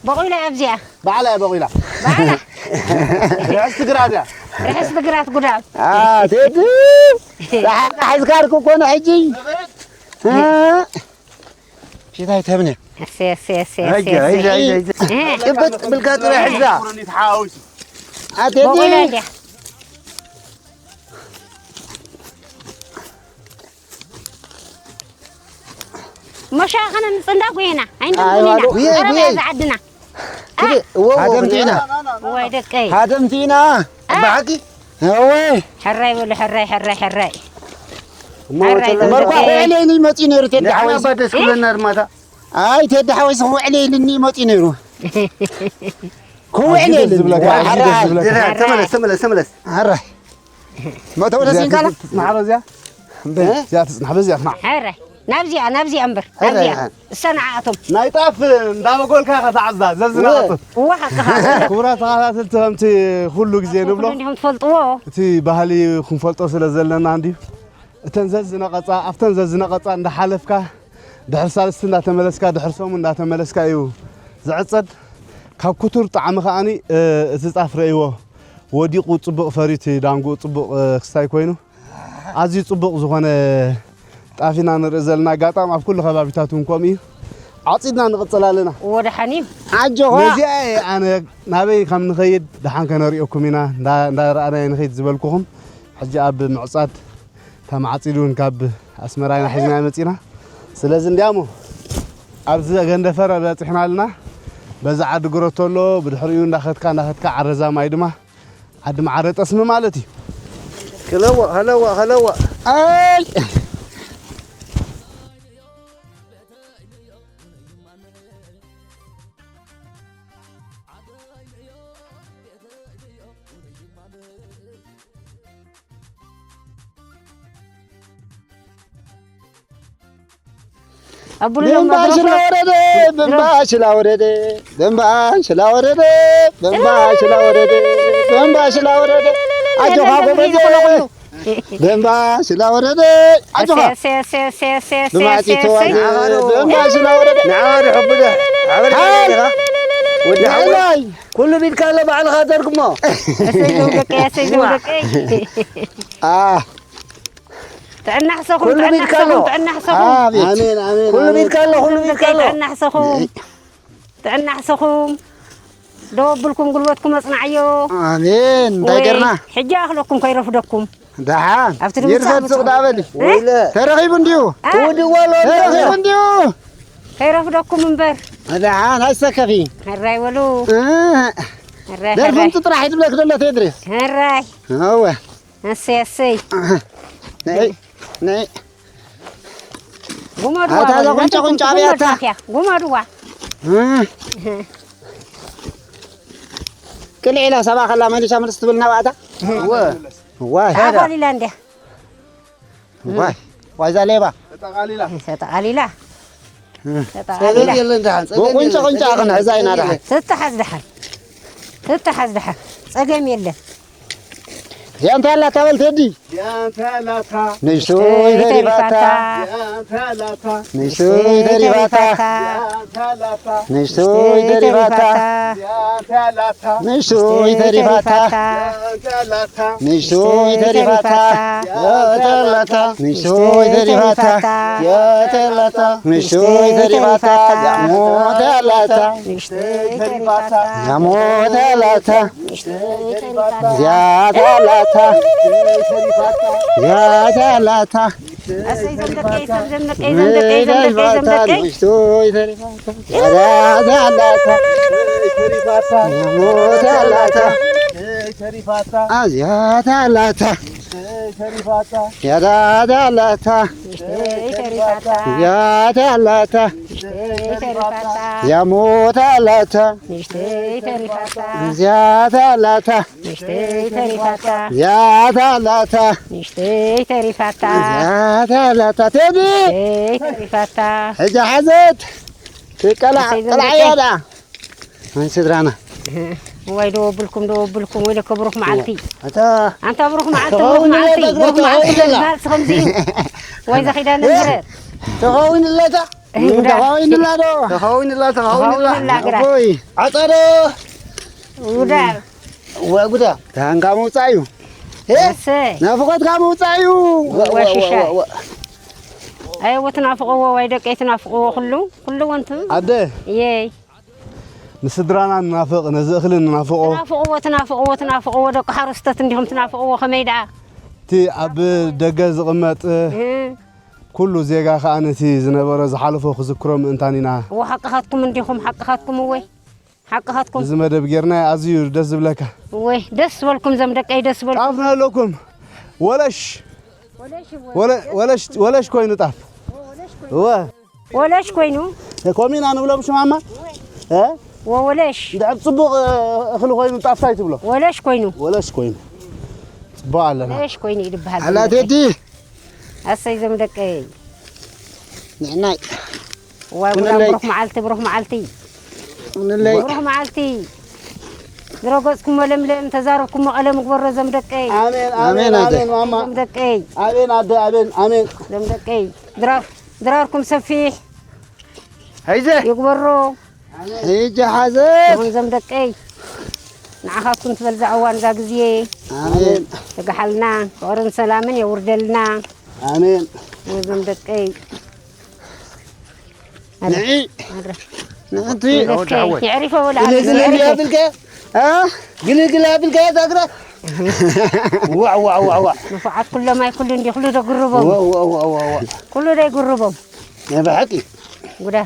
በቑላ እያ ኣብዚኣ። ባዕላ እያ በቑላ። ባዕላ። ርሕስቲ ግራት እያ። ርሕስቲ ግራት ጉዳም። ኣ፣ ቴዲ። ራሕካ ሒዝካ ርኩ ኮነ ሕጂ። ኣ። ሽታይ ተብነ። እሰይ፣ እሰይ፣ እሰይ፣ ኣይ፣ እሰይ፣ ኣይ፣ እሰይ። ኣይ፣ ኣይ። እ። ቅብጥ ብልካ ጥረ ሕዛ። ኣቴዲ። በቑላ እንድያ። መሻ ኸነ ንጽንዳ ጐይና፣ ኣይንደግሞ ኣይዋ፣ ኢና። ዶ-፣ ጉየ፣ ቀረባ ጉየ። እያ ዝዓድና። ክዲ፣ አ። ወ-፣ ወ-፣ ሃደምቲ ኢና። ወይ ደቀይ። ሃደምቲ ኢና። አ። ብሓቂ? እወ። ሕራይ በሉ፣ ሕራይ፣ ሕራይ፣ ሕራይ። እሞ ሕራይ ተለ-፣ በሉ መርኳ ደቀይ። ኩዕለይኒ መጺኡ ነይሩ፣ ቴዲ ንሕና ሓወይስ። እባ ደስ ክብለና ድማታ። ኣይ፣ ቴዲ ሓወይስ፣ ኩዕለይኒ መጺኡ ነይሩ። ኩዕለይኒ። ዝብለካ፣ ሕራይ። ዝብለካ። ድራ፣ ተመለስ፣ ተመለስ፣ ተመለስ። ሕራይ። መእተዊ እዚኣ ረሲንካላ? ትጽናሕ በዚኣ? እምበይ፣ እ? እዚኣ ትጽናሕ በዚኣ፣ ስማዕ። ሕራይ። ናብዚኣ፣ ናብዚኣ እምበር፣ ሕራይ፣ ናብዚኣ። ሕራይ። እሳ ንዓኣቶም። ናይ ጣፍ እንዳበጎልካ ኢኻ ትዓዛ፣ ዘዝናቐጽ። እወ፣ ሓቅኻ። ክቡራት ተኸታተልቲ፣ ከምቲ ኩሉ ግዜ ንብሎ፣ ኩሉ እንዲኹም ትፈልጥዎ። እቲ ባህሊ ክንፈልጦ ስለ ዘለና እንድዩ። እተን ዘዝነቐጻ፣ ኣብተን ዘዝነቐጻ እንዳሓለፍካ፣ ድሕሪ ሳልስቲ እንዳተመለስካ፣ ድሕሪ ሰሙን እንዳተመለስካ እዩ ዝዕጸድ። ካብ ክቱር ጣዕሚ ከኣኒ፣ እ፣ እቲ ጣፍ ረእይዎ። ወዲቑ ጽቡቕ ፈርዩ እቲ ዳንጉኡ ጽቡቕ፣ እ፣ ክስታይ ኮይኑ፣ ኣዝዩ ጽቡቕ ዝኾነ ጣፍ ኢና ንርኢ ዘለና። ኣጋጣሚ ኣብ ኩሉ ከባቢታት እውን ከምኡ እዩ። ዓጺድና ንቕጽል ኣለና። እወ፣ ደሓን እዩ። ኣጆኻ። ነዚኣ እየ ኣነ ናበይ ከም ንኸይድ ደሓን ከነርእየኩም ኢና፣ እንዳ-፣ እንዳረኣናዮ ንኸይድ ዝበልኩኹም። ሕጂ ኣብ ምዕጻድ ተማዕጺዱ እውን ካብ ኣስመራ ኢና ሒዝና መጺና። ስለዚ እንዲያሞ ኣብዚ ገንደፈረ በጺሕና ኣለና። በዛ ዓዲ ግረቶ ኣሎ፣ ብድሕሪኡ እንዳኸድካ፣ እንዳኸድካ ዓረዛ ማይ ድማ ዓዲ መዓረ ጠስሚ ማለት እዩ። ከለዋ፣ ከለዋ፣ ከለዋ። ኣይ! ኣቡሉ ብእምባ ሽላ ወረደ፣ ብእምባ ሽላ ወረደ፣ ብእምባ ሽላ ወረደ፣ ብእምባ ሽላ ወረደ፣ ብእምባ ሽላ ወረደ። ኣጆኻ ጎበዝ። ብእምባ ሽላ ወረደ፣ ኣጆኻ። እሰይ፣ እሰይ፣ እሰይ፣ እሰይ፣ እሰይ፣ ብማዕጺ እሰይ፣ እሰይ። ተዋዘ፣ ብእምባ ሽላ ወረደ። ንዓ ወዲ ሕቡደ፣ ዓበል ሃይ! ኢኻ። ወዲ ሓወይ። ንዕላይ! ኩሉ ቢድካ ኣሎ ባዕልኻ ተርጉሞ። እሰይ ዘውደቀይ፣ እሰይ ዘውደቀይ። አ። ጥዕና ሕሰኹም፣ ኩሉ ጥዕና ቢድካ ኣሎ። ሕሰኹም፣ ጥዕና ሕሰኹም። ኣቤት። ኣሜን፣ ኣሜን፣ ኩሉ ኣሜን። ቢድካ ኣሎ፣ ኩሉ ቢድካ ኣሎ። ጥዕና ሕሰኹም። ጥዕና ሕሰኹም። ደው ኣብልኩም ጉልበትኩም ኣጽንዓዮ። ኣሜን። እንታይ ወይ፣ ጌርና? ሕጂ ኣኽለኩም ከይረፍደኩም። ደሓን። ኣብቲ ድምፂ ይርፈድ ኣምፅኡ። ሱቕ ዳ በሊ። እ? ወይለ። ተረኺቡ እንዲዩ። እ? ትውድዎ ኣሎ። ተረኺቡ እንዲዩ። ከይረፍደኩም እምበር። ደሓን ኣይሰከፊ። ሕራይ በሉ። እ። ሕራይ፣ ደርፊ ሕራይ። ምጡ ጥራሕ እዩ ዝብለክ ዘሎ ቴድሬስ። ሕራይ። እወ። እሰይ፣ እሰይ። ነይ፣ ነይ። ጉመድዋ ኣታ በሉ፣ እዛ ቁንጫ ናትኩም ቁንጫ ትጉመድ ኣብያታ። ካፍያ። ጉመድዋ። እ። ቅልዕ ኢላ ሰባ ከላ መሊሻ መልስ ትብል ናባታ። እወ። ዋይ። ኣባሊላ እንድያ። ዋይ። ዋይ እዛ ሌባ። ተጠቓሊላ። ተጠቓሊላ። እ። ተጠቓሊላ። ጸገም የለን ደሓን፣ ጸገም ብቁንጫ የለን፣ ቁንጫ ጸገም ክንሕዛ የለን፣ ኢና ጸገም ደሓን። የለን። ትተሓዝ ደሓን። ትተሓዝ ደሓን። ጸገም የለን። ያንታ ኣላታ በል ቴዲ። ያንታ ኣላታ። ንእሽቶይ ተሪፋታ። ያንታ ኣላታ። ንእሽቶይ ተሪፋታ። ያንታ ኣላታ። ንእሽቶይ ተሪፋታ። ያንታ ኣላታ። ንእሽቶይ ተሪፋታ። ያንታ ኣላታ። ንእሽቶይ ተሪፋታ። ያንታ ኣላታ። ንእሽቶይ ተሪፋታ። ያንታ ኣላታ። ንእሽቶይ ተሪፋታ። ያሞተ ኣላታ። ንእሽቶይ ተሪፋታ። ያሞተ ኣላታ። ንእሽቶይ ተሪፋታ። ዝያዳ ኣላታ። ዝያዳ ኣላታ። ኣሰይ ዘምደቀይ፣ ዘምደቀይ፣ ዘምደቀይ፣ ዘምደቀይ፣ ዘምደቀይ። ንእሽቶይ ተሪፋታ። ዝያዳ ኣላታ። ያሞተ ኣላታ። ኣዝያታ ኣላታ። ዝያዳ ኣላታ። ንእሽተይ ተሪፋታ። ዝያዳ ኣላታ። ንእሽተይ ተሪፋታ። ያሞታ ኣላታ። ንእሽተይ ተሪፋታ። ዝያዳ ኣላታ። ንእሽተይ ተሪፋታ። ዝያዳ ኣላታ። ንእሽተይ ተሪፋታ። ዝያዳ ኣላታ። ቴዲ። ንእሽተይ ተሪፋታ። ሕጂ ሓዘት። ትቀላዕ፣ እሰይ፣ ቀላዕ ዘምደቀይ። እያ ደኣ። ኣይ ስድራና። እዋይ፣ ደው ኣብልኩም፣ ደው ኣብልኩም፣ ወይለከ ብሩኽ መዓልቲ። ኣታ። ኣንታ ብሩኽ መዓልቲ፣ ብሩኽ ተኸውንላ መዓልቲ፣ ዶ ብሩኽ መዓልቲ ተኸውንላ? መዓልቲ ከምዚ እዩ። ወይ ዘኺዳነ እ? ምሕረት። ተኸውንላታ? እህ፣ ጉዳ። ተኸውንላ ዶ? ተኸውንላ፣ ተኸውንላ። ተኸውንላ ግራ። ኣቦይ። ዓጸዶ። ጉዳ። ወ ጉዳ። ታንካ ምውጻእ እዩ። እ? እሰይ። ናፍቖትካ ምውጻእ እዩ። ወ፣ ወ፣ ወ፣ ወሽሻ። ወ፣ ወ። ኣይ፣ ወትናፍቕዎ፣ ወይ ደቀይ ትናፍቕዎ፣ ኩሉ፣ ኩሉ ወንቱ። ኣደ። የይ። ንስድራና ንናፍቕ፣ ነዚ እኽሊ ንናፍቖ። ትናፍቕዎ፣ ትናፍቕዎ፣ ትናፍቕዎ፣ ደቂ ሓረስቶት እንዲኹም ትናፍቕዎ፣ ከመይ ደኣ? እቲ ኣብ ደገ ዝቕመጥ እህ። ኩሉ ዜጋ ከኣ ነቲ ዝነበረ ዝሓለፎ ክዝክሮ ምእንታን ኢና። እወ፣ ሓቅኻትኩም እንዲኹም፣ ሓቅኻትኩም፣ እወ፣ ሓቅኻትኩም። እዚ መደብ ጌርና ኣዝዩ ደስ ዝብለካ። እወ፣ ደስ ዝበልኩም ዘም ደቀይ፣ ደስ ዝበልኩም። ጣፍ ንህለኩም። ወለሽ፣ ወለ-፣ ወለሽ፣ ወለሽ ኮይኑ ጣፍ። እወ። ወለሽ ኮይኑ። እ፣ ከምኡ ኢና ንብሎም ሽማማ። እ? ወወለሽ። እንድሕር ጽቡቕ፣ እ፣ እኽሊ ኮይኑ ጣፍ ታይ ትብሎ? ወለሽ ኮይኑ። ወለሽ ኮይኑ። ጽቡቕ ኣለና። ወለሽ ኮይኑ ይድበሃል ኣላ ዘም ደቀይ። ቴዲ። ኣሰይ ዘም ደቀይ። ንዕናይ። ዋይ ጉዳ፣ ኩነለይ። ብሩኽ መዓልቲ፣ ብሩኽ መዓልቲ። ኩነለይ። ብሩኽ መዓልቲ። ዝረገጽኩሞ ለምለም፣ ተዛረብኩሞ ቀለም ግበሮ ዘም ደቀይ። ኣሜን፣ ኣሜን፣ ኣሜን፣ ኣደ። ኣሜን፣ ማማ። ዘም ደቀይ። ኣሜን፣ ኣደ፣ ኣሜን፣ ኣሜን። ዘም ደቀይ። ድራር፣ ድራርኩም ሰፊሕ ሂዘ። ይግበሮ። ሂጂ ሓዘት። ይኹን ዘም ደቀይ። ንዓኻትኩም ትበል እዛ እዋን እዛ ግዜ። ኣሜን። ትግሓልና፣ ፍቕርን ሰላምን የውርደልና። ኣሜን። ወዘም ደቀይ። ኣረ፣ ንዒ። ኣረ። ንእንቲ። ደቀይ፣ የዕሪፈ ወላ ግልግል ኣረ፣ የዕሪፈ። ኣብልከ? እ? ግልግል ኣብልከ ዛግራ? ዋዕ ዋዕ ዋዕ ዋዕ። ንፉዓት ኩሎም ኣይኩሉ እንዲ ኩሉ ደጉርቦም። ዋዕ ዋዕ ዋዕ ዋዕ ዋዕ። ኩሉ ደይጉርቦም። ናይ ብሓቂ ጉዳ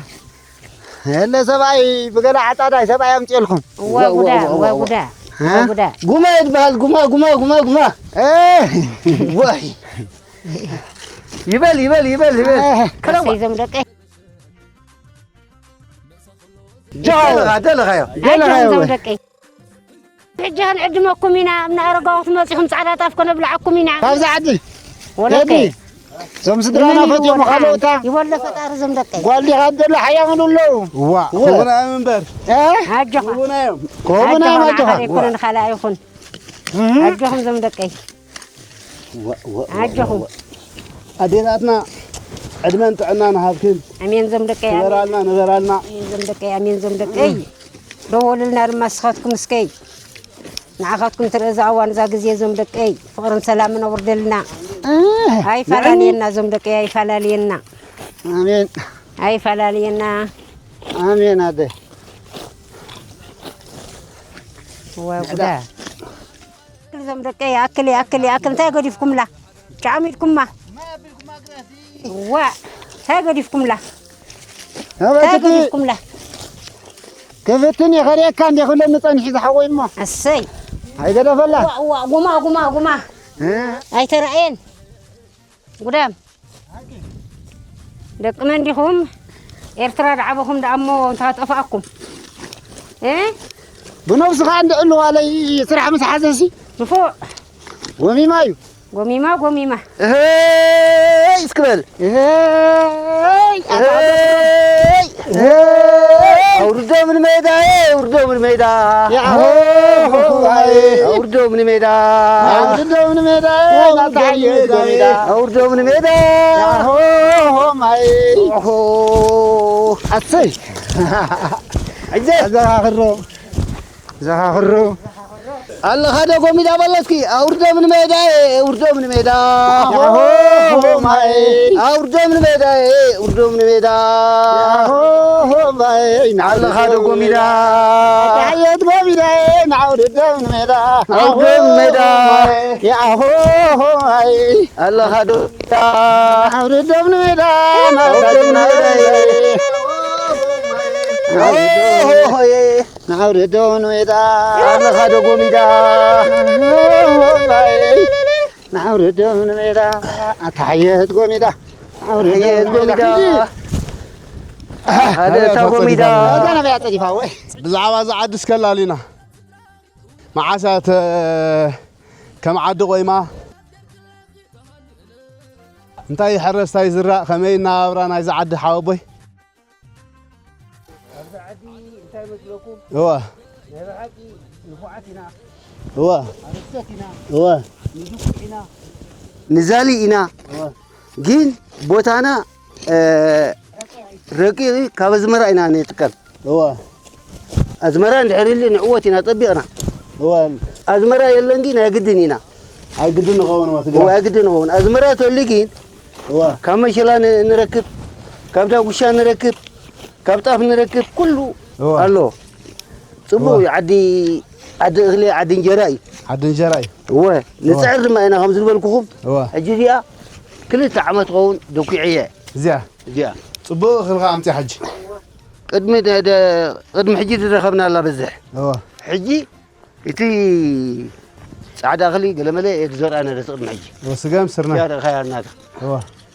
የለ ሰብኣይ ብገለ ዓጻዳይ ሰብኣይ ኣምፅኤልኩም። እዋ ጉዳ እዋ ጉዳ እዋ ጉዳ። ጉማ ይትበሃል ጉማ ጉማ ጉማ ጉማ። ኤ፣ ወይ ይበል ይበል ይበል ይበል። ከሰይ ዞም ደቀይ ደለኻ ደለኻዮ ደለኻዮ ዞም ደቀይ። ሕጂ ክንዕድመኩም ኢና ኣብ ንኣረጋዊ ክትመፂኹም ፃዕዳ ጣፍ ከነብልዓኩም ኢና። ካብዛ ዓዲ ወለከ የዲ እዞም ስድራና ፈትዮም ካልኦታ ይወሎ ፈጣሪ ዞም ደቀይ። ጓል ዲኻ ዘሎ ሓያውን ኣለዉ። ዋ ክቡና እዮም እምበር እ? ኣጆኻ ክቡና እዮም። ክቡና ኣጆኻ ማጆኻ ንሓደ ይኮነ ንኻልኣ ይኹን። ኣጆኹም ዞም ደቀይ ኣጆኹም። ኣዴታትና ዕድመን ጥዕናን ሃብክን ኣሜን ዞም ደቀይ ኣሜን ንበራልና ንበራልና ዞም ደቀይ ኣሜን ዞም ደቀይ። ደወሉልና ድማ ንስኻትኩም እስከይ ንዓኻትኩም ትርኢ እዛ እዋን እዛ ግዜ ዞም ደቀይ ፍቕርን ሰላምን ኣውርደልና። ኣይፈላለየና ዞም ደቀይ ኣይፈላለየና ኣሜን ኣይፈላለየና። ኣሜን ኣደ ወጉዳ ዞም ደቀይ ኣክል ኣክል ኣክል እንታይ ገዲፍኩምላ ጫሚድኩማ ዋ እንታይ ገዲፍኩምላ እንታይ ኣበትኪ ገዲፍኩምላ ክፍትን የኸርየካ እንደ ክብለኒ ጸኒሑ ዝሓወይ እሞ ኣሰይ ኣይገደፈላ ዋ ዋ ጉማ ጉማ ጉማ ኣይተራእየን ጉዳም ደቂ መን ዲኹም? ኤርትራ ደዓበኹም ደኣ እሞ እንታይ ጠፋእኩም? እ? ብነብስኻ እንድዕሉ ዋለይ ስራሕ ምስ ሓዘሲ ንፉዕ ጎሚማ እዩ ጎሚማ ጎሚማ እህይ እስክበል እህይ እህይ እህይ ኣውርዶም ንሜዳ እየ ኣውርዶም ንሜዳ ያሆ ኣውርዶም ንሜዳ ኣውርዶም ንሜዳ ኣውርዶም ንሜዳ ኣውርዶም ንሜዳ ያሆ ማይ ኦሆ ኣሰይ ሕጂ ዘኻኽሮ ዘኻኽሮ ኣለኻ ዶ ጎሚዳ በለስኪ ኣውርዶም ንሜዳ ኣውርዶም ንሜዳ ያሆ ማይ ኣውርዶም ንሜዳ ኣውርዶም ንሜዳ ያሆ ማይ ኣለኻ ዶ ጎሚዳ ታየት ጎሚዳ ንዓውርዶም ንሜዳ ኣውርዶም ንሜዳ ያሆ ማይ ኣለኻ ዶ ንዓውርዶም ንሜዳ ንዓውርዶ ንሜዳ ኣለኻ ዶ ጎሚዳ ንዓውርዶ ንሜዳ ኣታሓየት ጎሚዳ ንዓውርዶ ኣየት ጎሚዳ ንሜዳ ሃደታ ጎሚዳ እዛ ናበይ ኣፀዲፋ ወይ ብዛዕባ እዚ ዓዲ እስከላሊና መዓስ እያ ተ- ከም ዓዲ ቆይማ እንታይ ይሕረስ እንታይ ይዝራእ ከመይ እናባብራ ናይዚ ዓዲ ሓወቦይ ኣብዚ ዓዲ እንታይ መስለኩም? እወ ናይ ብሓቂ ንፉዓት ኢና፣ እወ ኣረሰት ኢና፣ እወ ንድኩዕ ኢና። ንዛሊ ኢና ግን ቦታና እ፣ ረቂቕ እዩ። ካብ ኣዝመራ ኢና ንጥቀም። እወ ኣዝመራ እንድሕር ኢሉ ንዕወት ኢና ጠቢቕና። እወ ኣዝመራ የለን ግን ኣይግድን ኢና። ኣይግድን ንኸውን እወ እወ ትግራይ ኣይግድን ንኸውን። ኣዝመራ ተልዩ ግን እወ ካብ መሸላ ን- ንረክብ፣ ካብ ዳጉሻ ንረክብ፣ ካብ ጣፍ ንረክብ፣ ኩሉ እወ ኣሎ። ጽቡቕ እወ። እዩ። ዓዲ ዓዲ እኽሊ ዓዲ እንጀራ እዩ። ዓዲ እንጀራ እዩ እወ ንጽዕር ድማ ኢና ከም ዝበልኩኹም። እወ ሕጂ እዚኣ ክልተ ዓመት ትኸውን ደኲዐ እየ። እዚኣ እዚኣ ጽቡቕ እኽሊ ከዓ ኣምፅያ ሕጂ ቅድሚ ደ- ደ- ቅድሚ ሕጂ ዝረኸብናላ በዝሕ እወ ሕጂ እቲ ጻዕዳ እኽሊ ገለመለ እየ ዝዘርኣ ነረ ቅድሚ ሕጂ እወ ስገም ስርና እዚኣ ርኢኻያ ናትኻ እወ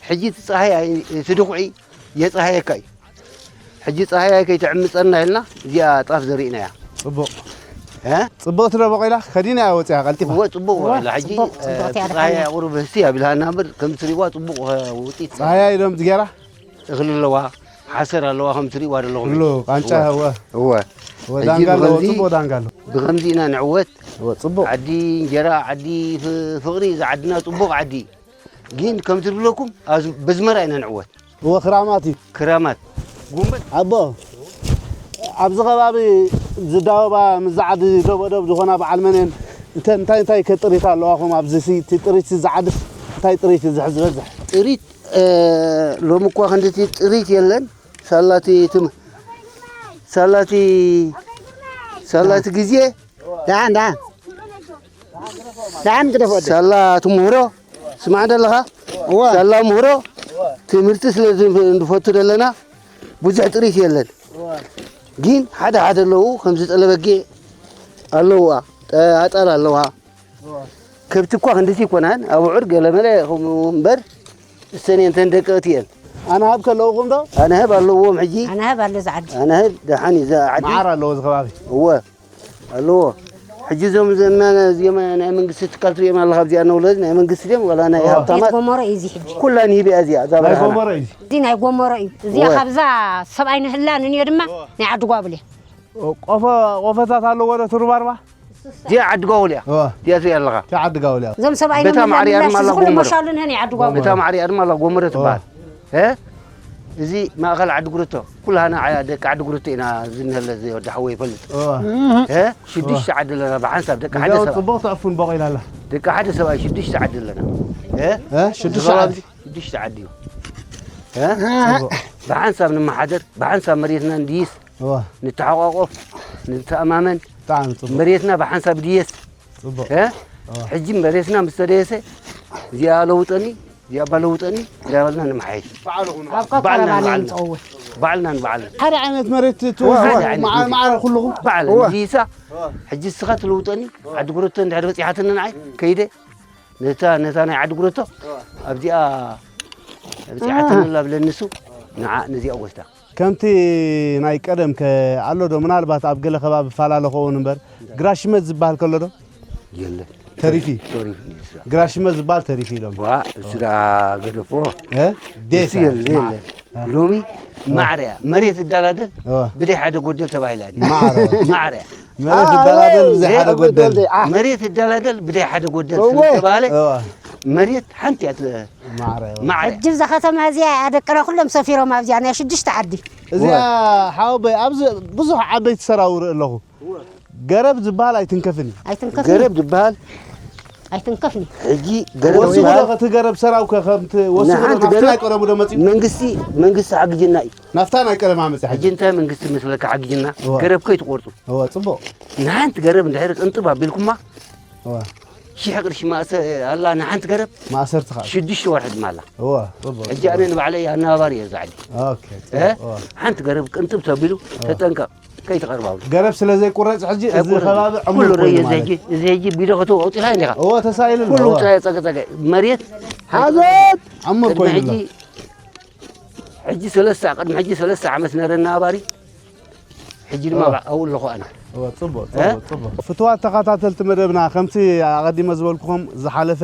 ሕጂ እቲ ጸሃይ ኣይ- እቲ ድኹዒ የጸሃየካ እዩ። ሕጂ ጸሃይ ኣይከይትዕምጸና ኢልና እዚኣ ጣፍ ዘሪእናያ። ጽቡቕ እ? ጽቡቕቲ ዶ በቂላ ከዲና እያ ወፂኣ ቀልጢፋ እወ ጽቡቕ ውዒላ ሕጂ ጽቡቕ፣ ጽቡቕ እ፣ እያ ጸሃይ ደሓን። ኣቑሩብ ህስቲ ኣቢልሃና እምበር ከም ትሪእዋ ጽቡቕ እ፣ ውፅኢት ፀሃያ ኢሎም ዝገራ እኽሊ ኣለዋ ሓሰር ኣለዋ ከም ትሪእዋ ዘለኹም ኩሉ ቃንጫ እወ እወ እወ ሕጂ ዳንጋ ኣለዎ ብኸምዚ- ፅቡቕ ዳንጋ ኣለዎ ብኸምዚ ኢና ንዕወት እወ ፅቡቕ ዓዲ እንጀራ ዓዲ ፍ- ፍቕሪ እዚ ዓድና ጽቡቕ ዓዲ እዩ። ግን ከም ትብለኩም ኣዝ- በዝመራ ኢና ንዕወት እወ ክራማት እዩ ክራማት ጉንበት ኣቦ ኣብዚ ከባቢ ዝዳወባ ምስ ዝዓዲ ደቦደብ ዝኾና በዓል መን እየን እንተ እንታይ እንታይ ከጥሪት ኣለዋኹም ኣብዚ ሲ- እቲ ጥሪት ዝዓዲ እንታይ ጥሪት እዩ ዝሕ ዝበዝሕ ጥሪት እ፣ ሎሚ እኳ ክንድቲ ጥሪት የለን ሳላቲ ትም ሳላቲ ሳላቲ ግዜ ደሓን ደሓን ደሓን ግደፍ ወደ። ሳላ ትምህሮ ስማዕ ደለኻ? እዋ። ሳላ ምህሮ ትምህርቲ ስለ ዝን-፣ እንድፈቱ ደለና ብዙሕ ጥሪት የለን። ግን ሓደ ሓደ ኣለዉ ከምዚ ጠለበጌ ኣለዋ፣ ጠ-፣ ኣጣል ኣለዋ። ከብቲ እኳ ክንድቲ ይኮናን ኣብዑር ገለመለ ከምኡ እምበር እሰን እንተን ደቀቕቲ እየን። ኣነ ሃብ ከለውኹም ዶ? ኣነ ሃብ ኣለዎም ሕጂ። ኣነ ሃብ ኣሎ ዝዓዲ። ኣነ ሃብ ደሓን እዩ ዝዓዲ። መዓር ኣለዎ እዚ ከባቢ። እወ ኣለዎ። ሕጂ እዞም ዘና እዚኦም ናይ መንግስቲ ትካል ትሪኦም ኣለኻ ኣብዚኣ ነውለድ ናይ መንግስቲ ድዮም ዋላ ናይ እወ። ቤት ሃብታማት ጎመሮ እዩ እዚ ሕጂ። ኩላ ንሂብ እያ እዚኣ እዛ ናይ በረሃና። ጎመሮ እዩ እዚ። እዚ ናይ ጎመሮ እዩ። እዚኣ እወ። ካብዛ ሰብኣይ ንህላ ንንዮ ድማ ናይ ዓዲ ጓብል እያ። ቆፎ ቆፎታት ኣለዎ ዶ ትሩባርባ? እዚኣ ዓዲ ጓውል እያ። እወ። እዚኣ ትሪኣ ኣለኻ። እታ ዓዲ ጋውል እያ። እዞም ሰብኣይ በታ ማዕሪኣ ድማ ኣላ ጎመሮ። መሻሉ ንህን ይዓድጓ። በታ ማዕሪኣ ድማ ኣላ ጎመሮ ትበሃል። እ? እዚ ማእኸል ዓዲ ጉረቶ ኩላህና ዓ-፣ ደቂ ዓዲ ጉረቶ ኢና ዝንህለ እዚ ወዲ ሓወይ ይፈልጥ። እወ። እ? ሽዱሽተ ዓዲ ኣለና ብሓንሳብ ደቂ ሓደ እዚኣ ሰባት። ጽቡቕ ተዕፉን በቒላ ኣላ። ደቂ ሓደ ሰብኣይ ሽዱሽተ ዓዲ ኣለና። እ? እ? እዚ ሽዱሽተ ከባቢ ዓዲ። ሽዱሽተ ዓዲ እዩ። እ? ጽቡቕ። ብሓንሳብ ንመሓደር፣ ብሓንሳብ መሬትና ንድይስ፣ እወ። ንተሓቋቆፍ፣ ንተኣማመን፣ ብጣዕሚ ጽቡቕ። መሬትና ብሓንሳብ ድየስ። ጽቡቕ። እ? እወ። ሕጂ መሬትና ምስ ተደየሰ፣ እዚኣ ለውጠኒ፣ እዚኣ ባለውጠኒ፣ እንዳበልና ንመሓየሽ። ኣብ ቀጠረባ ባዕልና ንባዕልና። ንጸውር። ባዕልና ንባዕልና። ሓደ ዓይነት መሬት እወ፣ ትወስዱ ሓደ ዓይነት መዓ-፣ መሬት። ማዕረ ኩልኹም? ባዕልና እወ። ንድይሳ፣ ሕጂ እስኻ ትልውጠኒ፣ ዓዲ ጉረቶ እንድሕር በጺሓትኒ ንዓይ፣ ከይደ፣ ነታ፣ ነታ ናይ ዓዲ ጉረቶ፣ ኣብዚኣ፣ ኣብዚኣ ተመላ ብለኒ እሱ፣ ንዓ፣ ነዚኣ ወስዳ። ከምቲ ናይ ቀደም ከ ኣሎ ዶ? ምናልባት ኣብ ገለ ከባቢ ፈላለ ክኸውን እምበር፣ ግራሽመት ዝበሃል ከሎ ዶ? የለን። ተሪፊ? ተሪፊ እዩ እሱ። ግራሽመት ዝበሃል ተሪፊ ኢሎም። ዋ፣ እሱ ደኣ ገደፎ። እ? እሱ ዴሳ። የለ፣ የለ። ሎሚ ማዕረ እያ። መሬት እዳላደል እወ። ብደይ ሓደ ጎደል ተባሂላ ድያ? ማዕረ። ማዕረ እያ። መሬት እዳላደል ብዘይ ሓደ ጎደል። መሬት እዳላደል ብደይ ሓደ ጎደል እወ። ስለ ተባሃለ እወ። መሬት ሓንቲ እያ ት-፣ ማዕረ እወ። ማዕረ እያ። ሕጂ እዛ ከተማ እዚኣ ኣደቅና ኩሎም ሰፊሮም ኣብዚኣ ናይ ሽዱሽተ ዓዲ። እዚኣ እወ። ሓወቦይ ኣብዚ ብዙሕ ዓበይቲ ሰራውር ኣለኹ። ገረብ ዝበሃል ኣይትንከፍን እዩ። ኣይትንከፍን። ገረብ ዝበሃል ኣይትንከፍን። ሕጂ ገረብ ወሲኹ ዝበሃል ዶ እቲ ገረብ ሰራው ከ ከምቲ ወሲኹ ዶ ንሓንቲ ናብቲ ገረብ ናይ ቀደሙ ዶ መጺኡ? መንግስቲ፣ መንግስቲ ሓግጅና እዩ። ናብታ ናይ ቀደም ኣመጺ ሕጂ ሕጂ። እንታይ መንግስቲ መስለካ ሓግጅና? እወ። ገረብ ከይትቆርጹ። እወ፣ ጽቡቕ። ንሓንቲ ገረብ እንድሕር ቅንጥብ ኣቢልኩማ እወ። ሽሕ ቅርሺ ማእሰ-፣ ኣላ ንሓንቲ ገረብ። ማእሰርቲ ከዓ። ሽዱሽተ ወርሒ ድማ ኣላ። እወ፣ ጽቡቕ፣ ሕጂ ጽቡቕ። ኣነ ንባዕለይ ኣነባባሪ እየ እዛ ዓዲ። ኦኬ፣ እ? ጽቡቕ፣ እወ። ሓንቲ ገረብ ቅንጥብ ተቢሉ እወ። ተጠንቀቕ። ከይትቐርባሉ። ገረብ ስለ ዘይቁረጽ ሕጂ እዚ ኣይቁረጽን። ከባቢ ኩሉ ዕሙር ርእዩ ኮይኑ እዚ ማለት። ሕጂ፣ እዚ ሕጂ ቢዶ ከተው ኣውጺኻ እንዲኻ። እወ፣ ተሳኢሉ ኣሎ፣ ኩሉ እወ። ጸ-፣ ጸገ-፣ ጸገ-፣ መሬት ሓዘት! ዕሙር ቅድሚ ኮይኑ ኣሎ። ሕጂ፣ ሕጂ ሰለስተ፣ ቅድሚ ሕጂ ሰለስተ ዓመት ነረና ኣባሪ። ሕጂ ድማ እወ። ኣብኡ ኣለኹ ኣነ። እወ፣ ጽቡቕ፣ እ? ጽቡቕ፣ ጽቡቕ። ፍቱዋት ተኸታተልቲ መደብና፣ ከምቲ ኣቐዲመ ዝበልኩኹም፣ ዝሓለፈ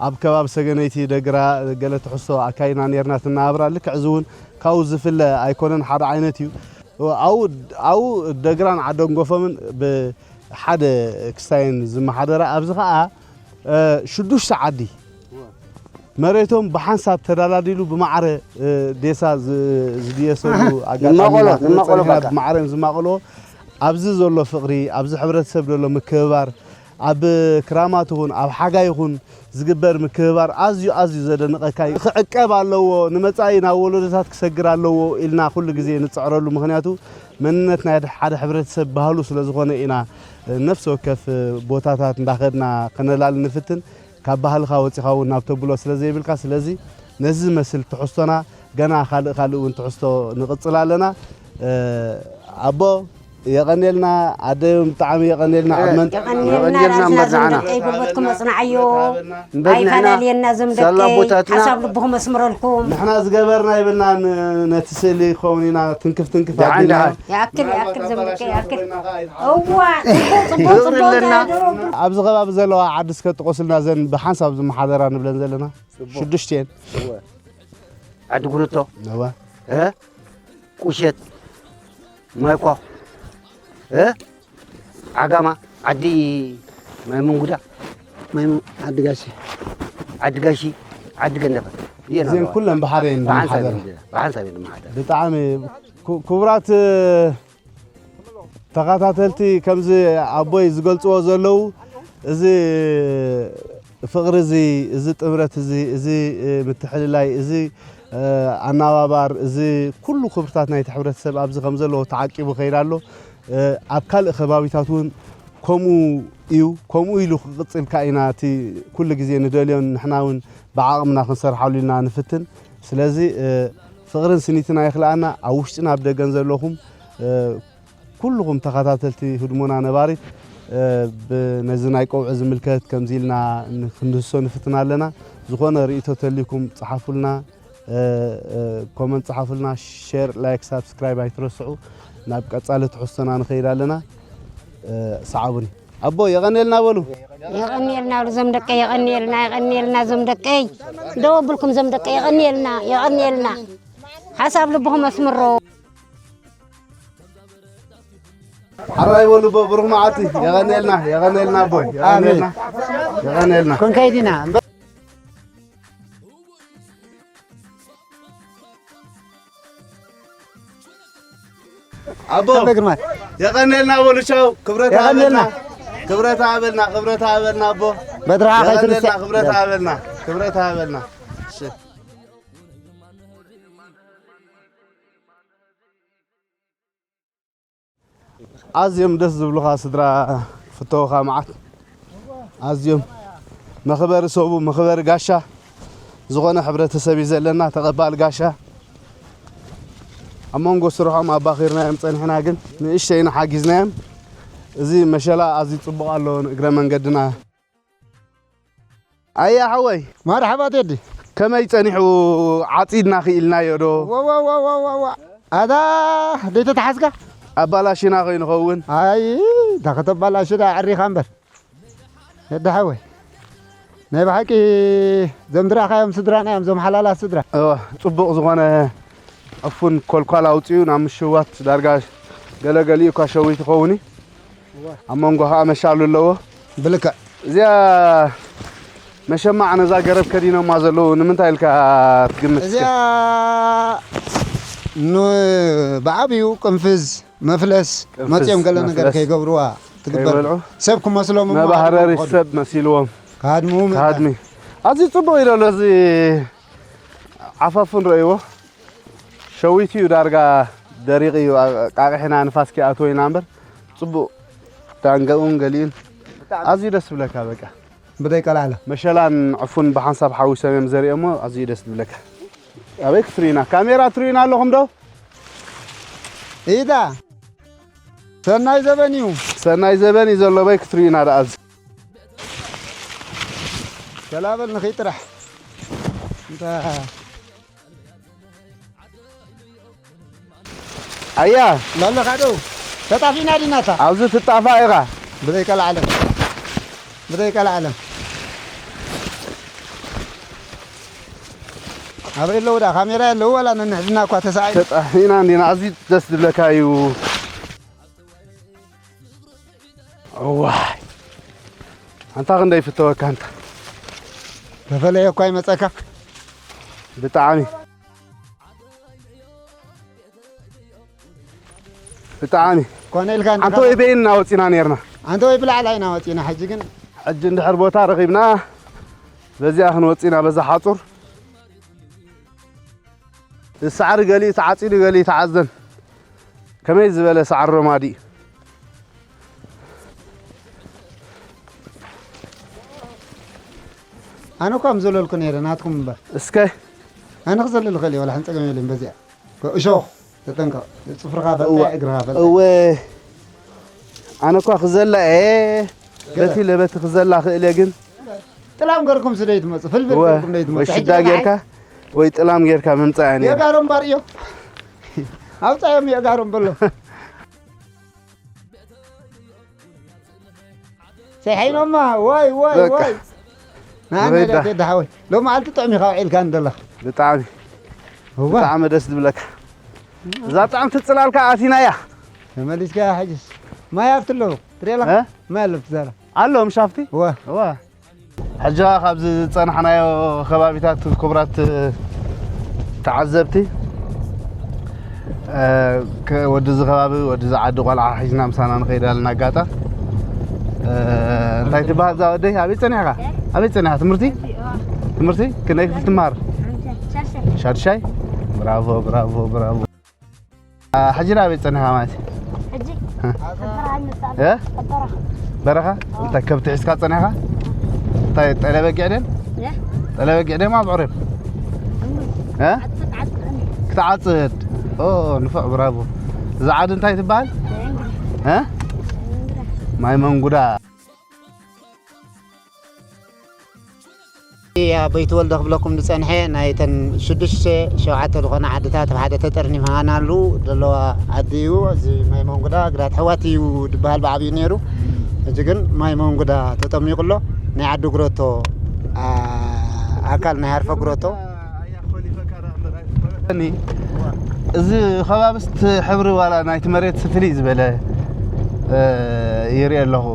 ኣብ ከባቢ ሰገነይቲ ደግራ ገለ ትሕዝቶ ኣካይድና ኔርና፣ እቲ ኣነባብራ ልክዕ እዚ እውን ካብኡ ዝፍለ ኣይኮነን፣ ሓደ ዓይነት እዩ። ኣብኡ፣ ኣብኡ ደግራን ዓደንጎፎምን ብሓደ ክስታየን ዝመሓደራ፣ ኣብዚ ኸኣ፣ እ፣ ሽዱሽተ ዓዲ መሬቶም ብሓንሳብ ተዳላዲሉ ብማዕረ፣ እ፣ ዴሳ ዝ-፣ ዝድየሰሉ ኣሃ። ኣጋጣሚ ንማቆሎ፣ ኢና ክንብል ንማቆሎ ጸኒሕና፣ በቃ። ብማዕረ እዮም ዝማቆሎ። ኣብዚ ዘሎ ፍቕሪ፣ ኣብዚ ሕብረተሰብ ዘሎ ምክብባር፣ ኣብ ክራማት ይኹን ኣብ ሓጋይ ይኹን ዝግበር ምክብባር ኣዝዩ፣ ኣዝዩ ዘደንቐካ እዩ። ክዕቀብ ኣለዎ፣ ንመጻኢ ናብ ወለዶታት ክሰግር ኣለዎ ኢልና ኩሉ ግዜ ንጽዕረሉ። ምኽንያቱ መንነት ናይ ሓደ ሕብረተሰብ ባህሉ ስለ ዝኾነ ኢና ነፍሲ ወከፍ ቦታታት እንዳኸድና ከነላሊ ንፍትን። ካብ ባህልኻ ወጺኻ እውን ናብ ተብሎ ስለ ዘይብልካ፣ ስለዚ ነዚ ዝመስል ትሕዝቶና ገና ካልእ ካልእ እውን ትሕዝቶ ንቕጽል ኣለና። እ፣ ኣቦ የቐንየልና፣ ኣደ እውን ብጣዕሚ የቐንየልና። ኣብ መን- የቐንየልና፣ የቐንየልና ራዝና እምበር ንዓና። ዘምደቀይ ጉልበትኩም ኣጽንዓዮ። እምበር ንሕና ኣይፈላለየና ዘምደቀይ፣ ሳላ ኣቦታትና ሓሳብ ልብኹም ኣስምረልኩም። ንሕና ዝገበርና ይብልናን ነቲ ስእሊ ክኸውን ኢና ትንክፍ ትንክፍ ደሓን ኣቢልና። ደሓን። ይኣክል፣ ይኣክል ዘምደቀይ፣ ይኣክል። እዋ፣ ጽቡቕ፣ ጽቡቕ፣ ጽቡቕ ኣለና። ተደረጉ። ኣብዚ ከባቢ ዘለዋ ዓዲ እስከ ጥቆስልና ዘን ብሓንሳብ ዝመሓደራ ንብለን ዘለና። ጽቡቕ። ሽዱሽተ እየን። እወ። ዓዲ ጉርቶ። እወ። እ? ቁሸት። ማይኳ። እ? ዓጋማ። ዓዲ ማይ መንጉዳ። ማይ መ-፣ ዓዲ ጋሺ። ዓዲ ጋሺ። ዓዲ ገንደፈ። እየን እዚን ኣለዋ። ኩለን ብሓደ እየን ብሓንሳብ ዝመሓደራ። እየን፣ ብሓንሳብ እየን ዝመሓደራ። ብጣዕሚ ኩ-፣ ክቡራት ተኸታተልቲ ከምዚ ኣቦይ ዝገልጽዎ ዘለዉ፣ እዚ ፍቕሪ እዚ፣ እዚ ጥምረት እዚ፣ እዚ፣ እ፣ ምትሕልላይ፣ እዚ፣ እ፣ ኣናባባር፣ እዚ ኩሉ ክብርታት ናይቲ ሕብረተሰብ ኣብዚ ከም ዘለዎ ተዓቂቡ ከይድ ኣሎ። እ፣ ኣብ ካልእ ከባቢታት እውን ከምኡ እዩ። ከምኡ ኢሉ ክቕጽል ከኣ ኢና እቲ ኩሉ ግዜ ንደልዮን ንሕና እውን ብዓቕምና ክንሰርሓሉ ኢልና ንፍትን። ስለዚ፣ እ፣ ፍቕርን ስኒትና ይኽልኣና። ኣብ ውሽጥን ኣብ ደገን ዘለኹም፣ እ፣ ኩልኹም ተኸታተልቲ ህድሞና ነባሪት፣ እ፣ ብ-፣ ነዚ ናይ ቀውዒ ዝምልከት ከምዚ ኢልና ን-፣ ክንድህሶ ንፍትን ኣለና። ዝኾነ ርእይቶ ተልይኩም ጸሓፉልና። እ፣ እ፣ ኮመንት ጸሓፉልና፣ ሼር፣ ላይክ፣ ሳብስክራይብ ኣይትረስዑ። ናብ ቀጻሊ ትሕዝቶና ንኸይድ ኣለና። እ፣ ሰዓቡኒ። ኣቦ፣ የቐንየልና በሉ። የቐንየልና በሉ ዞም ደቀይ፣ የቐንየልና፣ የቐንየልና ዞም ደቀይ። ደው ኣብልኩም ዞም ደቀይ፣ የቐንየልና፣ የቐንየልና። ሓሳብ ልብኹም ኣስምሮ። ሓራይ በሉ ኣቦ፣ ብሩኽ መዓልቲ። የቐንየልና፣ የቐንየልና ኣቦይ፣ የቐንየልና፣ ኣሜን። የቐንየልና። ኮንካይ ዲና። ኣቦ፣ ኣቦ ግርማይ። የቐንየልና በሉ፣ ቻው። ክብረት የቐንየልና። ሃበልና፣ ክብረት ሃበልና፣ ክብረት ሃበልና ኣቦ። በድርኻ የቐንየልና፣ ከይትንስእ። ክብረት ሃበልና፣ ክብረት ሃበልና። እሺ። ኣዝዮም ደስ ዝብሉኻ ስድራ፣ ፍተውኻ መዓት። ኣዝዮም መኽበሪ ሰቡ፣ መኽበሪ ጋሻ ዝኾነ ሕብረተሰብ እዩ ዘለና፣ ተቐባሊ ጋሻ። ኣብ መንጎ ስርሖም ኣባኺርናዮም ጸኒሕና፣ ግን ንእሽተይ ኢና ሓጊዝናዮም። እዚ መሸላ ኣዝዩ ጽቡቕ ኣሎ ንእግረ መንገድና። ኣያ ሓወይ፣ መርሓባ ቴዲ። ከመይ ጸኒሑ? ዓጺድና ክኢልናዮ ዶ? ዋዋዋዋዋ። ኣታ ደይተተሓዝካ? ኣባላሽና ኮይኑ ኸውን። ኣይ፣ እንታ ከተባላሽና ኣዕሪኻ እምበር። ቴዲ ሓወይ፣ ናይ ብሓቂ ዘም ዝረኣኻዮም ስድራና እዮም፣ ዘም ሓላላት ስድራ። እወ፣ ጽቡቕ ዝኾነ ዕፉን ኮልኳል ኣውጺኡ ናብ ምሽዋት ዳርጋ ገለገሊኡ እኳ ሸዊት ይኸውን እዩ። ኣብ መንጎ ኸኣ መሻሉ ኣለዎ። ብልክዕ። እዚኣ መሸማዕ ነዛ ገረብ ከዲኖማ ዘለዉ ንምንታይ ኢልካ ትግምት እስከ? እዚኣ ን-፣ ብዓብዩ ቅንፍዝ፣ መፍለስ፣ ቅንፍዝ፣ መጽዮም ገለ ነገር መፍለስ ከይገብርዋ ትግበር። ከይበልዑ። ሰብ ክመስሎም እሞ መባህረሪ ሃድሞም ክኸዱ። ሰብ መሲልዎም። ክሃድሙ ምእንቲ። ክሃድሚ። ኣዝዩ ጽቡቕ ኢሎ ኣሎ እዚ ዓፋፉ ንርእይዎ። ሸዊት እዩ ዳርጋ ደሪቕ እዩ። ኣቃቂሕና ንፋስ ከይኣትዎ ኢና እምበር ጽቡቕ ዳንገኡን ገሊኡን ኣዝዩ ደስ ዝብለካ በቃ። ብደይ ቀላዕለ። መሸላን ዕፉን ብሓንሳብ ሓዊሶም እዮም ዘርእዮሞ ኣዝዩ ደስ ዝብለካ። ኣበይ ክትርእዩና? ካሜራ ትርእዩና ኣለኹም ዶ? ኢዳ። ሰናይ ዘበን እዩ። ሰናይ ዘበን እዩ ዘሎ በይ ክትርእዩና ደኣ ኣብዚ። ገላበል ንኺድ ጥራሕ። እንታ ኣያ። ለለኻ ዶ? ተጣፊእና ዲናታ? ኣብዚ ትጣፋእ ኢኻ። ብዘይ ቀልዓለም። ብዘይ ቀልዓለም። ኣበይ ኣለዉ ደኣ? ካሜራ ኣለዉ ዋላ ነንሕድና እኳ ተሳኢሉ። ተጣፊእና እንዲና። ኣዝዩ ደስ ዝብለካ እዩ። እዋይ። ኣንታ ክንደይ ይፍተወካ ኣንታ። ተፈለየ እኳ ይመጸካ። ብጣዕሚ። ብጣዕሚ። ኮነ ኢልካ ኣንተ ወይ በይን እናወጺና ኔርና። ኣንተ ወይ ብላዕላይ ኢና ወጺና፣ ሕጂ ግን። ሕጂ እንድሕር ቦታ ረኺብና፣ በዚኣ ክንወጺና፣ በዛ ሓጹር። ሳዕሪ ገሊኡ ተዓጺዱ፣ ገሊኡ ተዓዘን። ከመይ ዝበለ ሳዕሪ ሮማዲ እዩ። ኣነ እኳ ምዘለልኩ ነይረ፣ ናትኩም እምበር። እስከ። ኣነ ክዘልል እኽእል እየ፣ ዋላ ሓንቲ ጸገም የብለይን በዚኣ። እሾኽ፣ ተጠንቀቕ። ጽፍርኻ ፈልጣ፣ እወ። እግርኻ ፈልጣ። እወ። ኣነ እኳ ክዘላ እየ፣ ገለ። በቲ ለበቲ ክዘላ ክእል እየ ግን። ጥላም ገርኩም ስለ ይትመጹ፣ ፍልፍል እወ። ገርኩም ስለ ይትመጹ። ወይ ሽዳ ሕጂ ጌርካ፣ ወይ ጥላም ጌርካ ምምጻእ እየ ነይሩ። የጋሮም ባር እዮ። ኣውጻዮም የጋሮም በሎ። ሰሒኖማ፣ ዋይ፣ ዋይ፣ በቃ። ዋይ። ንዓና ወይዳ። ዳ ቴዲ ሓወይ። ሎሚ መዓልቲ ጥዑም ኢኻ ውዒልካ እንደለኻ። ብጣዕሚ። እዋ። ብጣዕሚ ደስ ዝብለካ። እዛ ጥዕምቲ ጽላልካ ኣቲናያ። ተመሊስካ ሕጅስ። ማይ ኣብቲ ኣለዉ። ትሪኦ ኣለኻ? እ? ማይ ኣሎ ኣብቲ ዛራ። ኣሎ ምሻፍቲ? እዋ። እዋ። ሕጂ ኸኣ ካብዚ ዝጸናሕናዮ ከባቢታት ክቡራት ተዓዘብቲ፣ እ፣ ከ-፣ ወዲ እዚ ከባቢ፣ ወዲ እዚ ዓዲ ቆልዓ ሒዝና ምሳና ንኸይድ ኣለና ኣጋጣ። እ፣ እንታይ ትበሃል እዛ ወደይ? ኣበይ ጸኒሕካ? ኣበይ ጸኒሕካ? ትምህርቲ? ትምህርቲ? ክንደይ ክፍሊ ትመሃር? ሻድሻይ? ብራቮ፣ ብራቮ፣ ብራቮ። አ፣ ሕጂ ናበይ ጸኒሕካ ማለት እዩ? ሕጂ እ? በረኻ? እንታይ ከብቲ ሒዝካ ጸኒሕካ? እንታይ ጠለ በጊዕ ደን? ጠለ በጊዕ ደን ኣብ ዕሬም? እ? ክትዓጽድ? ኦ፣ ንፉዕ፣ ብራቮ። እዛ ዓዲ እንታይ ትበሃል? እ? ማይ መንጉዳ። ኣቦይ ተወልደ ክብለኩም ዝጸንሐ፣ ናይተን ሽዱሽተ ሸውዓተ ዝኾና ዓድታት ኣብ ሓደ ተጠርኒፋናሉ ዘለዋ ዓዲ እዩ። እዚ ማይ መንጉዳ ግራት ሕዋት እዩ ዝበሃል ብዓብዩ ነይሩ። ሕጂ ግን ማይ መንጉዳ ተጠሚቑ ኣሎ። ናይ ዓዲ ግሮቶ፣ ኣ-፣ ኣካል ናይ ሃርፈ ግሮቶ። እኒ፣ እዚ ከባብስ እቲ ሕብሪ ዋላ ናይቲ መሬት ፍልይ ዝበለ፣ እ፣ ይርኢ ኣለኹ።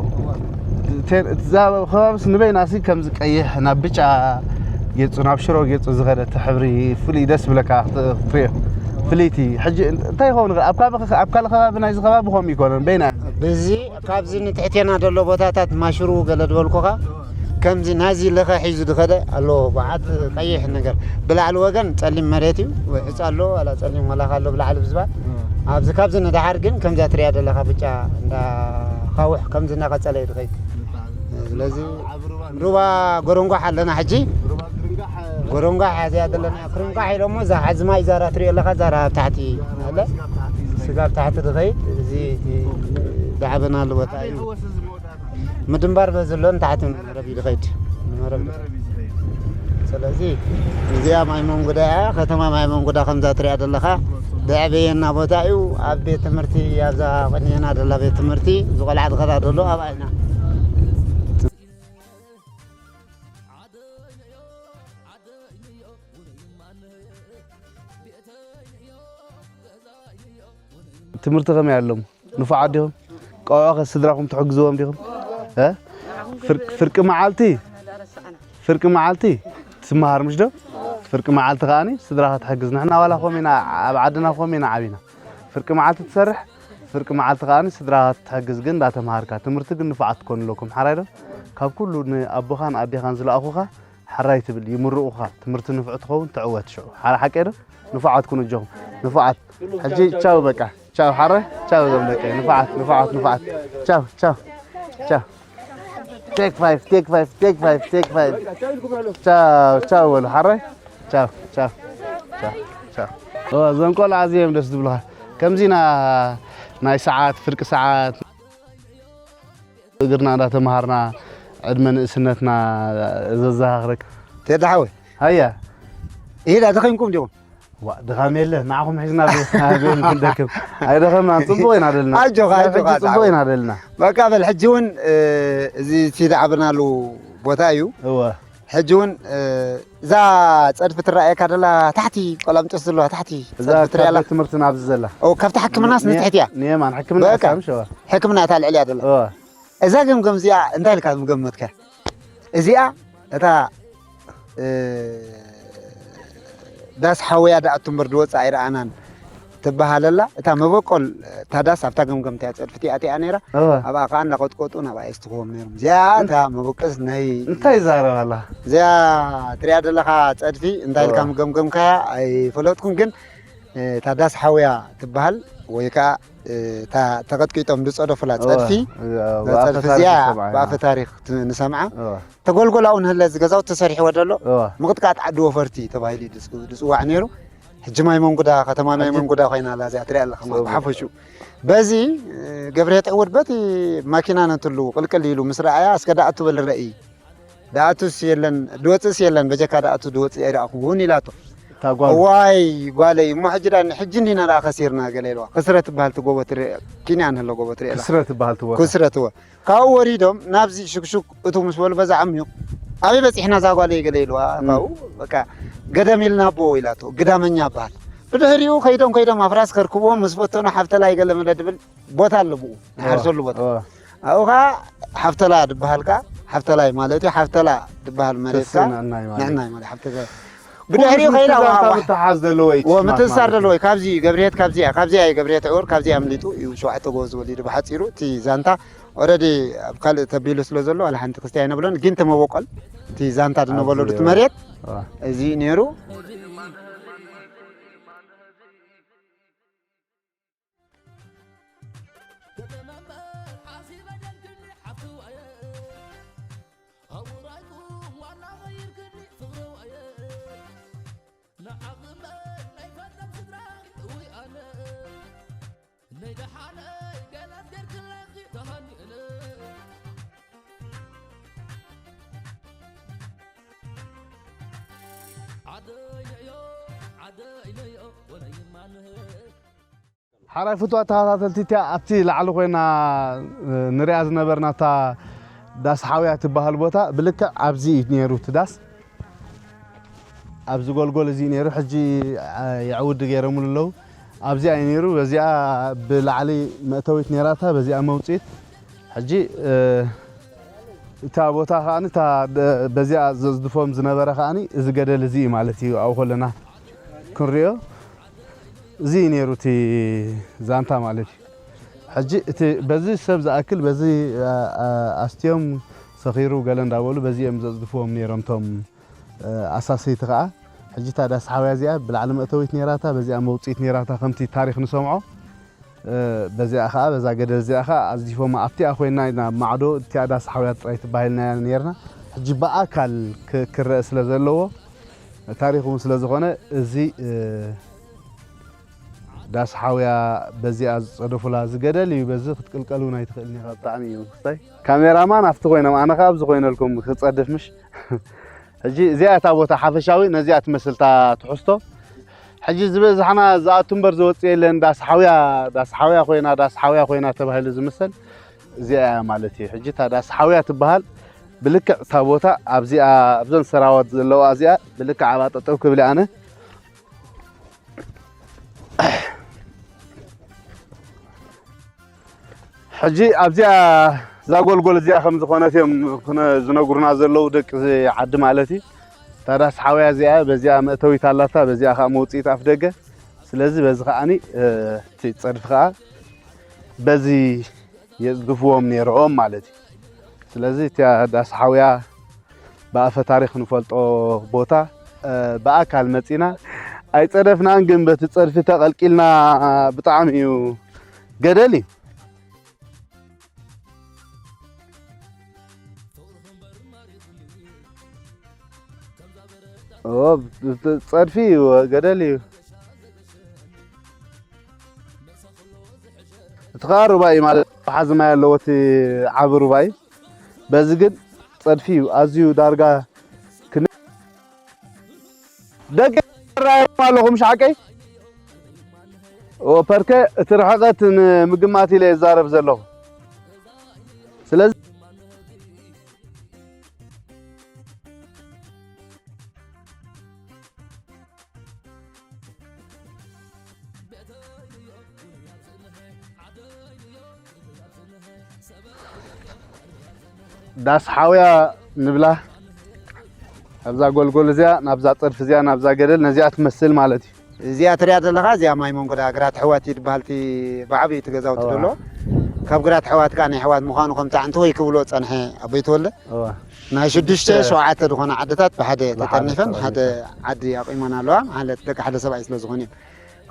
ቴ-፣ እዛ ከባብስ ንበይናሲ ከምዚ ቀይሕ ናብ ብጫ ጌጹ፣ ናብ ሽሮ ጌጹ ዝኸደ እቲ ሕብሪ ፍሉይ ደስ ብለካ ክት-፣ ክትሪኦ። ፍልይቲ። ሕጂ እን-፣ እንታይ ይኸውን ይኽእል? ኣብ ካበ-፣ ኣብ ካልእ ከባቢ ናይዚ ከባቢ ከምኡ ይኮነን። በይና። ብዚ ካብዚ ንትሕቴና ዘሎ ቦታታት ማሽሩ ገለ ዝበልኩኻ፣ ከምዚ ናዚ ለኸ ሒዙ ዝኸደ ኣሎ፣ በዓት ቀይሕ ነገር። ብላዕሊ ወገን ጸሊም መሬት እዩ፣ ወይ ዕጻ ኣሎ፣ ዋላ ጸሊም ወላኻ ኣሎ ብላዕሊ ብዝባል። ኣብዚ ካብዚ ንደሓር ግን ከምዛ ትሪኣ ዘለኻ ብጫ እንዳ ኻውሕ ከምዚ እናቐጸለ እዩ ዝኸይድ። ስለዚ ሩባ ጎረንጓሕ ኣለና ሕጂ። ጎረንጓሕ እዚኣ ዘለና ክርንቋሕ ኢሎሞ እዛ ሓዚ ማይ ዛራ ትሪኦ ኣለኻ፣ ዛራ ኣብ ታሕቲ ኣለ። ስጋብ ታሕቲ ዝኸይድ እዚ እቲ ዳዕበናሉ ቦታ እዩ። ምድንባር በዚ ኣሎ ንታሕቲ መረብ እዩ ዝኸይድ። ንመረብ እዩ ዝኸይድ። ስለዚ እዚኣ ማይ መንጉዳ እያ። ከተማ ማይ መንጉዳ ከምዛ ትሪኣ ዘለኻ ዘዕበየና ቦታ እዩ። ኣብ ቤት ትምህርቲ ኣብዛ ቅድሜና ዘላ ቤት ትምህርቲ እዚ ቆልዓ ዝኸዳ ዘሎ ኣብኣ ኢና። ትምህርቲ ከመይ ኣሎም? ንፉዓት ዲኹም? ቆልዑ ከ ስድራኹም ትሕግዝዎም ዲኹም? እ? ፍርቂ፣ ፍርቂ መዓልቲ፣ ፍርቂ መዓልቲ ትመሃር ምሽ ዶ? ፍርቂ መዓልቲ ከኣኒ ስድራኻ ትሕግዝ። ንሕና ዋላ ከምኡ ኢና፣ ኣብ ዓድና ከምኡ ኢና ዓቢና። ፍርቂ መዓልቲ ትሰርሕ፣ ፍርቂ መዓልቲ ከኣኒ ስድራኻ ትሕግዝ፣ ግን እንዳተምሃርካ። ትምህርቲ ግን ንፉዓት ትኮኑ ኣለኩም፣ ሓራይ ዶ? ካብ ኩሉ ንኣቦኻን ኣዴኻን ዝለኣኹኻ፣ ሓራይ ትብል፣ ይምርቑኻ፣ ትምህርቲ ንፉዕ ትኸውን፣ ትዕወት ሽዑ። ሓራ ሓቀይ ዶ? ንፉዓት ኩኑ ኣጆኹም። ንፉዓት። ሕጂ ቻው በቃ። ቻው ሓረ፣ ቻው እዞም ደቂ። ንፉዓት፣ ንፉዓት፣ ንፉዓት። ቻው፣ ቻው፣ ቻው። ቴክ ፋይቭ፣ ቴክ ፋይቭ፣ ቴክ ፋይቭ፣ ቴክ ፋይቭ። ቻው፣ ቻው በሉ ሓረ። ቻው፣ ቻው፣ ቻው፣ ቻው። ኦ፣ እዞም ቆልዓ ኣዝዮም ደስ ዝብሉኻ። ከምዚና ናይ ሰዓት፣ ፍርቂ ሰዓት፣ እግርና እንዳተምሃርና ዕድመ ንእስነትና ዘዘኻኽረካ። ቴዳ ሓወይ። ሃያ። ኢዳ ደኺምኩም ዲኹም? ዋ፣ ድኻም የለ፣ ንዓኹም ሒዝና ብ-፣ ብ-፣ ክንደክም። ኣይደኸምናን፣ ጽቡቕ ኢና ደልና። ኣጆኻ፣ ኣጆኻ፣ ሕጂ ጽቡቕ ኢና ደልና። በቃ በል፣ ሕጂ እውን፣ እ፣ እዚ እቲ ዝዓበናሉ ቦታ እዩ። እወ። ሕጂ እውን፣ እ፣ እዛ ጸድፊ ትረኣየካ ደላ ታሕቲ ቆላምጨስ ዘለዋ ታሕቲ እዛ ጸድፊ ትረኣያ ካብ ኣላ? ቤት ትምህርቲ ናብዚ ዘላ። ኦ፣ ካብታ ሕክምናስ ን-፣ ንትሕቲ እያ? ንየማን፣ ሕክምና በቃ። ኣስታም ሸዋ። ሕክምና እታ ልዕል እያ ደላ። እወ። እዛ ገምገም እዚኣ እንታይ ኢልካ ምገመትካ? እዚኣ እታ፣ እ፣ ዳስ ሓወያ ደኣ እቱ እምበር ዝወጽእ ኣይረኣናን ትበሃል ኣላ። እታ መበቆል እታ ዳስ ኣብታ ገምገም እቲኣ ጸድፊ እቲኣ እቲኣ ነይራ። እወ። ኣብኣ ከኣ እናቐጥቀጡ ናብኣ የስትኽዎም ነይሮም። እዚኣ እታ መበቆስ ናይ እንታይ ይዛረብ ኣላ? እዚኣ ትሪኣ ዘለኻ ጸድፊ እንታይ ኢልካ እወ። ምገምገምካያ ኣይፈለጥኩን፣ ግን፣ እ፣ እታ ዳስ ሓውያ ትበሃል ወይ ከኣ፣ እ፣ እታ ተቐጥቂጦም ዝጸደፉላ እወ። ጸድፊ፣ እዛ እዛ ጸድፊ ብኣፈ ታሪኽ እዚኣ ንሰምዓ ኢና። ብኣፈ ታሪኽ ት-፣ ንሰምዓ። እወ። ተጎልጎል ኣብኡ ንህለ እዚ ገዛውቲ ተሰሪሕዎ ዘሎ እወ። ምቕጥቃጥ ዓዲ ወፈርቲ ተባሂሉ እዩ ዝጽ-፣ ዝጽዋዕ ነይሩ። ሕጂ ማይ መንጉዳ፣ ከተማ ማይ ሕጂ መንጉዳ ኮይና ኣላ እዚኣ ትሪኣ ኣለኻ፣ ጽቡቕ። ብሓፈሽኡ። በዚ፣ እ፣ ገብርሄት ዕውድ በቲ ማኪና ነትሉ ቅልቅል ኢሉ ምስ ረኣያ፣ "እስከ ደኣቱ በል ረእይ። ደኣቱስ የለን፣ ድወፅእስ የለን፣ በጀካ ደኣቱ ድወፅእ ኣይረኣኹ እውን" ኢላቶ። እታ ጓል። "እዋይ ጓለይ፣ እሞ ሕጂ ዳ፣ ሕጂ እንዲና ደኣ ከሲርና" ገለ ኢልዋ። ክስረ ትበሃል እቲ ጎቦ ትሪኦ፣ ኪንያ ንህሎ ጎቦ ትሪኦ ኣላ። ክስረ ትበሃል እቲ ቦታ። ክስረ ትበሃል። ካብኡ ወሪዶም ናብዚ ሽክሹክ እቱ ምስ በሉ በዛ ዓሚቕ፣ "ኣበይ በጺሕና እዛ ጓለይ?" ገለ ኢልዋ። እም። ካብኡ በቃ፣ "ገደም ኢልና ኣቦ" ኢላቶ። ግዳመኛ በሃል። ብድሕሪኡ ከይዶም ከይዶም ኣፍራስ ከርክብዎም ምስ ፈተኑ፣ ሓፍተላይ ገለ መለ ድብል ቦታ ኣሎ ብኡ፣ ንሓርሰሉ እወ፣ ቦታ። እወ። ኣብኡ ኸዓ ሓፍተላ ድበሃል ከኣ፣ ሓፍተላይ ማለት እዩ፣ ሓፍተላ ድበሃል መሬት ከኣ ተስእነና እዩ ማለት። ንዕና እዩ ማለት፣ ሓፍተላ። ብድሕሪኡ ኩሉ ከይዳ ዛንታ ዋዋ። ምትሓዝ ዘለዎ እዩ፣ እወ፣ ትስማት ምትእስሳር ማለት ዘለዎ እዩ። እዩ። ካብዚ ገብርሄት፣ ካብዚኣ፣ ካብዚኣ እዩ ገብርሄት ዕውር፣ ካብዚኣ ኣምሊጡ እዩ ሸውዓተ ጎቦ ዝበል እዩ። ብሓጺሩ እቲ ዛንታ ኦረዲ ኣብ ካልእ ተቢሉ ስለ ዘሎ፣ ዋላ ሓንቲ ክስቲ ኣይነብሎን፣ ግን ተመበቆል እቲ ዛንታ ድነበሎ ኣብዚ፣ ዱት መሬት እወ። እዚ ነይሩ። ሓራይ ፍትዋ ተኸታተልቲ፣ እቲኣ ኣብቲ ላዕሊ ኮይና ንሪኣ ዝነበርና እታ ዳስ ሓውያ ትበሃል ቦታ ብልክዕ ኣብዚ እዩ ነይሩ እቲ ዳስ። ኣብዚ ጎልጎል እዚ ነይሩ። ሕጂ የዕውዲ ገይሮምሉ ኣለዉ። ኣብዚኣ እዩ ነይሩ። በዚኣ ብላዕሊ መእተዊት ነይራታ፣ በዚኣ መውፅኢት። ሕጂ እታ ቦታ ከዓኒ እታ በዚኣ ዘፅድፎም ዝነበረ ከዓኒ እዚ ገደል እዚ እዩ ማለት እዩ። ኣብኡ ከለና ክንሪኦ እዚ እዩ ነይሩ እቲ ዛንታ ማለት እዩ። ሕጂ እቲ በዚ ሰብ ዝኣክል በዚ ኣስትዮም ሰኺሩ ገለ እንዳበሉ በዚ እዮም ዘፅድፍዎም ነይሮም እቶም ኣሳሰይቲ ከኣ። ሕጂ እታ ዳስ ሓውያ እዚኣ ብላዕሊ መእተዊት ነይራታ፣ በዚኣ መውፅኢት ነይራታ ከምቲ ታሪኽ ንሰምዖ። በዚኣ ከኣ በዛ ገደል እዚኣ ከኣ ኣዝዲፎማ ኣብቲኣ ኮይና ኢና ማዕዶ እቲኣ ዳስ ሓውያ ጥራይ ትባሂልና ነይርና። ሕጂ ብኣካል ክረአ ስለ ዘለዎ ታሪኽ እውን ስለ ዝኾነ እዚ ዳስ ሓውያ በዚኣ ዝጸደፉላ እዚ ገደል እዩ። በዚ ክትቅልቀል እውን ኣይትኽእልን ኢኻ። ብጣዕሚ እዩ ክስታይ። ካሜራማን ኣብቲ ኮይኖም ኣነ ከኣ ኣብዚ ኮይነልኩም ክጸድፍ ምሽ። ሕጂ እዚኣ እታ ቦታ ሓፈሻዊ ነዚኣ ትመስል እታ ትሕዝቶ። ሕጂ ዝበዝሕና ዝኣቱ እምበር ዝወጽእ የለን። ዳስ ሓውያ ዳስ ሓውያ ኮይና ዳስ ሓውያ ኮይና ተባሂሉ ዝምሰል እዚኣ እያ ማለት እዩ። ሕጂ እታ ዳስ ሓውያ ትበሃል ብልክዕ እታ ቦታ ኣብዚኣ ኣብዘን ሰራወት ዘለዋ እዚኣ ብልክዕ ኣብኣ ጠጠው ክብል እየ ኣነ። ሕጂ ኣብዚኣ እዛ ጎልጎል እዚኣ ከም ዝኾነት እዮም ዝነግሩና ዘለዉ ደቂ ዓዲ ማለት እዩ። እታ ዳስ ሓውያ እዚኣ በዚኣ መእተዊት ኣላታ፣ በዚኣ ከዓ መውፅኢት ኣፍ ደገ። ስለዚ በዚ ከዓኒ እቲ ፀድፊ ከዓ በዚ የፅድፍዎም ነይሮም ማለት እዩ። ስለዚ እቲኣ ዳስ ሓውያ ብኣፈ ታሪኽ ንፈልጦ ቦታ ብኣካል መፂና ኣይፀደፍናን፣ ግን በቲ ፀድፊ ተቐልቂልና ብጣዕሚ እዩ ገደል እዩ። ኦ፣ ብ-፣ ብ-፣ ጸድፊ እዩ፣ ገደል እዩ። እቲ ኸኣ ሩባ እዩ ማለት፣ ሓዚ ማይ ኣለዎ እቲ ዓቢ ሩባ እዩ። በዚ ግን ጸድፊ እዩ፣ ኣዝዩ ዳርጋ ክን-፣ ደቂ ትረኣዮም ኣለኹም ሻዕቀይ? ኦ፣ ፐርከ እቲ ርሕቐት ንምግማት ኢለ ይዛረብ ዘለኹ። ስለዚ ዳስ ሓውያ ንብላ። ኣብዛ ጎልጎል እዚኣ፣ ናብዛ ጸድፊ እዚኣ፣ ናብዛ ገደል፣ ነዚኣ ትመስል ማለት እዩ። እዚኣ ትሪኣ ዘለኻ፣ እዚኣ ማይ መንጎዳ ግራት ኣሕዋት እዩ ዝበሃል፣ እቲ ብዓብዩ እቲ ገዛውቲ እዋ። ዘሎ። ካብ ግራት ኣሕዋት ከኣ ናይ ኣሕዋት ምዃኑ ከምቲ ኣንተ ወይ ክብሎ ጸንሐ ኣቦይ ተወልደ። እዋ። ናይ ሽዱሽተ፣ ሽዱሽተ። ሸውዓተ ዝኾና ዓድታት ብሓደ ብሓደ ተጠርኒፈን፣ ተጠርኒፈን። ሓደ ዓዲ ኣቑመን ኣለዋ፣ ማለት ደቂ ሓደ ሰብኣይ ስለ ዝኾኑ እዮም።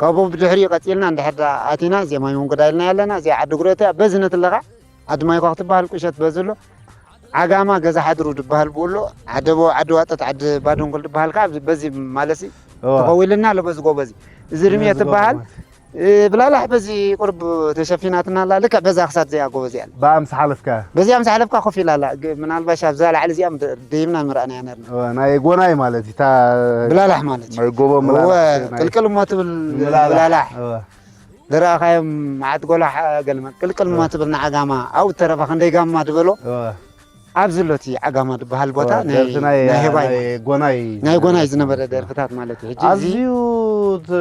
ካብኡ ብድሕሪኡ ቀጺልና እንድሕር ደኣ ኣቲና፣ እዚኣ ማይ መንጎዳ ኢልና ኣለና፣ እዚኣ ዓዲ ጉረቲ እያ፣ በዚ ነትለኻ፣ ዓዲ ማይኳ ክትበሃል ቁሸት በዚ ኣሎ። ዓጋማ ገዛ ሓድሩ ድበሃል ብኡ ኣሎ። ዓደቦ፣ ዓዲ ዋጠት፣ ዓዲ ባዶንጎል ድበሃል ከኣ በዚ ማለሲ እዋ። ተኸዊልና ኣሎ በዚ ጎቦ እዚ። እዚ ርምየ ነዚ ጎቦ ትበሃል። ማለት። እ፣ ብላላሕ በዚ ቁርብ ተሸፊናትና ኣላ። ልክዕ በዛ ክሳት እዚኣ ጎቦ እዚኣ ኣላ። ብኣምስ ሓለፍካ? በዚኣ ምስ ሓለፍካ ኮፍ ኢላ ኣላ። ግ-፣ ምናልባሽ ኣብዛ ላዕሊ እዚኣ ም-፣ ደይብና ምረኣናያ ነርና። እዋ፣ ናይ ጎናይ ማለት እዩ። እታ ብላላሕ ማለት እዩ። ናይ ጎቦ እወ፣ ምላላሕ፣ ናይ ቅልቅል እሞ ትብል ምላላሕ። ብላላሕ። እዋ። ዝረኣኻዮም መዓት ጎላሕ ገልመ ቅልቅል እዋ። እሞ ትብል ንዓጋማ። ኣብኡ ተረፋ ክንደይ ጋማ ድበሎ። እዋ። ኣብዚ ኣሎ እቲ ዓጋማ ዝበሃል ቦታ እዋ፣ ናይ፣ ደርፊ ናይ፣ ናይ ህባይ ናይ ማለት። ጎናይ ናይ ጎናይ ዝነበረ ደርፍታት ማለት እዩ። ሕጂ እዚ ኣዝዩ ት-፣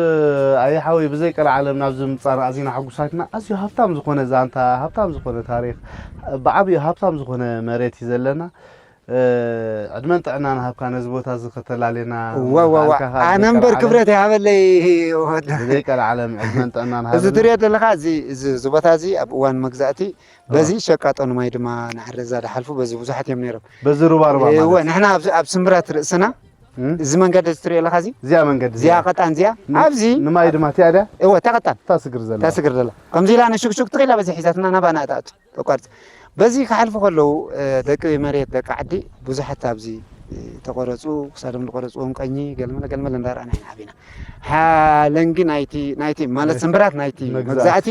ኣየ ሓወይ፣ ብዘይ ቀልዓለም ናብዚ ምጻና ኣዚና ሕጉሳትና። ኣዝዩ ሃብታም ዝኾነ ዛንታ፣ ሃብታም ዝኾነ ታሪኽ፣ ብዓብዩ ሃብታም ዝኾነ መሬት እዩ ዘለና። እ፣ ዕድመን ጥዕናን ሃብካ ነዚ ቦታ እዚ ከተላልየና እዋ፣ እዋ፣ እዋ። ምኽኣልካ ከኣ ኣነ ብዘይ እምበር ቀልዓለም፣ ክብረት ይሃበለይ ወዲ። ብዘይ ቀልዓለም ዕድመን ጥዕናን እዚ ሃበልና። ትሪኦ ዘለኻ፣ እዚ፣ እዚ፣ እዚ ቦታ እዚ ኣብ እዋን መግዛእቲ በዚ እዋ። ሸቃጦ ንማይ ድማ ንዓረዛ ድሓልፉ በዚ ብዙሓት እዮም ነይሮም። በዚ ሩባ ሩባ እወ፣ ማለት። ንሕና ኣብ፣ ኣብ ስምብራት ርእስና እም? እዚ መንገዲ እዚ ትሪኦ ኣለኻ እዚ? እዚኣ መንገዲ እዚኣ እዚኣ። ቀጣን እዚኣ። ን-፣ ኣብዚ ንማይ ድማ እቲኣ ድያ? እወ፣ እታ ቀጣን። እታ ስግር ዘላ። እታ ስግር ዘላ። ከምዚ ኢላ ንሹክሹክ ትኽኢላ በዚ ሒዛትና ናባና እታ ተቋርጽ። በዚ ክሓልፉ ከለዉ፣ እ፣ ደቂ መሬት፣ ደቂ ዓዲ ብዙሓት ኣብዚ፣ እ፣ ተቆረጹ፣ ክሳዶም ዝቆረጽዎም ቀኝ ገልመለ ገልመለ እንዳረኣና ኢና ሓቢና። ሓለንጊ ናይቲ፣ ናይቲ ማለት እህ። ስምብራት ናይቲ መግዛእቲ። መግዛእቲ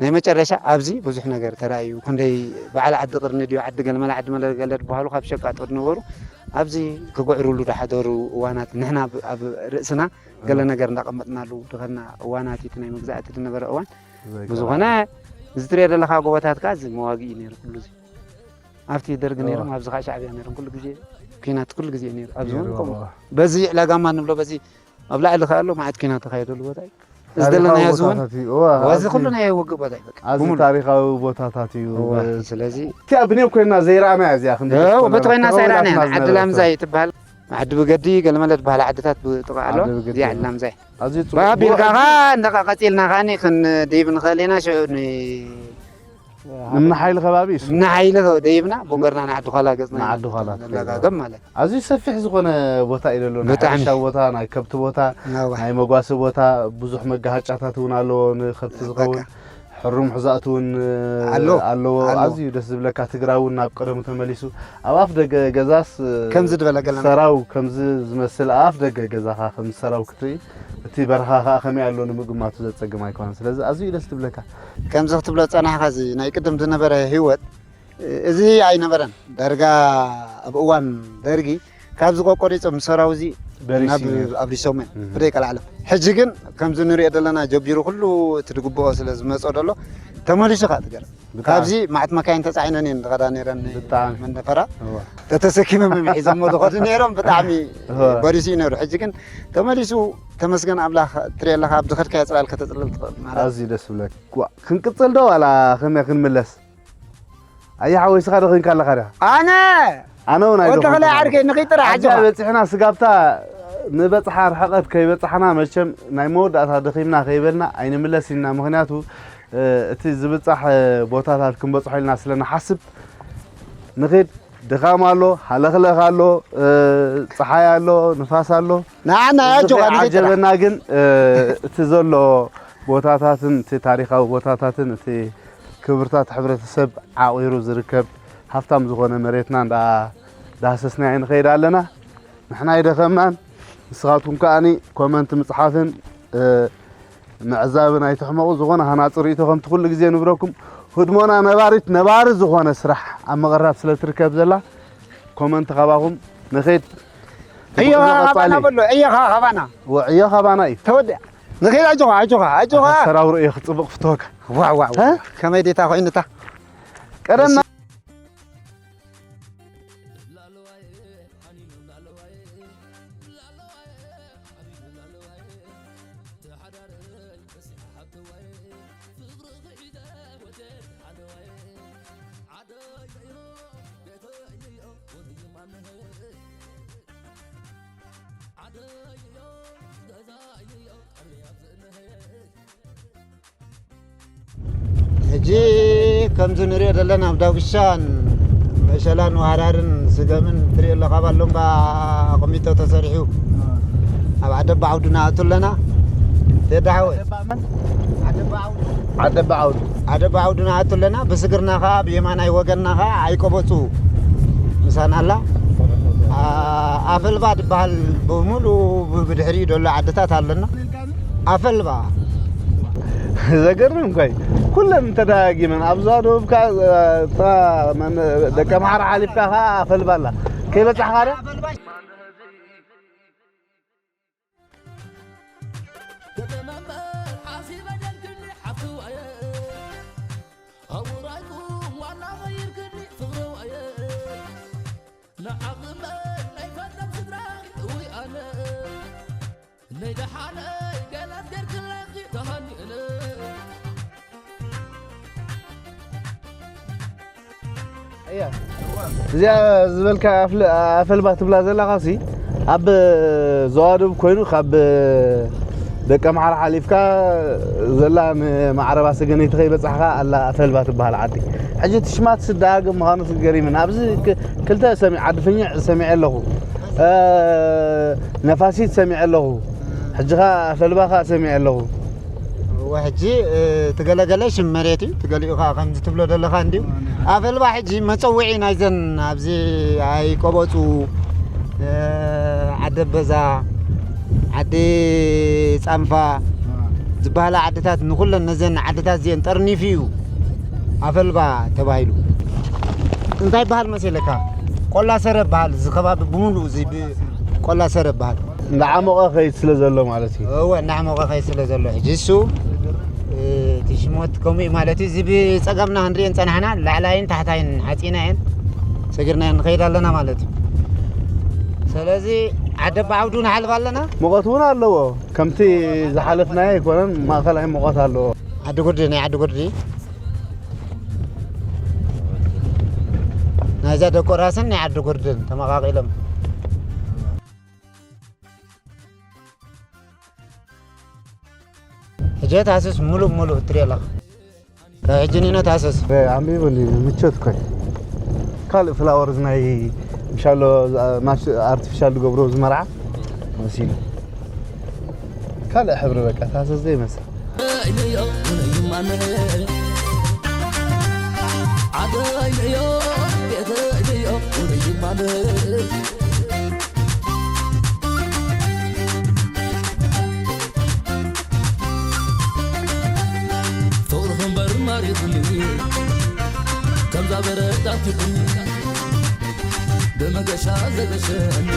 ናይ መጨረሻ ኣብዚ ብዙሕ ነገር ተራእዩ፣ ክንደይ በዓል ዓዲ ቅርኒ ድዩ፣ ዓዲ ገለመለ፣ ዓዲ መለገለ ዝበሃሉ ካብ ሸቃጦ ዝነበሩ ኣብዚ ክጉዕሩሉ ዝሓደሩ እዋናት፣ ንሕና ኣብ፣ ኣብ ርእስና ገለ ነገር እንዳቐመጥናሉ ድኸና እዋናት፣ እቲ ናይ መግዛእቲ ዝነበረ እዋን። ብዝኾነ፣ እዚ ትሪኦ ዘለኻ ጎቦታት ከኣ እዚ መዋግኢ ነይሩ ኩሉ እዚ። ኣብቲ ደርጊ ነይሮም፣ ኣብዚ ከዓ ሻዕብያ ነይሮም። ኩሉ ግዜ ኲናት፣ ኩሉ ግዜ ነይሩ። ኣብዚ እውን ከምኡ። በዚ ዕላጋማ ንብሎ፣ በዚ ኣብ ላዕሊ ከኣ ኣሎ፣ መዓት ኲናት ተኻየደሉ ቦታ እዩ። እዚ ዘለናዮ እዚ እውን፣ እዚ ኩሉ ናይ ውግእ ቦታ እዩ። በቃ፣ ኣዝዩ ታሪኻዊ ቦታታት እዩ። ስለዚ እቲኣ ብኔብ ኮይና ዘይረኣናያ እዚኣ ክንዲ በቲ ኮይና ሳይራና ዓዲ ላምዛይ ትበሃል፣ ዓዲ ብገዲ ገለመለ ትበሃል ዓድታት ብጥቓ ኣሎ። እዚኣ ዓዲ ላምዛይ ኣዝዩ ጽቡቕ። ባቢልካ ኸዓ እንደቃ ቀጺልና ኸዓኒ ክንደይብ ንኽእል ኢና። ሽዑ ን-፣ እምኒ ሓይሊ ከባቢ እዩ። እምኒ ሓይሊ ደይብና፣ ቦገርና ንዓዲ ዃላ ገጽና ኢና ንዓዲ ዃላ ንለጋገም ማለት። ኣዝዩ ሰፊሕ ዝኾነ ቦታ እዩ ዘሎ። ናይ ብጣዕሚ። ሕርሻ ቦታ፣ ናይ ከብቲ ቦታ፣ እዋ። ናይ መጓሲ ቦታ፣ ብዙሕ መጋሃጫታት እውን ኣለዎ ንከብቲ ዝኸውን። በቃ። ሕሩም ሕዛእቲ እውን ኣሎ። ኣለዎ። ኣሎ። ኣዝዩ ደስ ዝብለካ፣ ትግራይ እውን ናብ ቀደሙ ተመሊሱ። ኣብ ኣፍ ደገ ገዛስ ከምዚ ዝበለ ገለና። ሰራው ከምዚ ዝመስል ኣብ ኣፍ ደገ ገዛኻ ከምዚ ሰራው ክትርኢ፣ እቲ በረኻ ኸዓ ከመይ ኣሎ ንምግማቱ ዘጸግም ኣይኮነን። ስለዚ ኣዝዩ ደስ ዝብለካ። ከምዚ ክትብሎ ዝጸናሕካ፣ እዚ ናይ ቅድም ዝነበረ ህይወት፣ እዚ ኣይነበረን። ዳርጋ ኣብ እዋን ደርጊ ካብዚ ቆቆሪጾም ሰራው እዚ በሪሱ ናብ እዩ ነይሩ። ኣብሪሶም እዮም እህ። ብደይ ቀልዓለም። ሕጂ ግን ከምዚ ንሪኦ ዘለና ጀቢሩ ኩሉ እቲ ድግብኦ ስለ ዝመጾ ደሎ ተመሊሱ ኸዓ ትገርም። ብጣዕሚ። ካብዚ መዓት መካይን ተጻዒነን እየን ዝኸዳ ነይረን ብጣዕሚ። መንደፈራ። እዋ። ተተሰኪሞም እዮም ሒዞሞ ዝኸዱ ነይሮም። ብጣዕሚ እዋ። በሪሱ እዩ ነይሩ። ሕጂ ግን ተመሊሱ ተመስገን ኣምላኽ ትሪኦ ኣለኻ፣ ኣብ ዝኸድካዮ ጽላል ከተጽልል ትኽእል ማለት። ኣዝዩ ደስ ዝብለካ። ዋ፣ ክንቅጽል ዶ ዋላ ከመይ ክንምለስ? ኣየ ሓወይ፣ ስኻ ደኺምካ ኣለኻ ድኻ? ኣነ! ኣነ እውን ወዲ ኣይደኸምኩን ኽላይ ኣለኹ። ዓርከይ፣ ንኺድ ጥራሕ ኣዚኣ ኣጆኻ። በጺሕና ስጋብታ ንበጽሓ ርሕቐት ከይበጻሕና መቸም ናይ መወዳእታ ደኺምና ከይበልና ኣይንምለስ ኢና። ምኽንያቱ፣ እ፣ እቲ ዝብጻሕ፣ እ፣ ቦታታት ክንበጽሖ ኢልና ስለ ንሓስብ ንኺድ። ድኻም ኣሎ፣ ሃለኽለኽ ኣሎ፣ እ፣ ጸሓይ ኣሎ፣ ንፋስ ኣሎ። ንዓና እዚ ኣጆኻ፣ ንኺድ ጥራሕ። ከይዓጀበና ግን፣ እ፣ እቲ ዘሎ ቦታታትን እቲ ታሪኻዊ ቦታታትን እቲ ክብርታት ሕብረተሰብ ዓቒሩ ዝርከብ ሃፍታም ዝኾነ መሬትና እንዳ ዳህሰስናዮ ንኸይድ ኣለና። ንሕና ኣይደኸምናን። ንስኻትኩም ከኣኒ ኮመንት ምጽሓፍን፣ እ፣ ምዕዛብን ኣይትሕመቑ። ዝኾነ ሃናጺ ርእይቶ ከምቲ ኩሉ ግዜ ንብረኩም። ህድሞና ነባሪት፣ ነባሪ ዝኾነ ስራሕ ኣብ ምቕራብ ስለ ትርከብ ዘላ ኮመንት ካባኹም ንኺድ። ዕዮ ጽቡቕ ካባና ቀጻሊ። በሎ፣ ዕዮ ካባና። ወ-፣ ዕዮ ካባና እዩ። ተወዲኣ። ንኺድ፣ ኣጆኻ፣ ኣጆኻ፣ ኣጆኻ። ሰራው ርእዮ ክጽብቕ ፍትወካ። ዋው፣ ዋው፣ እ? ከመይ ዴታ ኮይኑታ? ቀደም ሕጂ ከምዚ ንሪኦ ዘለና ኣብ ዳጉሻን መሸላን ዋህራርን ስገምን ትሪኦ ኣለኻ፣ ኣብ ኣሎንጋ ኣቕሚጦ ተሰሪሑ ኣብ ዓደባ ዓውዱ ንኣቱ ኣለና። ቴዳ ሓወይ። ዓደባ ዓውዱ። ዓደባ ዓውዱ ንኣቱ ኣለና። ብስግርና ኸዓ ብየማናይ ወገንና ኸዓ ኣይቆበጹ ምሳና ኣላ። ኣ-፣ ኣፈልባ ዝበሃል ብምሉኡ ብ-፣ ብድሕሪኡ ዘሎ ዓድታት ኣለና። ኣፈልባ። ዘገርም እኮ እዩ። ኩለን ተደጋጊመን ኣብ ዞባ ደቡብ ከኣ፣ እታ መን-፣ ደቀ ምሓረ ሓሊፍካ ከኣ ኣፈልባ ኣላ። ከይበጻሕካ ዶ? እዚኣ ዝበልካ ኣፍል-፣ ኣፈልባ ትብላ ዘለኻሲ ኣብ ዞባ ደቡብ ኮይኑ ካብ ደቀ ምሓረ ሓሊፍካ ዘላ ንማዕረባ ሰገነይቲ ከይበጻሕካ ኣላ ኣፈልባ ትበሃል ዓዲ። ሕጂ እቲ ሽማ ትስደጋገም ምዃኑ ገሪምና። ኣብዚ ክ-፣ ክልተ ሰሚ-፣ ዓዲ ፍኝዕ ሰሚዐ ኣለኹ። እ፣ ነፋሲት ሰሚዐ ኣለኹ። ሕጂ ኸኣ ኣፈልባ ኸኣ ሰሚዐ ኣለኹ። እወ፣ ሕጂ፣ እ፣ ትገለገለ ሽም መሬት እዩ። ትገሊኡ ኸኣ ከምዚ ትብሎ ዘለኻ እንድዩ። ኣፈልባ ሕጂ መጸውዒ ናይዘን ኣብዚ ኣይቆበጹ፣ እ፣ ዓዲ ኣበዛ፣ ዓዲ ጻንፋ፣ ዝበሃላ ዓድታት ንኹለን ነዘን ዓድታት እዚአን ጠርኒፉ እዩ ኣፈልባ ተባሂሉ። እንታይ ይበሃል መሲለካ? ቆላ ሰረ ይበሃል። እዚ ከባቢ ብምሉእ እዚ ብ-፣ ቆላ ሰረ ይበሃል። እንዳዓሞቐ ኸይድ ስለ ዘሎ ማለት እዩ። እወ፣ እንዳዓሞቐ ኸይድ ስለ ዘሎ። ሕጂ እሱ፣ እ፣ እቲ ሽሞት ከምኡ እዩ ማለት እዩ። እዚ ብጸገምና ክንሪኦ ጸናሕና፣ ላዕላይን ታሕታይን ሓጺና እየን ሰጊርና እየን ንኸይድ ኣለና ማለት እዩ። ስለዚ ዓደ ባዓውዱ ንሓልፍ ኣለና። ሙቐት እውን ኣለዎ። ከምቲ ዝሓለፍናዮ ኣይኮነን፣ ማእኸላይ ሙቐት ኣለዎ። ዓዲ ጉርዲ፣ ናይ ዓዲ ጉርዲ። ናይዛ ደቆ ራስን ናይ ዓዲ ጉርድን ተመቓቒሎም። ሕጂ ታህስስ ሙሉእ ሙሉእ ትሪኦ ኣለኻ። ካብ ሕጂ ኒኖ ታህስስ። ኣንቢቡኒ፣ ምቾት እኮ እዩ። ካልእ ፍላወርስ ናይ ምሻሎ፣ ኣርቲፊሻል ዝገብሮ ዝመርዓ መሲሉ። ካልእ ሕብሪ በቃ ታህስስ ዘይመስል። ፍቕርኺ እምበር ማሪኽኒ ከምዛ በረድ ኣቲኹኒ ብመገሻ ዘገሸኒ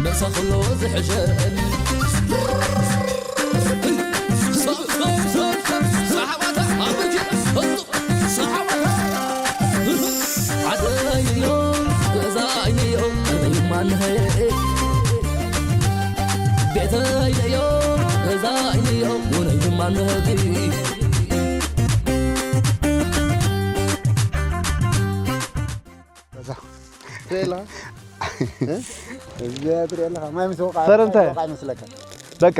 መሳኽሎ ዝሕሸኒ ፈረንታይ በቃ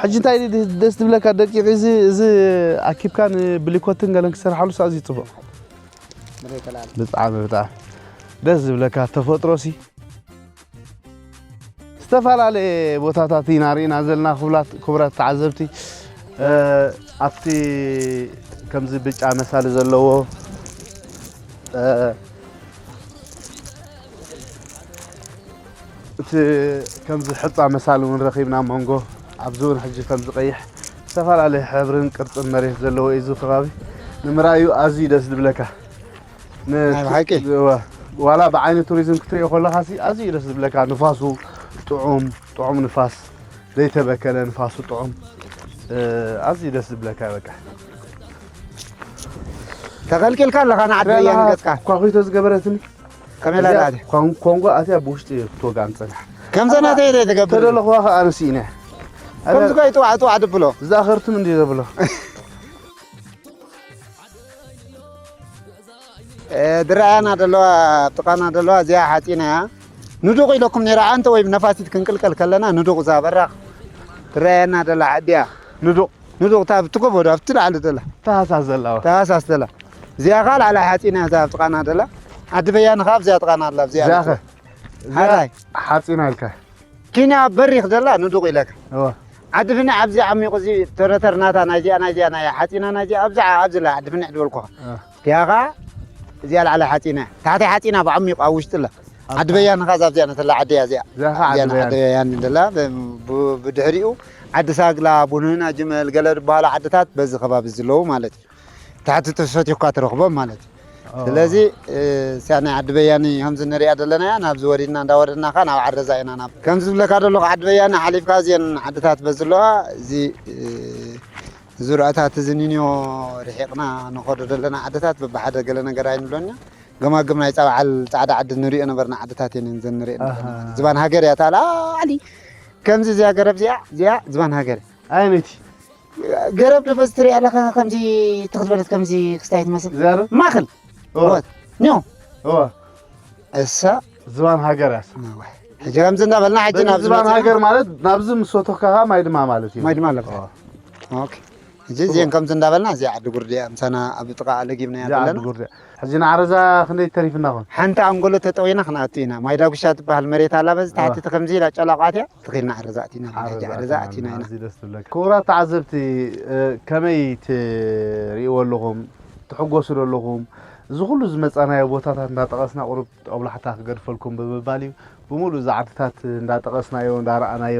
ሕጂ እንታይ ደስ ዝብለካ ደቂቕ እዚ እዚ ኣኪብካ ንብሊኮትን ገለን ክሰርሓሉ ኣዝዩ ፅቡቕ። ብጣዕሚ ብጣዕሚ ደስ ዝብለካ ተፈጥሮ ሲ ዝተፈላለየ ቦታታት ኢና ርኢና ዘለና። ክቡራት ክቡራት ተዓዘብቲ፣ ኣብቲ ከምዚ ብጫ መሳሊ ዘለዎ እቲ ከምዚ ሕፃ መሳሊ እውን ረኺብና መንጎ ኣብዚ እውን ሕጂ ከምዚ ቀይሕ ዝተፈላለየ ሕብርን ቅርፅን መሬት ዘለዎ እዩ። እዚ ከባቢ ንምርኣዩ ኣዝዩ ደስ ዝብለካ። ን- ናይ ብሓቂ? እወ። ዋላ ብዓይኒ ቱሪዝም ክትሪኦ ከለኻ ሲ ኣዝዩ ደስ ዝብለካ። ንፋሱ ጥዑም፣ ጥዑም ንፋስ ዘይተበከለ ንፋሱ ጥዑም። ኣዝዩ ደስ ዝብለካ በቃ። ተኸልኪልካ ኣለኻ ንዓዲ በያን ገጽካ። ኳኺቶ ዝገበረትኒ ከመይ ኢላ እዚኣ ደኣ? ኳን- ኮንጎ ኣትያ ብውሽጢ እየ ክትወጋን ጸኒሓ። ከምዘን ኣተይ ተደለኹዋ ከኣ ኣነስ ኢነ። ከምዚ ከይጥዋዕ ጥዋዕ ድብሎ። ዝኣኸርትም እንዲ ዘብሎ። ድረኣያና ደለዋ ኣብ ጥቃና ደለዋ እዚኣ ሓፂና እያ። ንዱቕ ኢለኩም ነይራ ኣንተ ወይ ነፋሲት ክንቅልቀል ከለና ንዱቕ እዛ በራኽ ትረኣየና ደላ ዓዲ እያ። ንዱቕ ንዱቕ እታ ብትጎቦ ዶ ኣብቲ ላዕሊ ደላ ተሃሳስ ዘላ ተሃሳስ ደላ እዚኣ ከዓ ላዕሊ ሓፂና እያ እዛ ኣብ ጥቃና ደላ ዓዲ በያኒ ከዓ ኣብዚኣ ጥቃና ኣላ ኣብዚኣ እዚኣ ኸ እዚኣ ሓራይ ሓፂና ኢልካ ኪንያ በሪኽ ደላ ንዱቕ ኢለካ እወ ዓዲ ፍንዕ ኣብዚ ዓሚቑ እዚ ተረተር ናታ ናይዚኣ ናይዚኣ ናይ ሓፂና ናይዚኣ ኣብዛ ኣብዚ ላ ዓዲ ፍንዕ ዝበልኩኻ እወ እቲኣ ኸዓ እዚኣ ላዕሊ ሓፂና እያ ታሕተይ ሓፂና ብዓሚቑ ኣብ ውሽጢ ኣላ ዓዲ በያን ኸዓ እዛ ኣብዚኣ ነተላ ዓዲ እያ እዚኣ እዚኣ ኸዓ እዚኣ ዓዲ በያን። ዓዲ በያን ደላ ብ- ብ- ብድሕሪኡ ዓዲ ሳግላ ቡንህና ጅመል ገለ ዝበሃሉ ዓድታት በዚ ከባቢ ዘለዉ ማለት እዩ ታሕቲ ተሰትዩካ ትረኽቦም ማለት እዩ። ስለዚ እሳ ናይ ዓዲ በያኒ ከምዚ ንሪኣ ዘለና እያ ናብዚ ወሪድና እንዳወረድና ከ ናብ ዓረዛ ኢና ናብ ከምዚ ዝብለካ ዘለኹ ዓዲ በያኒ ሓሊፍካ እዚአን ዓድታት በዚ ኣለዋ እዚ ዙርያታት እዚ ኒንዮ ርሒቕና ንኸዶ ዘለና ዓድታት በብሓደ ገለ ነገር ኣይንብሎን ኢና ገማግም ናይ ፃ በዓል ፃዕዳ ዓዲ ንሪኦ ነበርና ዓድታት እየን ዘን ንሪኦ ዝበና ሃገር እያ እታ ላዕሊ ከምዚ እዚኣ ገረብ እዚኣ እዚኣ ዝበና ሃገር እያ ኣየነይቲ ገረብ ዶ በዚ ትሪኣ ኣለኻ ከምዚ ትኽ ዝበለት ከምዚ ክስታይ ትመስል እዚኣ ዶ? ማእኸል እወ። ወት ኒዮ እወ እሳ ዝባን ሃገር ያስ ነዋይ። ሕጂ ከምዚ እንዳበልና ሕጂ በዚ ናብዚ ዝባን መፂና። ሃገር ማለት ናብዚ ምስ ወተኽካ ከዓ ማይ ድማ ማለት እዩ ማይ ድማ ኣለካ። እወ። ኦኬ። ሕጂ እዚአን ከምዚ እንዳበልና እዚኣ ዓዲ ጉርዲ እያ ምሳና ኣብ ጥቓ ለጊብና እያ እዚኣ ዓዲ ዘለና። ጉርዲ ሕጂ ንዓረዛ ክንደይ ተሪፍና ኾን ሓንቲ ኣንጎሎ ተጠዊና ክንኣቱ ኢና። ማይ ዳጉሻ ትበሃል መሬት ኣላ በዚ ታሕቲ እቲ ከምዚ ኢላ ጨላቋት እያ። ተኺልና ዓረዛ ኣቲና ሕጂ ዓረዛ ኣቲና ኢና። ኣዝዩ ደስ ዝብለካ። ክቡራት ተዓዘብቲ፣ እ፣ ከመይ ትርእይዎ ኣለኹም? ትሕጎሱ ዶ ኣለኹም? እዚ ኩሉ ዝመጻናዮ ቦታታት እንዳጠቐስና ቁሩብ ጦብላሕታ ክገድፈልኩም ብምባል እዩ። ብምሉእ እዚ ዓድታት እንዳጠቐስናዮ፣ እንዳረኣናዮ፣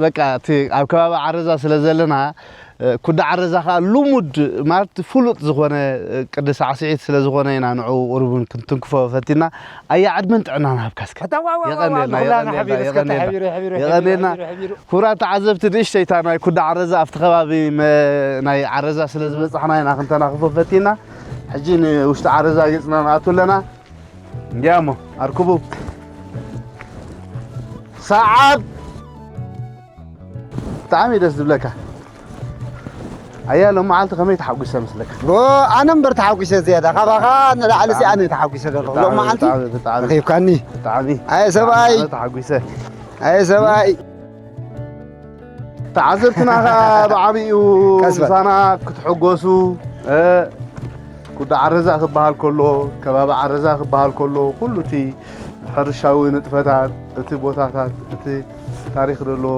በቃ እቲ ኣብ ከባቢ ዓረዛ ስለ ዘለና፣ እ፣ ኩዳ ዓረዛ ከኣ ልሙድ ማለት ፍሉጥ ዝኾነ፣ እ፣ ቅዲ ሳዕስዒት ስለ ዝኾነ ኢና ንዕኡ ቁሩብ እውን ክንትንክፎ ፈቲና። ኣያ ዕድመን ጥዕናን ሃብካ እስከ። ኣታ ዋ ዋ ዋ ዋ፣ የቐንየልና፣ ንኹላና የቐንየልና፣ ሓቢሩ እስከ፣ የቐንየልና፣ ተሓቢሩ፣ ሓቢሩ፣ የቐንየልና። ሓቢሩ፣ ሓቢሩ። ክቡራት ተዓዘብቲ፣ ንእሽተይ እታ ናይ ኩዳ ዓረዛ ኣብቲ ከባቢ መ-፣ ናይ ዓረዛ ስለ ዝበጻሕና ኢና ክንተናኽፎ ፈቲና። ሕጂ ንውሽጢ ዓረዛ ገጽና ንኣቱ ኣለና። እንዲያሞ ኣርክቡ። ሰዓብ ብጣዕሚ ደስ ዝብለካ። ኣያ ሎም መዓልቲ ከመይ ተሓጒሰ መስለካ? ዎ፣ ኣነ እምበር ተሓጒሰ ዝያዳ። ካባኻ ንላዕሊ ሲ ኣነ ተሓጒሰ ዘለኹ። ሎም ብጣዕሚ፣ መዓልቲ። ብጣዕሚ፣ ብጣዕሚ። ረኺብካኒ። ብጣዕሚ። ኣየ ሰብኣይ። ብጣዕሚ ተሓጒሰ። ኣየ ሰብኣይ። ተዓዘብትና ኸኣ ብዓቢኡ ቀስ በል። ምሳና ክትሕጎሱ፣ እ፣ ኩዳ ዓረዛ ክበሃል ከሎ፣ ከባቢ ዓረዛ ክበሃል ከሎ፣ ኩሉ እቲ ሕርሻዊ ንጥፈታት፣ እቲ ቦታታት፣ እቲ ታሪኽ ዘለዎ፣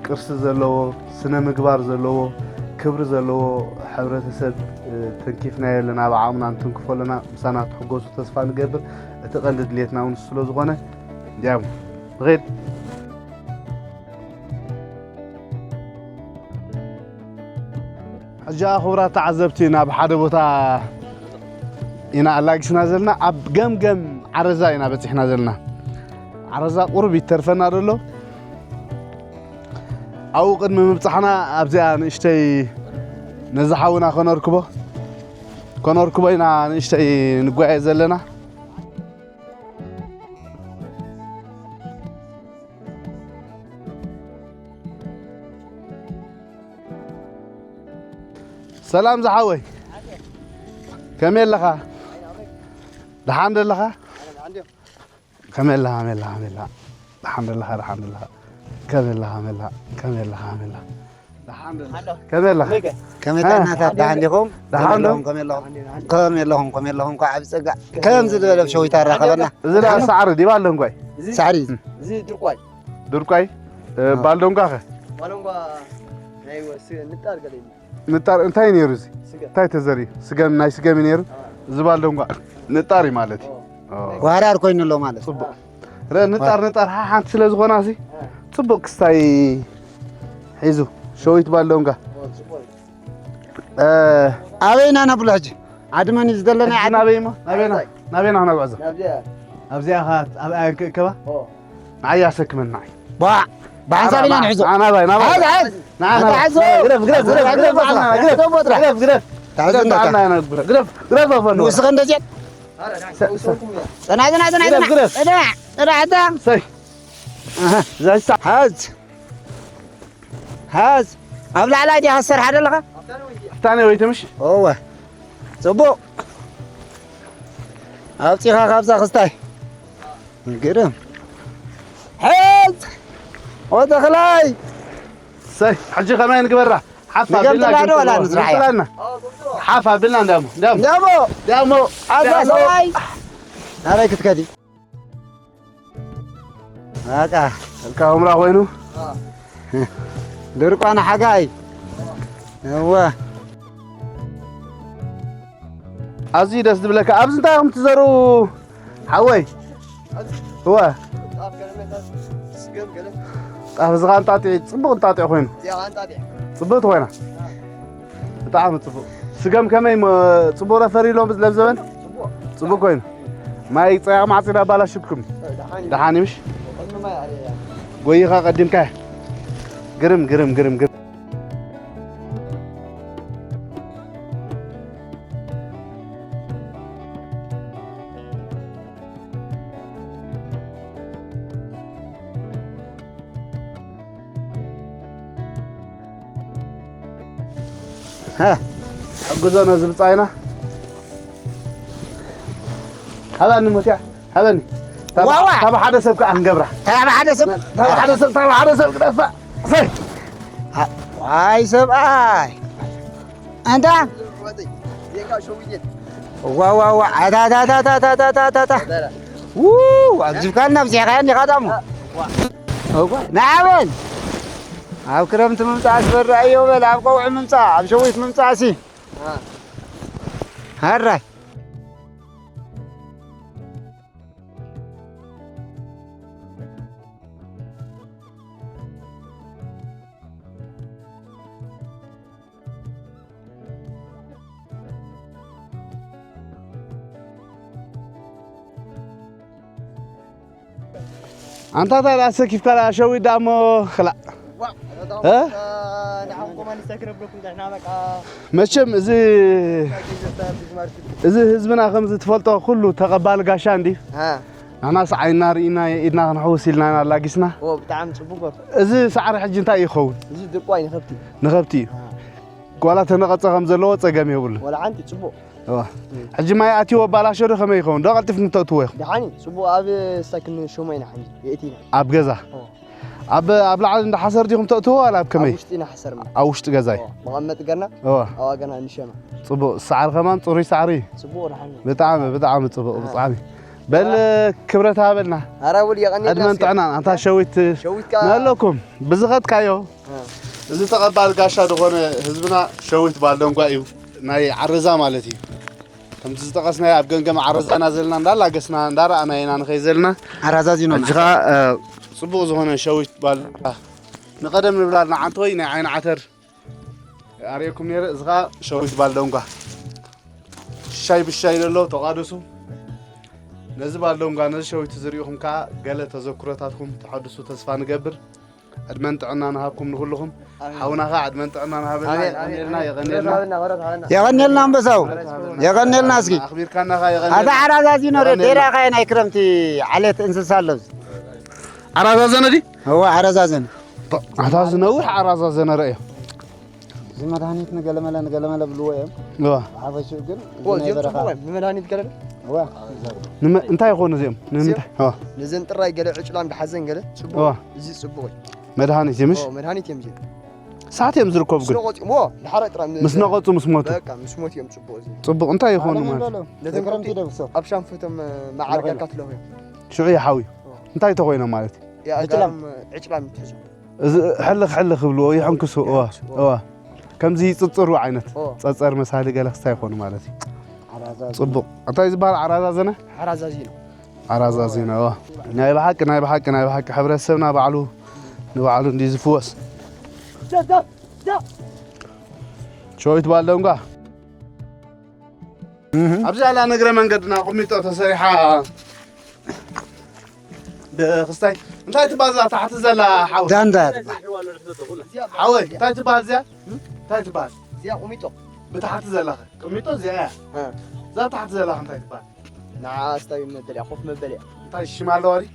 ቅርሲ ዘለዎ፣ ስነ ምግባር ዘለዎ፣ ክብሪ ዘለዎ ሕብረተሰብ፣ እ፣ ተንኪፍናዮ ኣለና፣ ብዓቕምና ንትንክፎ ኣለና። ምሳና ክትሕጎሱ ተስፋ ንገብር። እቲ ቀንዲ ድሌትና እውን እሱ ስለ ዝኾነ፣ እንዲያም ንኸይድ። ሕጂ ክቡራት ተዓዘብቲ፣ ናብ ሓደ ቦታ ኢና ኣላጊስና ዘለና። ኣብ ገምገም ዓረዛ ኢና በጺሕና ዘለና። ዓረዛ ቁሩብ ይተርፈና ዘሎ። ኣብኡ ቅድሚ ምብጻሕና ኣብዚኣ ንእሽተይ ነዚ ሓውና ከነርክቦ፣ ከነርክቦ ኢና ንእሽተይ ንጓየ ዘለና። ሰላም ዝሓወይ፣ ከመይ ኣለኻ? ደሓን ዶ ኣለኻ? ከመይ ኣለኻ? ከመይ ኣለኻ? ከመይ ኣለኻ? ደሓን ዶ ኣለኻ? ደሓን ዶ ኣለኻ? ከመይ ኣለኻ? ከመይ ኣለኻ? ከመይ ኣለኻ? ከመይ ኣለኻ? ደሓን ዶ ኣለኻ? ከመይ ኣለኻ? ከመይ እ? ጥዕናታት ደሓን ዲኹም? ደሓን ዶ? ከመይ ኣለኹም? ከመይ ኣለኹም? ከመይ ኣለኹም? ከመይ ኣለኹም? እንኳዕ ብጸጋ ከምዚ ዝበለ ብሸዊት ኣራኸበና። እዚ ደኣ ሳዕሪ ዲባ ኣለንጓይ? እዚ ሳዕሪ። እዚ ድርቋይ። ድርቋይ? እ፣ እ። ባልዶንጓኸ? ባልዶንጓ ናይ ወ-፣ ስ-፣ ንጣር ገለ እዩ። ንጣር እንታይ ነይሩ እዚ? ስገም። እንታይ ተዘርዩ? ስገም፣ ናይ ስገም እዩ ነይሩ። አ። እዚ ባልዶንጓ ንጣር እዩ ማለት እዩ። ኦ። ኦ። ዋራር ኮይኑ ኣሎ ማለት። ጽቡቕ። ረ-፣ ንጣር፣ ዋር። ንጣር ሓ-፣ ሓንቲ ስለ ዝኾና ሲ፣ አ። ጽቡቕ ክስታይ ሒዙ። ሸዊት ባልዶንጋ። ኦ፣ ጽቡቕ እዩ። እ፣ ኣበይና ነብሎ ሕጂ? ዓዲ መን እዩ ዝደለና? ሕጂ ዓዲ? ናበይ እሞ? ናበይና? ናበይና ክነጉዕዞ? ናብዚኣ። ኣብዚኣ ኸ፣ ኣብ ኣየን ክእከባ? ኦ። ንዓይ ኣሰክመኒ ንዓይ። ቧዕ! ብሓንሳብ ኢና ንሕዞ። ንዓ ናባይ፣ ናባይ። ሓዝ፣ ሓዝ! ንዓ ናባይ። ሓዝ! ግረፍ፣ ግረፍ፣ ግረፍ፣ ግረፍ፣ ግረፍ፣ ግረፍ፣ ግረፍ፣ ግረፍ፣ ግረፍ፣ ግረፍ፣ ግረፍ። ግረፍ፣ ተዓዘብና ንዓና ኢና ግረፍ። ግረፍ፣ ግረፍ፣ ኣፈንዶ። ንወስኸ እንደዚያ። ሰ-፣ ሰ-፣ ጽና፣ ጽና፣ ጽና፣ ግረፍ፣ ጽና። ግረፍ። ጽና፣ ጽና፣ ኣታ። ሰይ። ኣሃ። እዛ ይሳ-፣ ሓዝ። ሓዝ። ኣብ ላዕላይ ዲኻ ትሰርሓ ዘለኻ? ኣፍታ ነወይቲ ምሽ? እወ። ጽቡቕ። ኣውጺኻ ካብዛ ክስታይ። ግርም። ሕዝ! ወተኽላይ! ሰይ፣ ሕጂ ከመይ ንግበራ? ሓፍ ንገምጥላ ኣቢልና ዶ ዋላ ንግምጥላ። ንስራሕ እያ? ንጥላና። ሓፍ ኣቢልና እንዳሞ፣ እንዳሞ። እንዳሞ! እንዳሞ! ኣዛ እንዳሞ! ሰብኣይ! ናበይ ክትከዲ? በቃ፣ እልካ ኡምራ ኮይኑ። ድርቋ ንሓጋይ። እወ። ኣዝዩ ደስ ዝብለካ። ኣብዚ እንታይ ኢኹም ትዘርኡ? ሓወይ። እወ። ጣፍ እዚ ኸኣ እንጣጢዕ፣ ጽቡቕ እንጣጢዕ ኮይኑ። ጽብቕቲ ኮይና። ብጣዕሚ ጽቡቕ። ስገም ከመይ ሞ-፣ ጽቡቕ ረፈር ኢሎም ለብዘበን? ጽቡቕ ኮይኑ። ማይ ጸያቕ ማዕጺድ ኣባላሽብኩም። ደሓን እዩ ምሽ? ጎይኻ ቀዲምካ። ግርም፣ ግርም፣ ግርም፣ ግርም። ሃ፣ ሕግዞ ነዚ ብጻይና። ሃባኒ ሞትያ፣ ሃበኒ። ታብ-፣ ዋዋ! ታብ ሓደ ሰብ ከኣ ክንገብራ። ታብ ሓደ ሰብ? ታብ ሓደ ሰብ፣ ታብ ሓደ ሰብ ክደፋ። ሰይ! ዋ-፣ ዋይ ሰብኣይ! ኣንታ? ዋ፣ ዋ፣ ዋ፣ ኣታ፣ ኣታ፣ ኣታ። ው፣ ኣግዚብካልና ኣብዚሕካያ እንዲኻ ዳሞ። እዋ፣ ንዓ በል። ኣብ ክረምቲ ምምጻእ ኣስፈራእዮ በል፣ ኣብ ቀውዒ ምምጻእ፣ ኣብ ሸዊት ምምጻእ ሲ። አ። ሃራይ። ኣንታ ታዲያ ኣሰኪፍካ ደኣ ሸዊት ደኣ እሞ ክላእ። እ? ንዓኹም ኮማንድ ሰክረብለኩም ዳሕና በቃ። መቸም እዚ እዚ ህዝብና ከምዚ ትፈልጦ ኩሉ ተቐባሊ ጋሻ እንዲ። ሃ። ንሕናስ ዓይንና ርኢና ኢድና ክንሕውስ ኢልና ኢና ኣላጊስና። ኦ፣ ብጣዕሚ ጽቡቕ በርኩ። እዚ ሳዕሪ ሕጂ እንታይ ይኸውን? እዚ ድርቋይ ንኸብቲ። ንኸብቲ እዩ። ሃ። ጓላ ተነቐጸ ከም ዘለዎ ጸገም የብሉን። ወላ ሓንቲ ጽቡቕ። እዋ። እም። ሕጂ ማይ ኣትይዎ ኣባላሾ ዶ ከመይ ይኸውን? ዶ ቀልጢፍኩም ተእትዎ ኢኹም? ደሓን እዩ። ጽቡቕ ኣብ ስታክን ሸሞይ ኢና ሕጂ የእቲና። ኣብ ገዛ? ኦ። ኣብ፣ ኣብ ላዕሊ እንዳ ሓሰር ዲኹም ተእትዎ ዋላ ኣብ ከመይ? ኣብ ውሽጢ ኢና ሓሰርና። ኣብ ውሽጢ ገዛ እዩ? ኦ፣ መቐመጢ ገርና? እዋ። ኣብ ገና ንሸማ። ጽቡቕ። ሳዕሪ ከማን ጽሩይ ሳዕሪ እዩ? ጽቡቕ ደሓን እዩ። ብጣዕሚ፣ ብጣዕሚ ጽቡቕ፣ አ። ብጣዕሚ። በል ክብረት ሃበልና። ኣረ ውል የቐንየልና ዕድመን እስኪ። ጥዕናን። ኣንታ ሸዊት ሸዊት ከኣ ናለኩም። ብዝኸድካዮ። አ። እዚ ተቐባል ጋሻ ዝኾነ ህዝብና ሸዊት ባልደንጓ እዩ። ናይ ዓረዛ ማለት እዩ። ከምቲ ዝጠቐስናዮ ኣብ ገምገም ዓረዛና ዘለና እንዳላገስና እንዳረኣና ኢና ንኸይድ ዘለና። ዓራዛዚኖና። ሕጂ ኸኣ፣ እ፣ ጽቡቕ ዝኾነ ሸዊት ባል-፣ እ፣ ንቐደም ንብላ ኣለና ዓንተወይ ናይ ዓይኒ ዓተር ኣርእየኩም ነይረ። እዚ ኸኣ ሸዊት ባልደንጓ። ሻይ ብሻይ ደሎ ተቋደሱ። ነዚ ባልደንጓ፣ ነዚ ሸዊት ዝርእኹም ከኣ ገለ ተዘክሮታትኩም ተሐድሱ ተስፋ ንገብር። ዕድመን ጥዕና ንሃብኩም ንኹልኹም። ኣሜን። ሓውና ኸዓ ዕድመን ጥዕና ንሃበና። ኣሜን፣ ኣሜን፣ የቐንየልና፣ ኣሜን። የቐንየልና። ክብረት ሃበና፣ ክብረት ሃበና። የቐንየልና እስኪ። ኣኽቢርካና ኸዓ የቐንየልና። ኣታ ዓራዛዚኖ ሬ-፣ የቐንየልና። ዴራ ኸዓ ናይ ክረምቲ ዓሌት እንስሳ ኣሎ ኣብዚ። ዓራዛዘነ ድዩ? እወ፣ ዓራዛዘነ። ኣታ እዚ ነዊሕ ዓራዛዘነ ረእዮ። እዚ መድሃኒት ንገለመለ ንገለመለ ብልዎ እዮም። እወ። ብሓፈሽኡ ግን እዚ ኦ፣ ናይ እዚኦም በረኻ። ጽቡቕ እዮም። ንመድሃኒት ገለ እወ። ንመ-፣ እንታይ ይኾኑ እዚኦም? ንምንታይ? እዚኦም? እወ። ነዘን ጥራይ ገለ ዕጭላን ድሓዘን ገለ ጽቡቕ። እወ። እዚ ጽቡቕ እዩ። መድሃኒት እዩ፣ ምሽ? ኦ፣ መድሃኒት እዮም እዚኦም። ሳት እዮም ዝርከቡ ግን? ምስ ነቐጹ፣ ሞ፣ ድሓረ ጥራይ ም-፣ ምስ ነቐጹ፣ ምስ ሞቱ? በቃ፣ ምስ ሞቱ እዮም ጽቡቕ እዚ። ጽቡቕ፣ እንታይ ይኾኑ ኣነ ማለት? ይበሎ። ነቶም ነቶም ከብቲ ደብሶ። ኣብ ሻንፈቶም፣ እ፣ መዓር ለኸይኖ። ጌርካ ትለኽዮም። ሽዑ ይሓውዩ። ኦ። እንታይ ተኾይኖም ማለት እዩ? ያ፣ ዕጭላም። ጋሮም፣ እ፣ ዕጭላም ትሕዙ። እዚ ሕልኽ ሕልኽ ይብልዎ፣ ይሕንክሱ፣ እዋ፣ ይሕንክሱ፣ እዋ። እዋ። ከምዚ ይጽጽሩ ዓይነት። ኦ። ጸጸር መሳሊ ገለ ክስታይ ይኾኑ ማለት እዩ። ዓራዛዚ። ጽቡቕ። እንታይ ዝበሃል ዓራዛዘነ? ዓራዛዚ ነው። ዓራዛዚ ነው፣ እዋ። ናይ ብሓቂ፣ ናይ ብሓቂ፣ ናይ ብሓቂ ሕብረተሰብና ባዕሉ ንባዕሉ እንዲ ዝፍወስ። ሸዊት ባልደንጓ። እህ። ኣብዚ ኣላ ንእግረ መንገድና ቁሚጦ ተሰሪሓ። ብኽስታይ፣ እንታይ ትበሃል እዛ ታሕቲ ዘላ ሓወይ? ዳንዳ ትበሃል። ሓወይ፣ እንታይ ትበሃል እዚኣ? እንታይ ትበሃል? እዚኣ ቁሚጦ። ብታሕቲ ዘላ ቁሚጦ እዚኣ እያ። እ። እዛ ታሕቲ ዘላ እንታይ ትበሃል? ንዓ ስታይ መበልያ፣ ኮፍ መበልያ። እንታይ ሽም ኣለዋ ድዩ?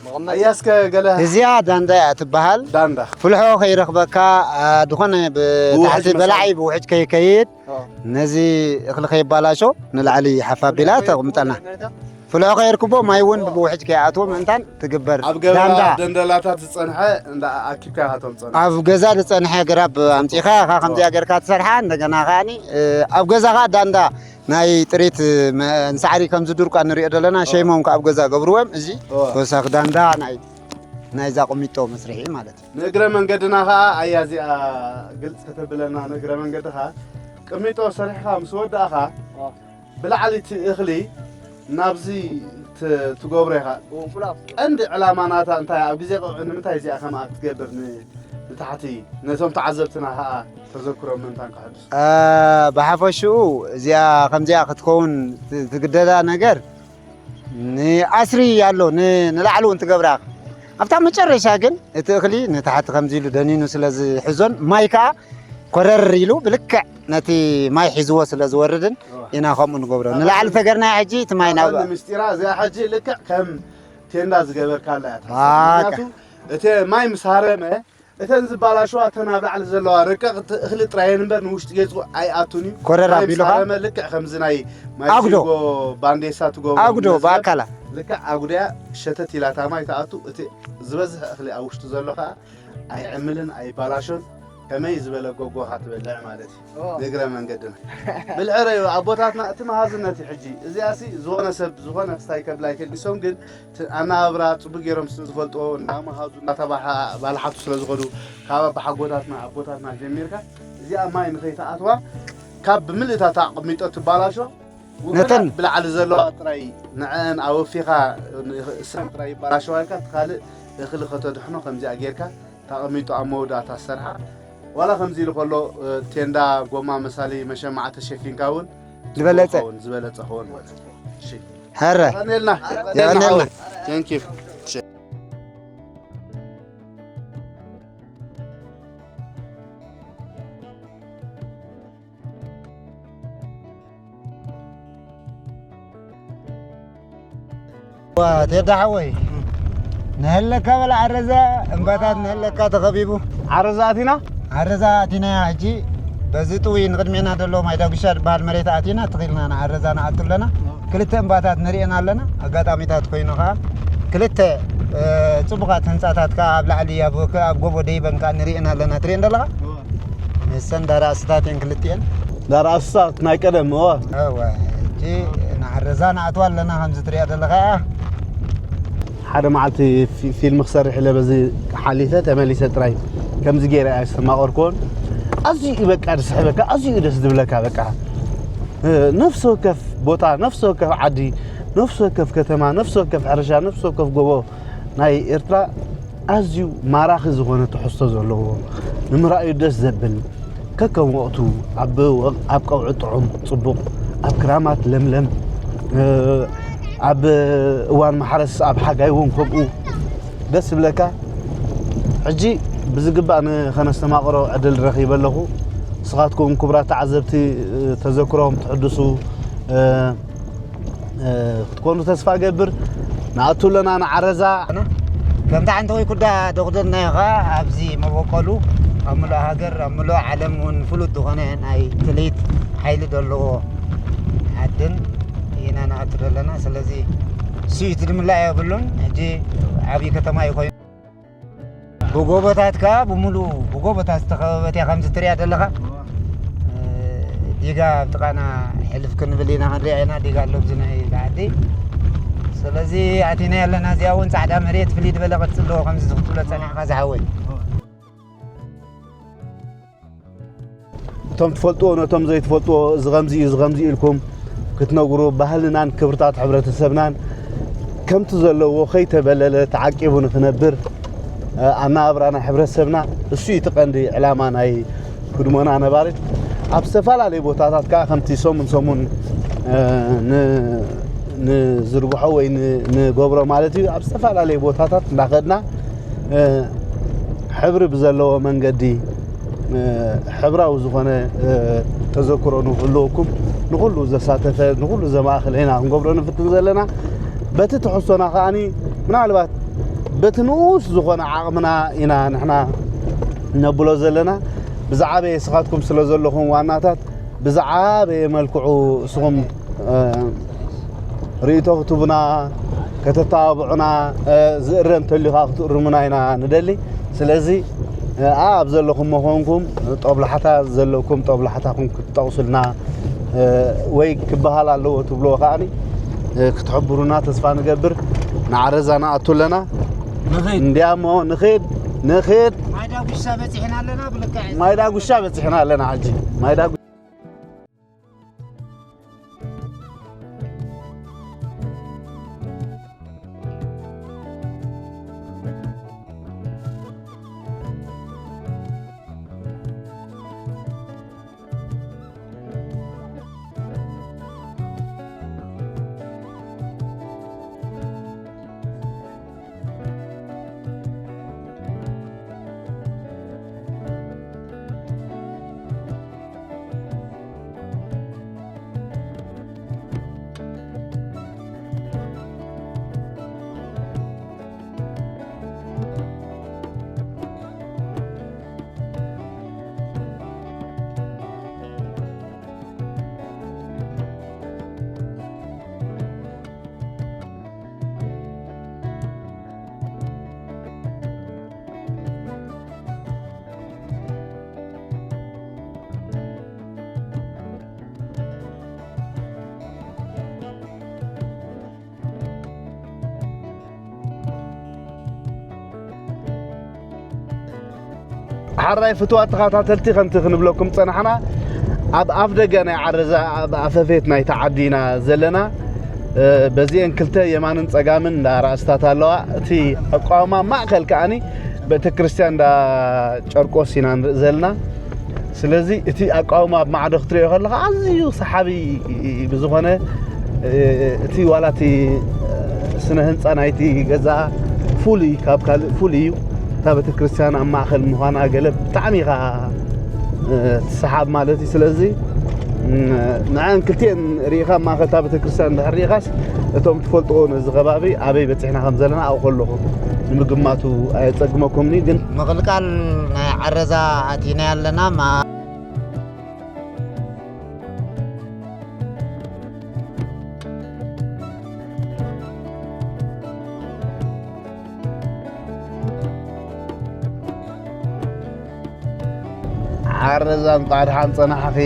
መቐመጢ። ኣያ እስከ ገለ እዚኣ ዳንዳ እያ ትበሃል። ዳንዳ። ፍልሖ ከይረኽበካ፣ ኣ፣ ዝኾነ ብታሕቲ ብውሕጅ መሳሊ። በላዒ ብውሕጅ ከይከይድ፣ ኦ። ነዚ እኽሊ ከይባላሾ ንላዕሊ ሓፍ ኣቢላ ተቕምጠና። ፍልሖ ከየርክቦ ማይ እውን ብውሕጅ ከይኣትዎ ምእንታን ትግበር። ኣብ ገበላ ዳንዳ። ደንደላታት ዝጸንሐ እንዳ ኣኪብካ ኢኻ ተምጸና። ኣብ ገዛ ዝጸንሐ ግራብ ኣምጺኻ ኢኻ ከምዚኣ ኦ። ጌርካ ትሰርሓ። እንደገና ከኣኒ፣ እ፣ ኣብ ገዛ ከኣ ዳንዳ ናይ ጥሪት መ-፣ ንሳዕሪ ከም ዝድርቋ ንሪኦ ዘለና፣ ኦ። ሸይሞም ከኣ ኣብ ገዛ ገብርዎም። እዚ ኦ። ተወሳኺ ዳንዳ ናይ፣ ናይዛ ቁሚጦ መስርሒ ማለት እዩ። ንእግረ መንገድና ከኣ ኣያ እዚኣ ግልጽ ከተብለና፣ ንእግረ መንገድኻ ቅሚጦ ሰሪሕኻ ምስ ወዳእኻ፣ ኦ። ብላዕሊ እቲ እኽሊ ናብዚ ት-፣ ትገብሮ ኢኻ። ኦ፣ ፉል ኣፍ። ቀንዲ ዕላማ ናታ እንታይ? ኣብ ግዜ ቀውዒ ንምንታይ እዚኣ ከምኣ ትገብር? ን-፣ ንታሕቲ ነቶም ተዓዘብትና ከኣ ተዘክሮም ምእንታን ከሕድሱ። አ፣ ብሓፈሽኡ እዚኣ ከምዚኣ ክትከውን ት-፣ ትግደዳ ነገር ንኣስሪ ኣሎ፣ ን-፣ ንላዕሊ እውን ትገብራ። ኣብታ መጨረሻ ግን እቲ እኽሊ ንታሕቲ ከምዚ ኢሉ ደኒኑ ስለ ዝሕዞን ማይ ከኣ ኮረር ኢሉ ብልክዕ ነቲ ማይ ሒዝዎ ስለ ዝወርድን ኢና ከምኡ ንገብሮ። ንላዕሊ ተገርናያ ሕጂ እቲ ማይ ናብ ኣቐንዲ ምስጢራ እዚኣ ሕጂ ልክዕ ከም ቴንዳ ዝገበርካላ እያ ትሓስብ። ባካ። ምኽንያቱ እቲ ማይ ምስ ሃረመ እተን ዝበላሸዋ እተን ኣብ ላዕሊ ዘለዋ ረቀቕቲ እኽሊ ጥራየን እምበር ንውሽጢ ገጹ ኣይኣቱን እዩ። ኮረር ማይ ኣቢሉ ምስ ከኣ ሃረመ ልክዕ ከምዚ ናይ ማይ ኣጉዶ። ሲንጎ ባንዴሳ ትገብሮ ኣጉዶ መዝገብ ብኣካላ። ልክዕ ኣጉድያ ሸተት ኢላ እታ ማይ ትኣቱ። እቲ ዝበዝሕ እኽሊ ኣብ ውሽጡ ዘሎ ከኣ ኣይዕምልን ኣይባላሾን። ከመይ ዝበለ ጎጎኻ ትበልዕ ማለት እዩ። ኦ። ንእግረ መንገድና። ብልዕረ እዩ ኣቦታትና እቲ መሃዝነት እዩ ሕጂ። እዚኣሲ ዝኾነ ሰብ ዝኾነ ክስታይ ከብላ ኣይክእል። ንሶም ግን እቲ ኣነባብራ ጽቡቅ ገይሮም ስለ ዝፈልጥዎ፣ እንዳመሃዙ፣ እንዳተባሓ-፣ ባልሓቱ ስለ ዝኸዱ፣ ካብ ኣባሓጎታትና፣ ኣቦታትና ጀሚርካ፣ እዚኣ ማይ ንኸይትኣትዋ፣ ካብ ብምልእታ እታ ቅሚጦ ትባላሾ፣ ነተን ብላዕሊ ዘለዋ ጥራይ ንዐን ኣወፊኻ፣ ንሰን ጥራይ ይባላሸዋ ኢልካ፣ እቲ ካልእ እኽሊ ከተድሕኖ ከምዚኣ ጌርካ፣ እታ ቅሚጦ ኣብ መወዳእታ ዝሰርሓ፣ ዋላ ከምዚ ኢሉ ከሎ፣ እ፣ ቴንዳ፣ ጎማ መሳሊ፣ መሸማዕ ተሸፊንካ እውን ዝበለጸ። ጽቡቕ ክኸውን፣ ዝበለጸ ክኸውን ማለት እዩ። እሺ። ሀረ። የቐንየልና። የቐንየልና። Thank you። እሺ። ዋ፣ ቴዳ ሓወይ፣ ንህለካ በላ ዓረዛ፣ እምባታት ንህለካ ተኸቢቡ። ዓረዛ ኣቲና? ዓረዛ ኣቲና ሕጂ በዚ ጥዊ ንቕድሜና ዘሎ ማይ ዳጉሻ ዝበሃል መሬት ኣቲና ትኺልና ንዓረዛ ንኣቱ ኣለና። ክልተ እምባታት ንርእየን ኣለና። ኣጋጣሚታት ኮይኑ ኸዓ ክልተ፣ እ፣ ጽቡቓት ህንጻታት ከኣ ኣብ ላዕሊ ኣብ፣ ኣብ ጎቦ ደይበን ከኣ ንርእየን ኣለና። ትርእየን ዘለኻ? ንሰን ዳራ ኣስታት እየን ክልቲኤን። ዳራ ኣስታት ናይ ቀደም፣ እወ። እወ፣ ሕጂ ንዓረዛ ንኣትዋ ኣለና ከምዚ ትርእያ ዘለኻ እያ። ሓደ መዓልቲ ፊ-፣ ፊልም ክሰርሕ ኢለ በዚ ሓሊፈ ተመሊሰ ጥራይ ከምዚ ገይረ እያ ዝተማቐርኩዎን። ኣዝዩ እዩ በቃ ዝስሕበካ፣ ኣዝዩ እዩ ደስ ዝብለካ በቃ። እ፣ ነፍሲ ወከፍ ቦታ፣ ነፍሲ ወከፍ ዓዲ፣ ነፍሲ ወከፍ ከተማ፣ ነፍሲ ወከፍ ሕርሻ፣ ነፍሲ ወከፍ ጎቦ ናይ ኤርትራ ኣዝዩ ማራኺ ዝኾነ ትሕዝቶ ዘለዎ፣ ንምርኣዩ ደስ ዘብል፣ ከከም ወቕቱ፣ ኣብ ወቕ-፣ ኣብ ቀውዒ ጥዑም፣ ጽቡቕ፣ ኣብ ክራማት ለምለም፣ እ፣ ኣብ እዋን ማሕረስ፣ ኣብ ሓጋይ እውን ከምኡ ደስ ዝብለካ። ሕጂ ብዝግባእ ንኸነስተማቕሮ ዕድል ረኺበ ኣለኹ። ንስኻትኩም ክቡራት ተዓዘብቲ፣ እ፣ ተዘክሮም ትሕድሱ፣ እ፣ እ፣ ክትኮኑ ተስፋ ገብር። ንኣቱ ኣለና ንዓረዛ። ከምቲ ዓንተወይ ኩዳ ደኹደልናዮ ኸዓ ኣብዚ መበቆሉ ኣብ ምሉእ ሃገር፣ ኣብ ምሉእ ዓለም እውን ፍሉጥ ዝኾነ ናይ ትልሂት ሓይሊ ዘለዎ ዓድን ኢና ንኣቱ ዘለና። ስለዚ እሱ እዩ፣ እቲ ድምላእ የብሉን። ሕጂ ዓብዪ ከተማ እዩ ኮይኑ። ብጎቦታት ከኣ ብምሉኡ ብጎቦታት ዝተኸበበት እያ፣ ከምዚ ትሪኣ ዘለኻ። እ፣ ዲጋ ኣብ ጥቓና ሕልፍ ክንብል ኢና፣ ክንሪኣ ኢና፣ ዲጋ ኣሎ ኣብዚ ናይ ዓዲ። ስለዚ ኣቲና ኣለና፣ እዚኣ እውን ጻዕዳ መሬት ፍልይ ዝበለ ቅርጺ ኣለዎ፣ ከምዚ ክትብሎ ጸኒሕካ ዝሓወይ። እቶም ትፈልጥዎ ነቶም ዘይትፈልጥዎ፣ እዚ ኸምዚ እዩ፣ እዚ ኸምዚ እዩ ኢልኩም ክትነግሩ፣ ባህልናን ክብርታት ሕብረተሰብናን ከምቲ ዘለዎ ከይተበለለ ተዓቂቡ ንኽነብር፣ እ፣ ኣነባብራ ናይ ሕብረተሰብና እሱ እዩ እቲ ቀንዲ ዕላማ ናይ ህድሞና ነባሪት። ኣብ ዝተፈላለዩ ቦታታት ከኣ ከምቲ ሰሙን ሰሙን፣ እ፣ ን-፣ ንዝርግሖ ወይ ን-፣ ንገብሮ ማለት እዩ፣ ኣብ ዝተፈላለዩ ቦታታት እንዳኸድና፣ እ፣ ሕብሪ ብዘለዎ መንገዲ፣ እ፣ ሕብራዊ ዝኾነ፣ እ፣ ተዘክሮ ንክህልወኩም፣ ንኹሉ ዘሳተፈ፣ ንኹሉ ዘማእኸለ ኢና ክንገብሮ ንፍትን ዘለና። በቲ ትሕዝቶና ከኣኒ ምናልባት በቲ ንኡስ ዝኾነ ዓቕምና ኢና ንሕና ነብሎ ዘለና። ብዝዓበየ ንስኻትኩም ስለ ዘለኹም ዋናታት፣ ብዝዓበየ መልክዑ ንስኹም፣ እ፣ ርእይቶ ክትህቡና፣ ከተተባብዑና፣ እ፣ ዝእረም እንተልዩ ኸዓ ክትእርሙና ኢና ንደሊ። ስለዚ፣ እ፣ ኣብ ዘለኹም መኾንኩም ጦብላሕታ ዘለኩም ጦብላሕታኹም ክትጠቕሱልና፣ እ፣ ወይ ክበሃል ኣለዎ ትብልዎ ከኣኒ፣ እ፣ ክትሕብሩና ተስፋ ንገብር። ንዓረዛ ንኣቱ ኣለና። ንኺድ። እንዲያሞ ንኺድ፣ ንኺድ። ማይ ዳጉሻ በጺሕና ኣለና ብልክዕ። ማይ ዳጉሻ በጺሕና ኣለና ሕጂ። ማይ ዳጉ- ሓራይ ፍትዋት ተኸታተልቲ፣ ከምቲ ክንብለኩም ጸናሕና፣ ኣብ ኣፍ ደገ ናይ ዓረዛ፣ ኣብ ኣፈፌት ናይታ ዓዲ ኢና ዘለና። እ፣ በዚኤን ክልተ የማንን ጸጋምን እንዳ ኣራእስታት ኣለዋ። እቲ ኣቋውማ ማእከል ከኣኒ ቤተ ክርስቲያን እንዳ ጨርቆስ ኢና ንርኢ ዘለና። ስለዚ እቲ ኣቃውማ ኣብ ማዕዶ ክትሪኦ ከለኻ ኣዝዩ ሰሓቢ ብዝኾነ፣ እ፣ እቲ ዋላ እቲ ስነ ህንጻ ናይቲ ገዛ ፍሉይ፣ ካብ ካልእ ፍሉይ እዩ። እታ ቤተክርስትያን ኣብ ማእከል ምዃና ገለ ብጣዕሚ ኢኻ፣ እ፣ ትሰሓብ ማለት እዩ። ስለዚ ንዓን ክልቲኤን ርኢኻ ኣብ ማእኸል እታ ቤተክርስትያን እንድሕር ርኢኻስ እቶም ትፈልጥዎ ነዚ ከባቢ ኣበይ በፂሕና ከም ዘለና ኣብኡ ከለኹ ንምግማቱ ኣየፀግመኩምኒ። ግን ምቕልቃል ናይ ዓረዛ ኣቲና ኣለና። ዓረዛ እንቋዕ ደሓን ጸናሕኺ።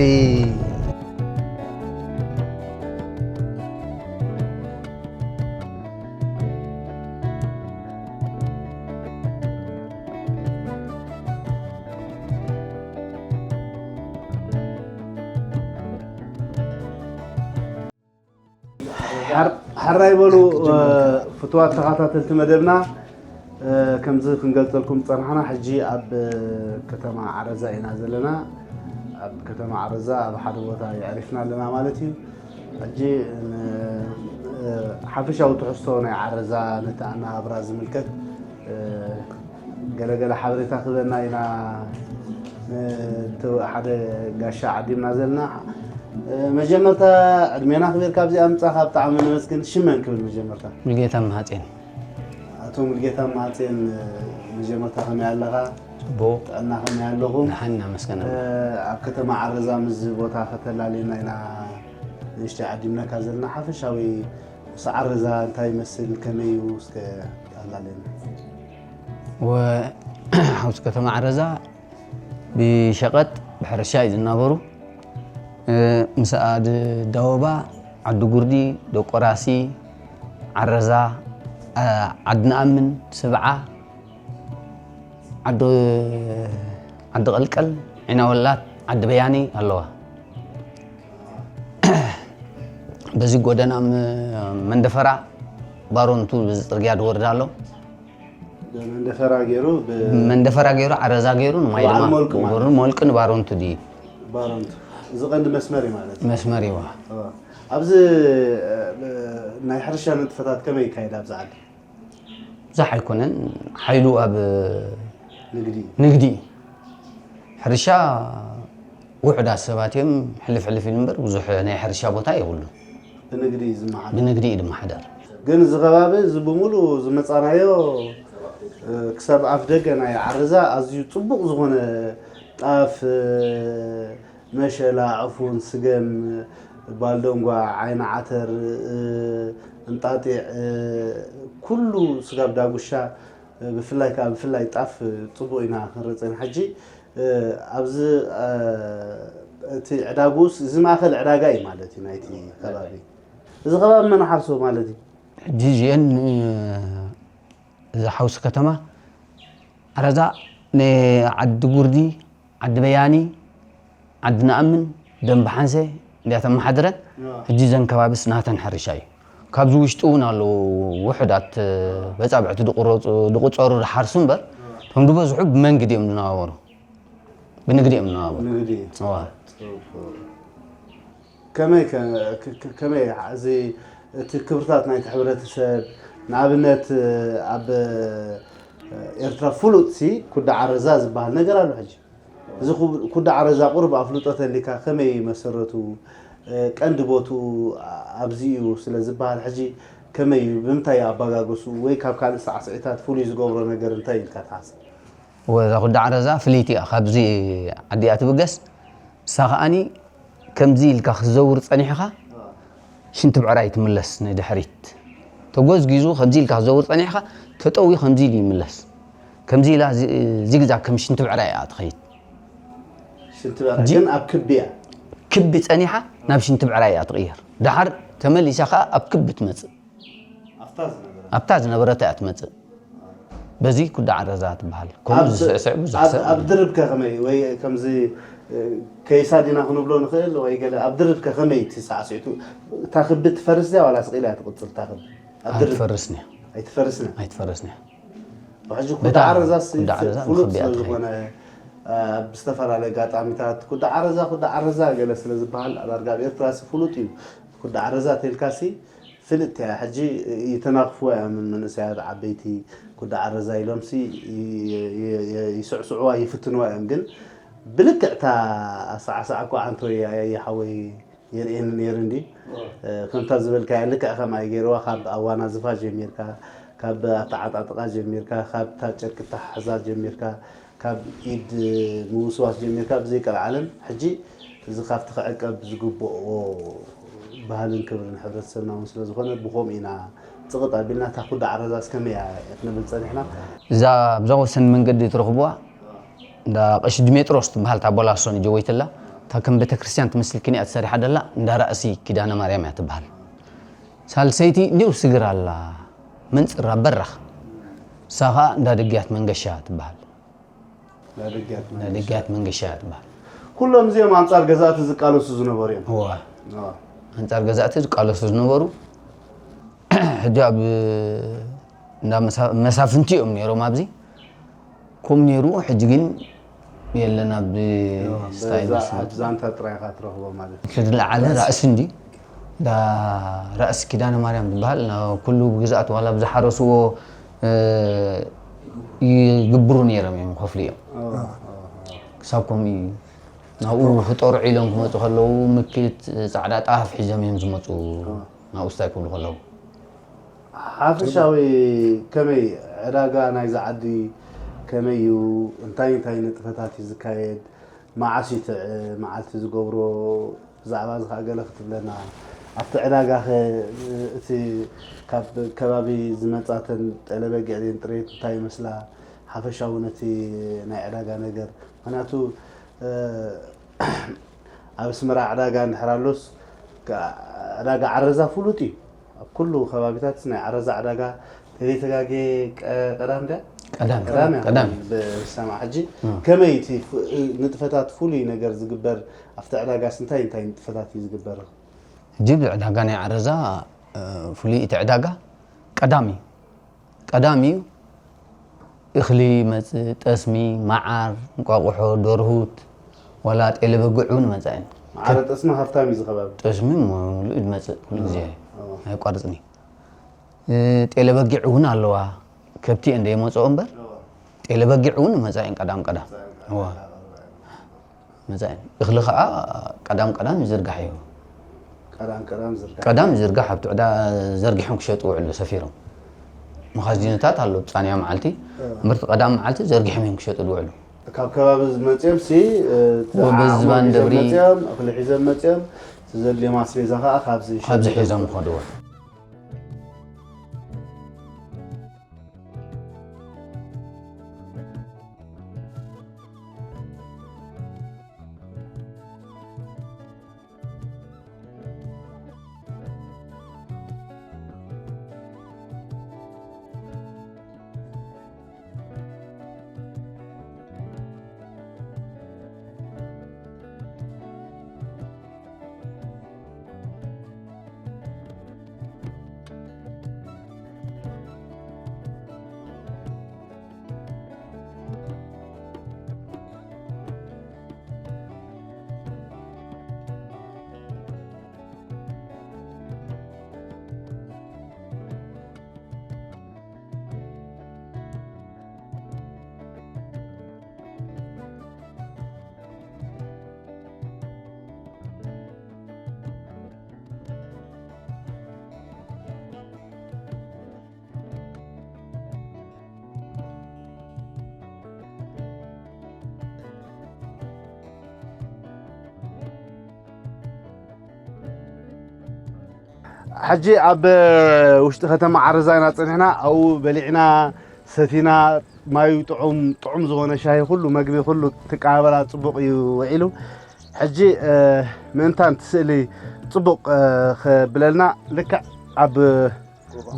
ሓር-፣ ሓራይ በሉ፣ እ፣ ፍቱዋት ተኸታተልቲ መደብና፣ እ፣ ከምዚ ክንገልጸልኩም ዝጸናሕና፣ ሕጂ ኣብ፣ እ፣ ከተማ ዓረዛ ኢና ዘለና። ኣብ ከተማ ዓረዛ ኣብ ሓደ ቦታ የዕሪፍና ኣለና ማለት እዩ። ሕጂ ን-፣ እ፣ ሓፈሻዊ ትሕዝቶ ናይ ዓረዛ ነቲ ኣነባብራ ዝምልከት፣ እ፣ ገለገለ ሓበሬታ ክበና ኢና፣ እ፣ ተ-፣ ሓደ ጋሻ ዓዲምና ዘለና። እ፣ መጀመርታ ዕድሜና ክቤርካ ኣብዚ ኣምጻኻ ብጣዕሚ ነመስግን። ሽመን ክብል መጀመርታ? ሙልጌታ መሃጼን። ኣቶ ሙልጌታ መሃጼን፣ እ፣ መጀመርታ ከመይ ኣለኻ? ጽቡቕ። ጥዕና ከመይ ኣለኹም? ደሓን እናመስገን እ፣ ኣለኹ። ኣብ ከተማ ዓረዛ ምስዚ ቦታ ከተላልየና ኢና ንእሽተይ ዓዲምናካ ዘለና። ሓፈሻዊ ምስ ዓረዛ እንታይ ይመስል፣ ከመይ እዩ? እስከ ኣላልየና። ወ-፣ ኣብዚ ከተማ ዓረዛ ብሸቐጥ ብሕርሻ እዩ ዝናበሩ። እ፣ ምስ ኣድ ዳወባ፣ ዓዲ ጉርዲ፣ ደቆራሲ፣ ዓረዛ፣ እ፣ ዓዲ ንኣምን፣ ስብዓ፣ ዓዲ፣ ዓዲ ቀልቀል፣ ዒናወላት፣ ዓዲ በያኒ ኣለዋ። በዚ ጎደና ም-፣ መንደፈራ ባሮንቱ በዚ ጽርግያ ዝወርድ ኣሎ። ብመንደፈራ ገይሩ ብ-፣ መንደፈራ ገይሩ፣ ዓረዛ ገይሩ፣ ንማይ በዓል ድማ ሞልቂ ማለት። ንጎርኑ ሞልቂ ንባሮንቱ ድዩ? ባሮንቱ። እዚ ቀንዲ መስመር እዩ ማለት እዩ። መስመር እዩ። እዋ። እዋ። ኣብዚ፣ እ፣ ናይ ሕርሻ ንጥፈታት ከመይ ይካየድ ኣብዚ ዓዲ? ብዙሕ ኣይኮነን። ሓይሉ ኣብ ንግዲ። ንግዲ። ሕርሻ ውሑዳት ሰባት እዮም፣ ሕልፍ ሕልፍ ኢሉ እምበር ብዙሕ ናይ ሕርሻ ቦታ የብሉን። ብንግዲ እዩ ዝመሓደር። ብንግዲ እዩ ዝመሓደር። ግን እዚ ከባቢ እዚ ብምሉእ ዝመጻናዮ፣ እ፣ ክሳብ ኣፍ ደገ ናይ ዓረዛ ኣዝዩ ጽቡቕ ዝኾነ ጣፍ፣ እ፣ መሸላ፣ ዕፉን፣ ስገም፣ ባልደንጓ፣ ዓይኒ ዓተር፣ እ፣ እንጣጢዕ፣ እ፣ ኩሉ ስጋብ ዳጉሻ፣ እ፣ ብፍላይ ከኣ ብፍላይ ጣፍ ጽቡቕ ኢና ክንረጽ ኢና። ሕጂ፣ እ፣ ኣብዚ፣ እ፣ እቲ ዕዳጉስ፣ እዚ ማእከል ዕዳጋ እዩ ማለት እዩ ናይቲ ከባቢ። እዚ ከባቢ መን ሓርሶ ማለት እዩ? ሕጂ እዚአን፣ እ፣ እዛ ሓውሲ ከተማ ዓረዛ ንዓዲ ጉርዲ፣ ዓዲ በያኒ፣ ዓዲ ንኣምን፣ ደንበ ሓንሴ እንድያ ተመሓድረን። ሕጂ እዘን ከባቢስ ናተን ሕርሻ እዩ። ካብዚ ውሽጢ እውን ኣለዉ ውሑዳት በጻብዕቲ ዝቑረጹ፣ ዝቑጸሩ ዝሓርሱ እምበር፣ እቶም ዝበዝሑ ብመንግዲ እዮም ዝነባበሩ። ብንግዲ እዮም ዝነባበሩ። ንግዲ። እዋ። ከመይ ከ-፣ ከ-፣ ከ-፣ ከመይ እዚ እቲ ክብርታት ናይቲ ሕብረተሰብ፣ ንኣብነት ኣብ ኤርትራ ፍሉጥ ሲ ኩዳ ዓረዛ ዝበሃል ነገር ኣሎ። ሕጂ እዚ ኩ-፣ ኩዳ ዓረዛ ቁሩብ ኣፍልጦ ተሊካ ከመይ መሰረቱ፣ ቀንዲ ቦትኡ ኣብዚ እዩ ስለ ዝበሃል፣ ሕጂ ከመይ እዩ፣ ብምንታይ እዩ ኣባጋገሱ ወይ ካብ ካልእ ሳዕስዒታት ፍሉይ ዝገብሮ ነገር እንታይ ኢልካ ትሓስብ? ወዛ ኩዳ ዓረዛ ፍልይቲ እያ፣ ካብዚ ዓዲ እያ ትብገስ። ንሳ ከኣኒ ከምዚ ኢልካ ክትዘውር ጸኒሕኻ፣ ሽንቲ ብዕራይ ትምለስ ንድሕሪት። ተጎዝጊዙ ከምዚ ኢልካ ክትዘውር ጸኒሕኻ፣ ተጠውዩ ከምዚ ኢሉ ይምለስ። ከምዚ ኢላ ዚ-፣ ዚግዛግ ከም ሽንቲ ብዕራይ እያ ትኸይድ። ሽንቲ ብዕራይ ጂ-፣ ግን ኣብ ክቢ እያ። ክቢ ጸኒሓ ናብ ሽንቲ ብዕራይ እያ ትቕየር። ደሓር ተመሊሳ ከኣ ኣብ ክቢ ትመጽእ። ኣብታ ዝነበረት። ኣብታ ዝነበረት እያ ትመጽእ። በዚ ኩዳ ዓረዛ ትበሃል። ከምኡ ኣብ፣ ዝስዕስዕ ብዙሕ ኣብ፣ ሰብ ኣብ ኣሎ። ድርብ ከ ከመይ? ወይ ከምዚ፣ እ፣ ከይሳ ዲና ክንብሎ ንኽእል ወይ ገለ ኣብ ድርብ ከ ከመይ እቲ ሳዕስዒቱ? እታ ክቢ ትፈርስ ድያ ዋላ ስቕ ኢላ እያ ትቕጽል እታ ክቢ? ኣብ ድርብ? ኣይትፈርስን እያ። ኣይትፈርስን እያ? ኣይትፈርስን እያ። ሕጂ ኩዳ በታ ዓረዛስ ኩዳ ዓረዛ ፍሉጥ ንኽቢ እያ ስለ ትኸይድ። ዝኾነ፣ እ፣ ብዝተፈላለየ ኣጋጣሚታት ኩዳ ዓረዛ፣ ኩዳ ዓረዛ ገለ ስለ ዝበሃል ዳርጋ ኣብ ኤርትራሲ ፍሉጥ እዩ። ኩዳ ዓረዛ ተልካሲ ፍልጥቲ እያ። ሕጂ ይተናኽፍዋ እዮም መንእሰያት ዓበይቲ ኩዳ ዓረዛ ኢሎምሲ ይ-፣ ይ-፣ ይ-፣ ይስዕስዕዋ ይፍትንዋ እዮም። ግን ብልክዕ እታ ኣሰዓስዓ እኮ ዓንቶ ይሓወይ የርእየኒ ነይሩ እንዲ። ከምታ ዝበልካያ ልክዕ ከምኣ ገይርዋ፣ ካብ ኣዋናዝፋ ጀሚርካ፣ ካብ ኣተዓጣጥቓ ጀሚርካ፣ ካብ እታ ጨርቂ ኣተሓሕዛ ጀሚርካ፣ ካብ ኢድ ምውስዋስ ጀሚርካ ብዘይቀልዓለም ሕጂ እዚ ካብቲ ክዕቀብ ዝግብኦ ባህልን ክብርን ሕብረተሰብና እውን ስለ ዝኾነ ብኸምኡ ኢና ጽቕጥ ኣቢልና እታ ኩዳ ዓረዛስ ከመይ እያ ክንብል ጸኒሕና። እዛ ኣብዛ ወሰን መንገዲ ትረኽብዋ እንዳ ቀሺ ድሜጥሮስ ትበሃል እታ ቦላሶን ጀወይትላ እታ ከም ቤተክርስትያን ትመስል ክንያ ትሰሪሓ ደላ እንዳ ራእሲ ኪዳነ ማርያም እያ ትበሃል። ሳልሰይቲ እንዲው ስግር ኣላ መንጽራ በራኽ እሳ ኸኣ እንዳ ደግያት መንገሻ ትበሃል። ናደግያት እንዳ ደግያት መንገሻ እያ ትበሃል። ኩሎም እዚኦም ኣንጻር ገዛእቲ ዝቃለሱ ዝነበሩ እዮም። እዋ እዋ። ኣንጻር ገዛእቲ ዝቃለሱ ዝነበሩ ሕጂ ኣብ እንዳ መሳ- መሳፍንቲ እዮም ነይሮም ኣብዚ። ከም ነይሩ ሕጂ ግን የለን ኣብ ስታይ በዛ መስመር ኣብ ዛንታ ጥራይ ኢኻ ትረኽቦ ማለት እዩ። እቲ ዝለዓለ ራእሲ እንዲ እንዳ ራእሲ ኪዳነ ማርያም ዝበሃል ኩሉ ብግዝኣት ዋላ ብዝሓረስዎ ይግብሩ ነይሮም እዮም ይኸፍሉ እዮም። ክሳብ ከምኡ እዩ። ናብኡ ክጠርዑ ኢሎም ክመፁ ከለዉ ምክት ፃዕዳ ጣፍ ሒዞም እዮም ዝመፁ። ናብኡ ስታይ ክብሉ ከለዉ ሓፈሻዊ ከመይ ዕዳጋ ናይዚ ዓዲ ከመይ እዩ? እንታይ እንታይ ንጥፈታት እዩ ዝካየድ? መዓስ እዩ እቲ መዓልቲ ዝገብሮ? ብዛዕባ እዚ ከዓ ገለ ክትብለና። ኣብቲ ዕዳጋ ኸ እቲ ካብ ከባቢ ዝመፃተን ጠለበጊዕ ድየን ጥሬት እንታይ ይመስላ? ሓፈሻዊ ነቲ ናይ ዕዳጋ ነገር ምክንያቱ ኣብ ኣስመራ ዕዳጋ እንድሕር ኣሎስ ዕዳጋ ዓረዛ ፍሉጥ እዩ። ኣብ ኩሉ ከባቢታት ናይ ዓረዛ ዕዳጋ ተዘይተጋጌ ቀዳም ድያ? ቀዳም ቀዳም እያ ቀዳም ብሰማ ሕጂ ከመይ እቲ ንጥፈታት ፍሉይ ነገር ዝግበር ኣብቲ ዕዳጋስ እንታይ እንታይ ንጥፈታት እዩ ዝግበር? ጅብ ዕዳጋ ናይ ዓረዛ ፍሉይ እቲ ዕዳጋ ቀዳም እዩ። ቀዳም እዩ። እኽሊ ይመፅእ፣ ጠስሚ፣ መዓር፣ እንቋቑሖ፣ ደርሁት፣ ዋላ ጤለ በጊዕ እውን ይመፃ እየን። መዓረ ጠስሚ ሃብታም እዩ ዝኸባቢ። ጠስሚ ሙሉእ ይመፅእ ኩሉ ግዜ ኣየቋርፅን እዩ። ጤለ በጊዕ እውን ኣለዋ። ከብቲ እየን ደይመፅኦ እምበር ጤለ በጊዕ እውን ይመፃ እየን ቀዳም ቀዳም። እዋ። መፃእን እኽሊ ከዓ ቀዳም ቀዳም ይዝርጋሕ እዩ። ቀዳም ቀዳም ዝርጋሕ ቀዳም ይዝርጋሕ ኣብቲ ዕዳ ዘርጊሖም ክሸጡ ውዕሉ ሰፊሮም መኻዚኖታት ኣሎ ብፃንያ መዓልቲ ምርቲ ቀዳም መዓልቲ ዘርጊሖም እዮም ክሸጡ ዝውዕሉ። ካብ ከባቢ መፅኦም ሲ ወበዝባን ደብሪ መፅኦም እኽሊ ሒዞም መፅኦም እቲ ዘድልዮም ኣስቤዛ ከዓ ካብዚ ኣብዚ ሒዞም ይኸድዎ። ሕጂ ኣብ ውሽጢ ከተማ ዓረዛ ኢና ፀኒሕና ኣብኡ በሊዕና ሰቲና ማዩ ጥዑም ጥዑም ዝኾነ ሻሂ ኩሉ መግቢ ኩሉ ትቀባበላ ፅቡቕ እዩ ውዒሉ። ሕጂ ምእንታን እቲ ስእሊ ፅቡቕ ክብለልና ልክዕ ኣብ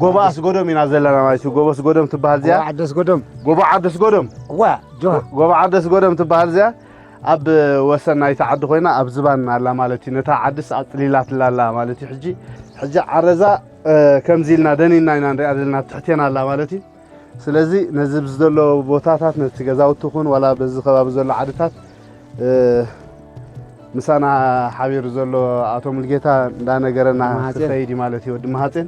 ጎቦ ኣስጎዶም ኢና ዘለና ማለት እዩ። ጎቦ ኣስጎዶም ትበሃል እዚኣ ዓደስ ጎዶም ጎቦ ዓደስ ጎዶም እዋ ጆሃር ጎቦ ዓደስ ጎዶም ትበሃል እዚኣ ኣብ ወሰን ናይቲ ዓዲ ኮይና ኣብ ዝባን ኣላ ማለት እዩ። ነታ ዓድስ ኣፅሊላትላ ኣላ ማለት እዩ። ሕጂ ሕጂ ዓረዛ ከምዚ ኢልና ደኒና ኢና ንሪኣ ዘለና ትሕቴና ኣላ ማለት እዩ። ስለዚ ነዚ ብዝዘሎ ቦታታት ነቲ ገዛውቲ ኹን ዋላ በዚ ከባቢ ዘሎ ዓድታት ምሳና ሓቢሩ ዘሎ ኣቶ ሙልጌታ እንዳነገረና ማሃጼን። ክኸይድ እዩ ማለት እዩ ወዲ ማሃጼን።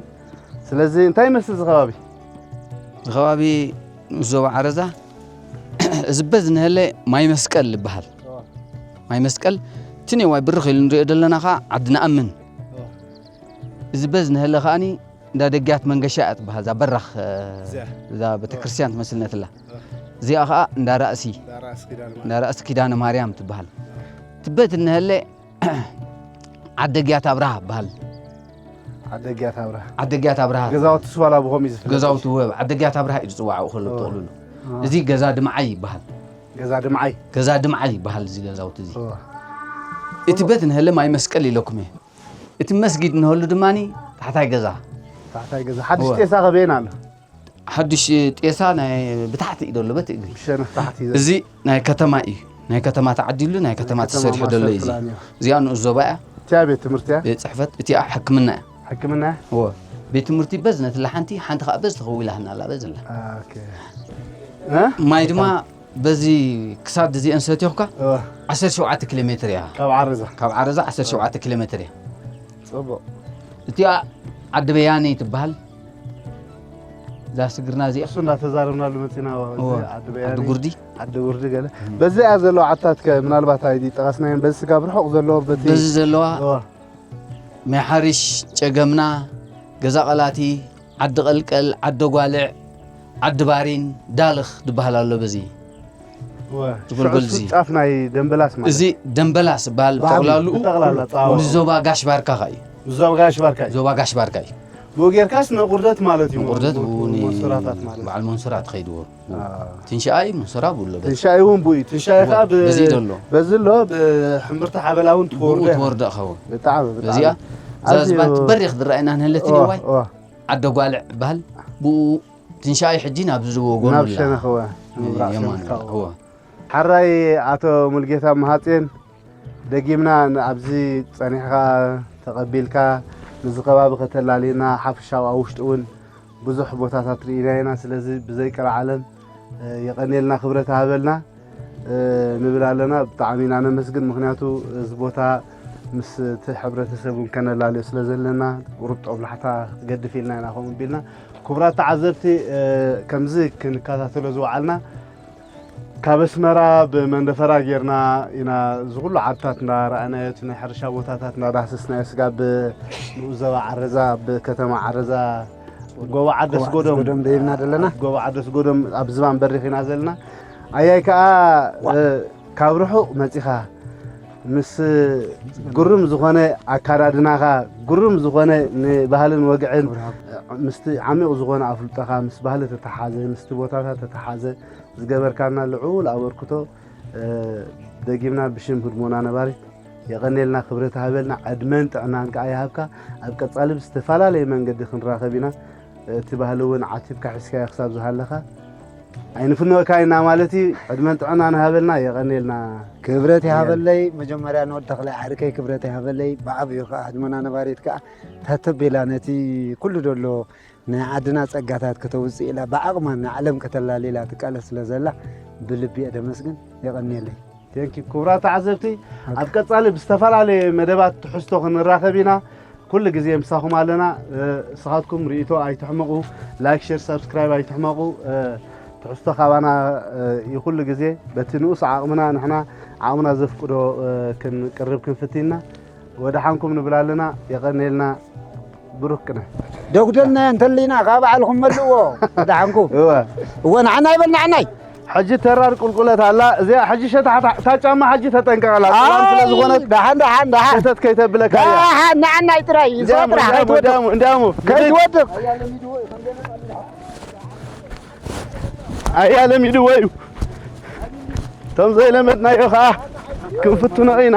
ስለዚ እንታይ ይመስል እዚ ከባቢ? እዚ ከባቢ ምስ ዞባ ዓረዛ እዚ በዝ ንህለ ማይ መስቀል ዝበሃል ማይ መስቀል እቲ ኔዋይ ብርኽ ኢሉ ንሪኦ ዘለና ኸዓ ዓዲ ንኣምን። እዚ በዝ ንህለ ከዓኒ እንዳ ደግያት መንገሻ እያ ትበሃል፣ እዛ በራኽ፣ እ፣ እዚኣ። እዛ ቤተክርስትያን ትመስል ነትላ። እዚኣ ኸዓ እንዳ ራእሲ፣ እንዳ ራእሲ ኪዳነ ማርያም። እንዳ ራእሲ ኪዳነ ማርያም ትበሃል። ትበት እንህለ ዓዲ ደግያት ኣብርሃ በሃል። ዓዲ ደግያት ኣብርሃ። ዓዲ ደግያት ኣብርሃ። ገዛውቲ ስዋላ ብኸም እዩ ዝፍለጥ። ገዛውቲ ውህብ። ዓዲ ደግያት ኣብርሃ እዩ ዝፅዋዕ ከሎ ኦ። ጥቕልሉ። ኦ። እዚ ገዛ ድምዓይ ይበሃል። ገዛ ድምዓይ። ገዛ ድምዓይ ይበሃል እዚ ገዛውቲ እዚ። ኦ። እቲ በት ንህለ ማይ መስቀል ኢለኩም እየ። እቲ መስጊድ ንህሉ ድማኒ ታሕታይ ገዛ። ታሕታይ ገዛ። ሓድሽ እወ። ጤሳ ከበየን ኣሎ? ሓድሽ ጤሳ ናይ ብታሕቲ እዩ ዘሎ፣ በቲ እግሪ። ብሸነኽ ታሕቲ እዩ ዘሎ። እዚ ናይ ከተማ እዩ። ናይ ከተማ ተዓዲሉ፣ ናይ ከተማ ናይ ከተማ ተሰሪሑ ዘሎ እዩ እዚ። ማስተር ፕላን እዩ። እዚኣ ንኡስ ዞባ እያ። እቲኣ ቤት ትምህርቲ እያ? ቤት ጽሕፈት፣ እቲኣ ሕክምና እያ። ሕክምና እያ? እወ። ቤት ትምህርቲ በዝ ነትላ ሓንቲ፣ ሓንቲ ከኣ በዝ ተኸዊላ ህና ኣላ በዝ ኣላ። ኦኬ። እ? ማይ ድማ በዚ ክሳድ እዚ እንሰትዮኽካ እወ። ዓሰርተ ሸውዓተ ኪሎ ሜትር እያ። ካብ ዓረዛ? ካብ ዓረዛ ዓሰርተ ሸውዓተ ኪሎ ሜትር እያ። ጽቡቕ። እቲኣ ዓዲ በያኒ ትበሃል። እዛ ስግርና እዚኣ። እሱ እንዳተዛረብናሉ መጺና፣ እዚ እወ። ዓዲ በያኒ፣ ዓዲ ጉርዲ። ዓዲ ጉርዲ ገለ። እም። በዚ እያ ዘለዋ ዓድታት ከ ምናልባት ኣይዲ ጠቐስናየን፣ በዚ ስጋብ ርሑቕ ዘለዎ በቲ በዚ ዘለዋ እወ። ማይ ሓሪሽ፣ ጨገምና፣ ገዛ ቐላቲ፣ ዓዲ ቐልቀል፣ ዓዲ ጓልዕ፣ ዓዲ ባሪን፣ ዳልኽ ዝበሃል ኣሎ በዚ። እወ፣ ዝጎልጎል ሽዑ እሱ እዚ። ጫፍ ናይ ደምበላስ ማለት። እዚ ደምበላስ ዝበሃል ባዕሉ ብጠቕላልኡ ብጠቕላላ ጻዋ። ንዞባ ጋሽ ባርካ ኸኣ እዩ። ንዞባ ጋሽ ባርካ እዩ። ዞባ ጋሽ ባርካ እዩ። ብኡ ጌርካስ ንቑርደት ማለት እዩ። ንቑርደት ሙ-፣ ብኡ ኒ-፣ መንሱራታት ማለት። በዓል መንሱራ ትኸይድዎ። አ። ትንሽኣይ መንሱራ ብኡ ኣሎ በዚ። ትንሽኣይ እውን ብኡ እዩ። ትንሽኣይ እወ፣ ኸኣ ብ-፣ በዚ ዘሎ። በዚ ኣሎ፣ ብሕምብርቲ ሓበላ እውን ብኡ ትወርዶ። ትወርዶ ኸውን። ብጣዕሚ፣ ብጣዕሚ። በዚኣ፣ እዛ ኣዝዩ ዝባን ትበሪኽ ዝረኣየና ንህለት እወ፣ ኔዋይ። እወ። ዓደ ጓልዕ ይበሃል። ብኡ ትንሽኣይ ሕጂ ናብ ዝወገኑ ናብ ኣላ። ሸነኽ እወ፣ ንምብራቕ የማን ሸነኽ እወ። እወ። ሓራይ ኣቶ ሙልጌታ መሃጼን፣ ደጊምና ን-፣ ኣብዚ ጸኒሕካ ተቐቢልካ፣ ምስዚ ከባቢ ከተላልየና፣ ሓፈሻዊ ኣብ ውሽጢ እውን ብዙሕ ቦታታት ርኢና ኢና። ስለዚ ብዘይ ቀልዓለም፣ እ፣ የቐንየልና፣ ክብረት ሃበልና፣ እ፣ ንብል ኣለና። ብጣዕሚ ኢና ነመስግን። ምኽንያቱ እዚ ቦታ ምስ እቲ ሕብረተሰብ እውን ከነላልዮ ስለ ዘለና፣ ቁሩብ ጦብላሕታ ክገድፍ ኢልና ኢና ከምኡ ቢልና። ክቡራት ተዓዘብቲ፣ እ፣ ከምዚ ክንከታተሎ ዝወዓልና፣ ካብ ኣስመራ ብመንደፈራ ጌርና ኢና እዚ ኩሉ ዓድታት እንዳረኣናዮ፣ እቲ ናይ ሕርሻ ቦታታት እንዳዳህሰስናዮ፣ ስጋብ ንኡስ ዞባ ዓረዛ፣ ኣብ ከተማ ዓረዛ፣ ጎቦ ዓደስ ጎቦ ዓደስ ጎዶም፣ ጎዶም ደይብና ዘለና። ጎቦ ዓደስ ጎዶም ኣብ ዝባን በሪኽ ኢና ዘለና። ኣያይ ከኣ፣ ዋ። እ፣ ካብ ርሑቕ መጺኻ ምስ ግሩም ዝኾነ ኣካዳድናኻ፣ ግሩም ዝኾነ ንባህልን ወግዕን፣ ምስቲ ዓሚቕ ዝኾነ ኣፍልጦኻ፣ ምስ ባህሊ ተተሓዘ፣ ምስቲ ቦታታት ተተሓዘ፣ ዝገበርካና ልዑል ኣበርክቶ፣ እ፣ ደጊምና ብሽም ህድሞና ነባሪት የቐኔልና፣ ክብረት ሃበልና፣ ዕድመን ጥዕናን ከኣ ይሃብካ። ኣብ ቀጻሊ ብዝተፈላለየ መንገዲ ክንራኸብ ኢና። እቲ ባህሊ እውን ዓቲብካ ሒዝካዮ ክሳብ ዝሃለኻ ኣይንፍንወካ ኢና ማለት እዩ። ዕድመን ጥዕናን ሃበልና፣ የቐኔልና። ክብረት ይሃበለይ። መጀመርያ ንወዲ ተኽላይ ዓርከይ ክብረት ይሃበለይ። ብዓብዩ ከኣ ህድሞና ነባሪት ከኣ ታተቤላ ነቲ ኩሉ ደሎ ናይ ዓድና ጸጋታት ከተውጽእ ኢላ ብዓቕማ ንዓለም ከተላሊ ኢላ ትቃለስ ስለ ዘላ ብልቢ እየ ደመስግን። የቐንየለይ። ቴንኪ። ክቡራት ተዓዘብቲ፣ ኦኬ። ኣብ ቀጻሊ ብዝተፈላለየ መደባት ትሕዝቶ ክንራኸብ ኢና። ኩሉ ግዜ ምሳኹም ኣለና። እ፣ ንስኻትኩም ርእይቶ ኣይትሕመቑ፣ ላይክ፣ ሼር፣ ሳብስክራይብ ኣይትሕመቑ። እ፣ ትሕዝቶ ካባና፣ እ፣ እዩ ኩሉ ግዜ። በቲ ንኡስ ዓቕምና ንሕና ዓቕምና ዘፍቅዶ፣ እ፣ ክንቅርብ ክንፍትን ኢና። ወደሓንኩም ንብል ኣለና። የቐንየልና። ብሩክ ቅነ። ደጉደልና እንተሊና ካብ ባዕልኹም መልእዎ። ወደሓንኩም። እወ። እወ፣ ንዓናይ በል፣ ንዓናይ። ሕጂ ተራር ቁልቁለት ኣላ። እዚኣ ሕጂ ሸታሕታ፣ እታ ጫማ ሕጂ ተጠንቀቐላ። ጸላም ስለ ኣይ፣ ዝኾነት ደሓን፣ ደሓን፣ ደሓን። ሸተት ከይተብለካ እያ። ደሓን፣ ንዓናይ ጥራይ፣ እዚኣ ጥራሕ እንዲያሞ፣ ኣይትወድቕ። እንዲያሞ፣ እንዲያሞ። ከይትወድቕ። ኣያ ለሚድዎ እዩ። እቶም ዘይለመድናዮ ኸዓ ክንፍትኖ ኢና።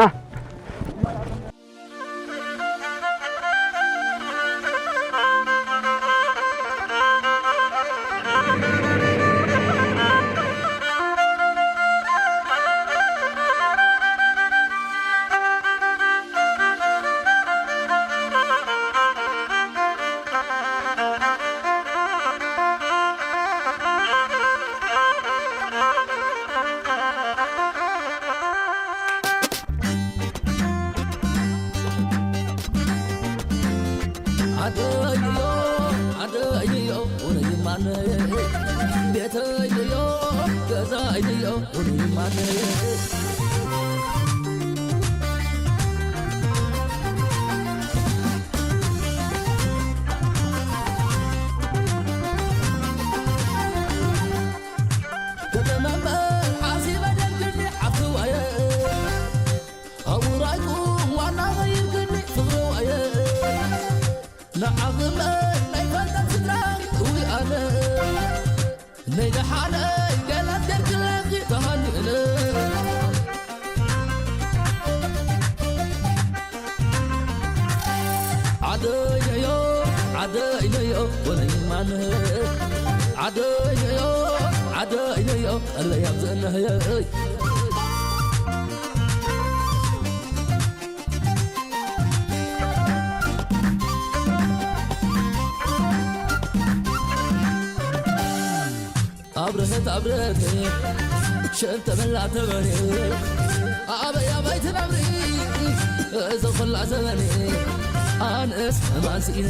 ዓደይዮ፣ ዓደይዮ፣ ውርይ ማነይ። ቤተይዮ፣ ገዛይዮ፣ ውርይ ማነይ። ንዓኽመ ናይ ፋልጣን ስድራ እዊ ኣነ ናይ ደሓነይ ገላት ገርግለኺ ተሃኒእነ ዓደይነዮ ዓደይነዮ ወነይማንህ ዓደይነዮ ዓደይነዮ ቀለይ ኣብዘነህየይ ኣብረሀት ኣብረሀት ሸንተመላ ተበኔ ኣበይ ኣበይ ትነብሪ እዞ ኹላ ዘበኔ ኣነስ ማንስኢነ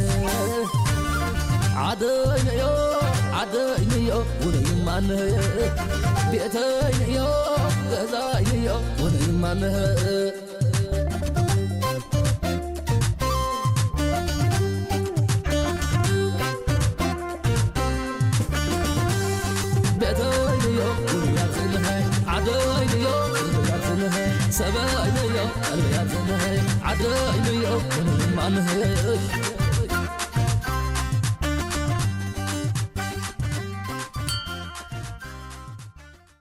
ዓደይነዮ ዓደይነዮ ውነይማንህ ቤተይነዮ ገዛይነዮ ውነይማንህ ቤተይንዮ ውሉያትንሀ ዓደይንዮ ውሉያትንሀ ሰበይንዮ ቀልብያትንሀ ዓደይንዮ ምንማንሀ